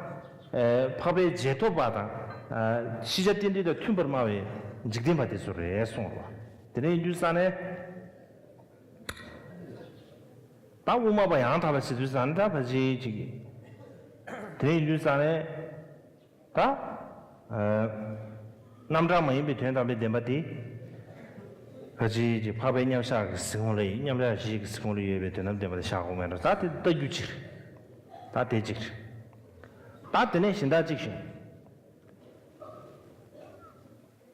འཕགས་པའི་རྗེས་ཐོབ་པ་དང་། ཨ་ཤེས་བྱ་རྟེན་འབྲེལ་དང་མཐུན་པར་སྨྲ་བའི་འཇིག་རྟེན་པ་དེ་ཚོ་རེད་གསུངས་པ། དེ་ནས་ཡིན་དུས་ཙང་ནས། ད་དབུ་མ་པ་ཡང་དག་པ་ཞིག་དུས་ཙང་ནས་ད་ཕལ་ཆེར་ཅིག་དེ་ཡིན་དུས་ཙང་ནས་ད། ཨ་རྣམ་གྲངས་མ་ཡིན་པའི་དོན་དམ་པའི་བདེན་པ་དེ། ཕལ་ཆེར་ཅིག་འཕགས་པའི་མཉམ་གཞག་གི་གཟིགས་ངོ་ལ། མཉམ་གཞག་ཡེ་ཤེས་ཀྱི་གཟིགས་ངོ་ལ་ཡོད་པའི་དོན་དམ་བདེན་པ་དེ་བཞག་དགོས་མེད་འགྲོ། ད་དེ་ལྟ་རྒྱུ་གཅིག་རེད། ད་དེ་གཅིག་རེད། ད་དེ་ནས་གཞན་དག་གཅིག་ཞུ།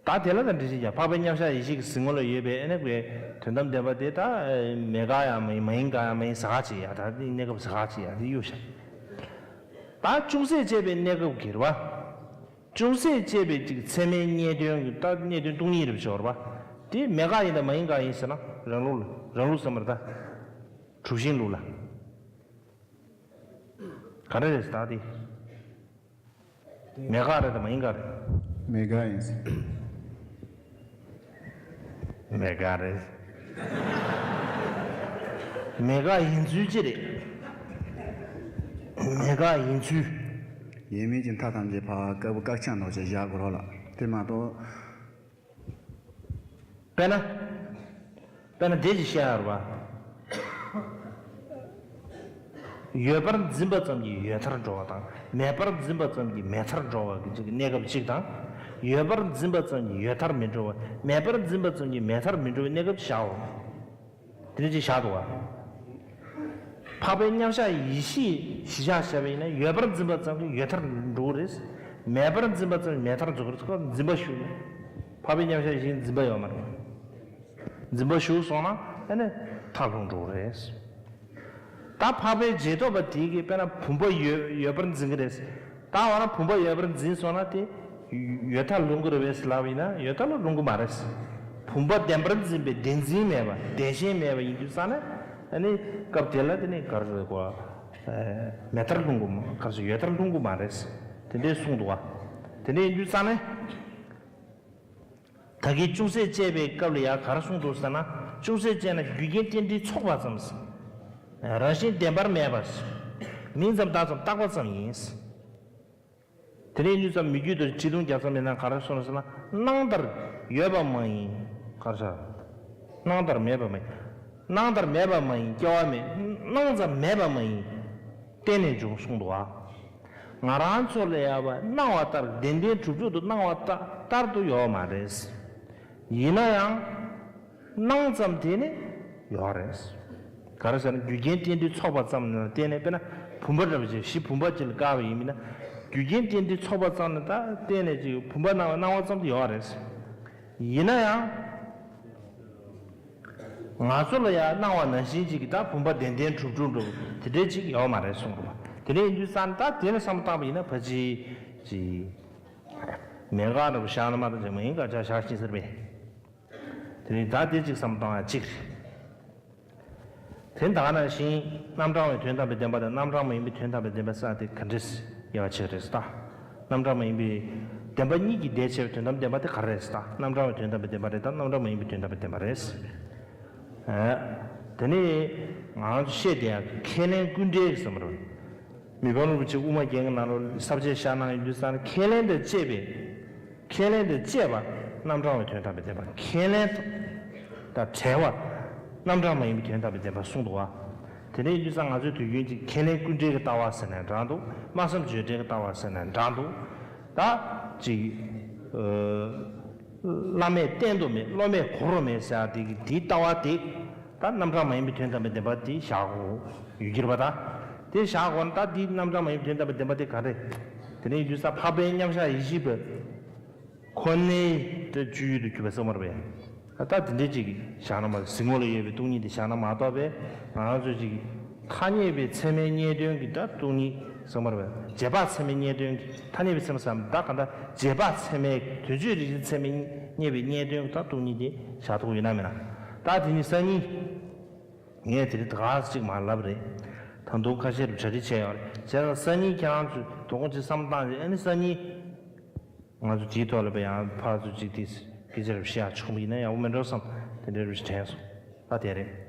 ད་དེ་ལ་ད་འགྲེལ་བཤད་རྒྱག་འཕགས་པའི་མཉམ་གཞག་ཡེ་ཤེས་ཀྱི་གཟིགས་ངོ་ལ་ཡོད་པའི་ཨ་ནི་དེ་དོན་དམ་བདེན་པ་དེ་ད་མེད་དགག་ཡང་མ་ཡིན། མ་ཡིན་དགག་ཡང་མ་ཡིན། ཟག་གཅིག་ཡ། ད་དེ་གནས་སྐབས་ཟག་གཅིག་ཡ། དེ་གཡུག་བཞག་ད་ཅུང་ཟད་དཔྱད་པའི་གནས་སྐབས་ཀྱི་རེད་པ། ཅུང་ཟད་དཔྱད་པའི་ཅིག་ཚད་མའི་རྙེད་དོན་གྱི། ད་རྙེད་དོན་སྟོང་ཉིད་རེད་པ། ཞོར་བ་དེ་མེད་དགག་ཡིན་དང་མ་ཡིན་དགག་ཡིན་ཟེར་ན། རང་ལུགས་ལ། རང་ལུགས་ཟེར་མ་རེད་ད། གྲུབ་ཆེན་ལུགས་ལ། ག་རེ་རེད་ཟེར་ད་དེ། མེད་དགག་རེད་དམ་ཡིན་དགག་རེད། མེད་དགག་ཡིན་ཟེར། མེད་དགག་རེད། མེད་དགག་ཡིན་ཚུལ་ཅི་རེད། མེད་དགག་ཡིན་ཚུལ། ཡོད་མེད་ཀྱི་མཐའ་ཐམས་ཅད་ཕར་དཀར་པོ་དཀར་ཆག་ནང་བཞིན་བཞག་དགོས་རོགས་ལ། དེ་མ་གཏོགས། དཔེར་ན། དཔེར་ན་དེ་ཅིག་བཤད་ཡ་རེད་པ། ཡོད་པར་འཛིན་པ་ཙམ་གྱིས་ཡོད་མཐར་འགྲོ་བ་དང་། མེད་པར་འཛིན་པ་ཙམ་གྱིས་མེད་མཐར་འགྲོ་བ་གི་གནས་སྐབས་གཅིག་དང་། ཡོད་པར་འཛིན་པ་ཙམ་གྱིས་ཡོད་མཐར་མི་འགྲོ་བ། མེད་པར་འཛིན་པ་ཙམ་གྱིས་མེད་མཐར་མི་འགྲོ་བའི་གནས་སྐབས་བཞག་འོང་། དེ་འདྲ་ཅིག་བཞག་འདུག་བ། འཕགས་པའི་མཉམ་གཞག་ཡེ་ཤེས་གཞི་བཞག་བྱས་པ་ཡིན་ན། ཡོད་པར་འཛིན་པ་ཙམ་གྱིས་ཡོད་མཐར་འགྲོ་གི་རེད། མེད་པར་འཛིན་པ་ཙམ་གྱིས་མེད་མཐར་འགྲོ་གི་རེད། ཁོ་འཛིན་པ་ཞུགས་ན། འཕགས་པའི་མཉམ་གཞག་ཡེ་ཤེས་འཛིན་པ་ཡོད་མ་རེད། འཛིན་པ་ཞུགས་སོང་ན། ཨ་ནི་མཐར་ལྷུང་འགྲོ་གི་རེད། ད་འཕགས་པའི་རྗེས་ཐོབ་པ་དེ་གིས་དཔེར་ན་བུམ་པ་ཡོད་ཡོད་པར་འཛིན་གྱི་རེད། ད་འོ་ན་བུམ་པ་ཡོད་པར་འཛིན་སོང་ན་དེ་ཡོད་མཐར་ལྷུང་གི་རེད་པས་ལབ་ཡིན་ན་ཡོད་མཐར་ལ་ལྷུང་གི་མ་རེད། བུམ་པ་བདེན་པར་འཛིན་པའི་བདེན་འཛིན་མེད་པ་བདེན་ཞེན་མེད་པ་ཡིན་དུས་ཙང་ནས་ཨ་ནི་སྐབས་དེ་ལ་དེ་ནི་ག་རེ་ཟེར་དགོས། མེད་མཐར་ལྷུང་གི་མ་ག་རེ་ཟེར་ཡོད་མཐར་ལྷུང་གི་མ་རེད། དེ་འདྲས་གསུངས་འདུག་བ། དེ་འདྲས་ཡིན་དུས་ཙང་ནས། ད་གིན་ཅུང་ཟད་དཔྱད་པའི་སྐབས་ལ་ཡང་ག་རེ་གསུངས་འདུག་ཟེར་ན། ཅུང་ཟད་དཔྱད་ན་རྒྱུ་རྐྱེན་རྟེན་འབྲེལ་ཚོགས་པ་ཙམ། རང་བཞིན་བདེན་པར་མེད་པ། མིང་ཙམ་བཏགས་ཙམ་བཏགས་པ་ཙམ་ཡིན། དེ་ནས་ཡིན་དུས་ཙམ་མི་རྒྱུད་དུ་ཁྲིད་ལུང་རྒྱབ་ཙམ་ཡིན་ན་ག་རེ་གསུངས་ཟེར་ན། སྣང་མཐར་ཡོད་པ་མ་ཡིན། ག་རེ་ཟེར། སྣང་མཐར་མེད་པ་མ་ཡིན། སྣང་མཐར་མེད་པ་མ་ཡིན། སྐྱེ་བ་མེད། སྣང་ཙམ་མེད་པ་མ་ཡིན། བརྟེན་ནས་བྱུང་གསུངས་འདུག་བ། ང་རང་ཚོ་ལ་ཡང་བ་སྣང་བ་ལྟར་བདེན་བདེན་གྲུབ་གྲུབ་ཏུ་སྣང་བ་ལྟ་ལྟར་དུ་ཡོད་མ་རེད། ཡིན་ན་ཡང་། སྣང་ཙམ་དེ་ནི་ཡོད་རེད། ག་རེ་ཟེར་ན་རྒྱུ་རྐྱེན་རྟེན་འབྲེལ་ཚོགས་པ་ཙམ་ལ་བརྟེན་ནས་དཔེར་ན་བུམ་པ་འདྲ་བ་ཅིག་གཞི་བུམ་པ་ཅིག་ལ་བཀག་པ་ཡིན་མིན་ན། རྒྱུ་རྐྱེན་རྟེན་འབྲེལ་ཚོགས་པ་ཙམ་ལ་ད་བརྟེན་ནས་ཅིག་བུམ་པ་སྣང་བ་སྣང་བ་ཙམ་དུ་ཡོད་རེད། ཡིན་ན་ཡང་། ང་ཚོ་ལ་ཡང་སྣང་བ་ནང་བཞིན་ཅིག་གི་ད་བུམ་པ་བདེན་བདེན་གྲུབ་གྲུབ་འགྲོ་དེ་འདྲའི་ཅིག་ཡོད་མ་རེད་གསུངས་འདུག་དེ་འདྲ་ཡིན་དུས་ཙང་ད་དེ་ལ་བསམ་བློ་བཏང་པ་ཡིན་ན་ཕལ་ཆེར་ཅིག་མེད་དགག་འདྲ་པོ་བཞག་ན་མ་གཏོགས་ཅིག་མ་ཡིན་དགག་བྱ་བཞག་ཤེས་ཟེར་བས། དེ་ནས་ད་དེ་ཅིག་བསམ་བློ་བཏང་ཡ་གཅིག་རེད། དེ་ད་ག་ནང་བཞིན་རྣམ་གྲངས་པའི་དོན་དམ་པའི་བདེན་པ་དང་རྣམ་གྲངས་མ་ཡིན་པའི་དོན་དམ་པའི་བདེན་པ་ཟེར་དེ་ག་འདྲས་དབྱེ་བ་ཕྱེ་རེད་ཟེར་ད། རྣམ་གྲངས་མ་ཡིན་པའི་བདེན་པ་གཉིས་ཀྱི་ཟླས་ཕྱེ་བའི་དོན་དམ་བདེན་པ་དེ་ག་རེ་རེད་ཟེར་ད། རྣམ་གྲངས་པའི་དོན་དམ་པའི་བདེན་པ་རེད་དམ་རྣམ་གྲངས་མ་ཡིན་པའི་དོན་དམ་པའི་བདེན་པ་རེད། ཨ། དེ་ནས་ང་ཚོ་བཤད་བསྡད་ཡ་ཁས་ལེན་ཀུན་འབྲེལ་གྱི་བསམ་པ་རེད། མི་ཕམ་རིན་པོ་ཆེ་དབུ་མ་རྒྱན་གྱི་ནང་ལོགས་ས་བཅད་བཞག་གནང་ཡོད་དུས་ཙང་ཁས་ལེན་དང་བཅས་པའི། ཁས་ལེན་དང་བཅས་པ་རྣམ་གྲངས་པའི་དོན་དམ་པའི་བདེན་པ། ཁས་ལེན་དང་བྲལ་བ་རྣམ་གྲངས་མ་ཡིན་པའི་དོན་དམ་པའི་བདེན་པ་གསུངས་འདུག་བ། དེ་འདྲ་ཡིན་དུས་ཙང་ང་ཚོའི་དུས་རྒྱུན་གྱི་ཁས་ལེན་ཀུན་འབྲེལ་གྱི་ལྟ་བ་ཟེར་ནའང་འདྲ་འདུག་སྨྲ་བསམ་བརྗོད་བྲལ་གྱི་ལྟ་བ་ཟེར་ནའང་འདྲ་འདུག་ད་ཅིག་བླ་མས་བསྟན་དུ་མེད་སློབ་མས་གོ་རུ་མེད་ཟེར་ཡ་དེ་གི་དེའི་ལྟ་བ་དེ། ད་རྣམ་གྲངས་མ་ཡིན་པའི་དོན་དམ་པའི་བདེན་པ་དེ་བཞག་གོ་ཡོད་ཀྱི་རེད་པ་ད། དེ་བཞག་གོ་ན་ད་དེ་རྣམ་གྲངས་མ་ཡིན་པའི་དོན་དམ་པའི་བདེན་པ་དེ་ག་རེ། དེ་ནས་ཡིན་དུས་ཙང་འཕགས་པའི་མཉམ་གཞག་ཡེ་ཤེས་པ། ཁོ་ནའི་སྤྱོད་ཡུལ་དུ་གྱུར་པ་གསུངས་པ་རེད་པས། ད་དེ་འདྲའི་ཅིག་བཞག་ན་མ་གཟིགས་ངོ་ལ་ཡོད་པའི་སྟོང་ཉིད་དེ་བཞག་ན་མ་གཏོགས་པས་ང་རང་ཚོ་ཅིག་ཐ་སྙད་པའི་ཚད་མའི་རྙེད་དོན་གྱི་ད་སྟོང་ཉིད་གསུངས་པ་རེད་པས། རྗེས་དཔག་ཚད་མའི་རྙེད་དོན་གྱི་ཐ་སྙད་པའི་ཚད་མ་ཟེར་ད་ག་ད་རྗེས་དཔག་ཚད་མའི་དོན་དཔྱོད་རིག་བྱེད་ཚད་མའི་རྙེད་པའི་རྙེད་དོན་གྱི་ད་སྟོང་ཉིད་དེ་བཞག་ཐུབ་ཡོད་ན་མེད་ན། ད་དེ་ནི་སང་ཉིན། ངས་དེ་རིང་ད་ག་ཅིག་མར་ལབ་རེད། ད་དུང་ཁ་ཤས་རུ་གྲ་སྒྲིག་བྱས་ཡོད་རེད། བྱས་ཙང་སང་ཉིན་ཁྱེད་རང་ཚོས་དོ་དགོང་ཅིག་བསམ་བཏང་རེད། ཨ་ནི་སང་ཉིན་ང་ཚོ་དེའི་ཐོག་ལ་བས་ཡང་ཕར་ཚུར་ཅིག་དེ་སྐད་ཆ་རུ་བཤད་ཡག་བྱུང་བ་ཡིན་ན་ཡག་པོ་མེད་འགྲོ་བསམ། དེ་འདྲའི་རུ་དྲན་སོང་། ད་དེ་རེད།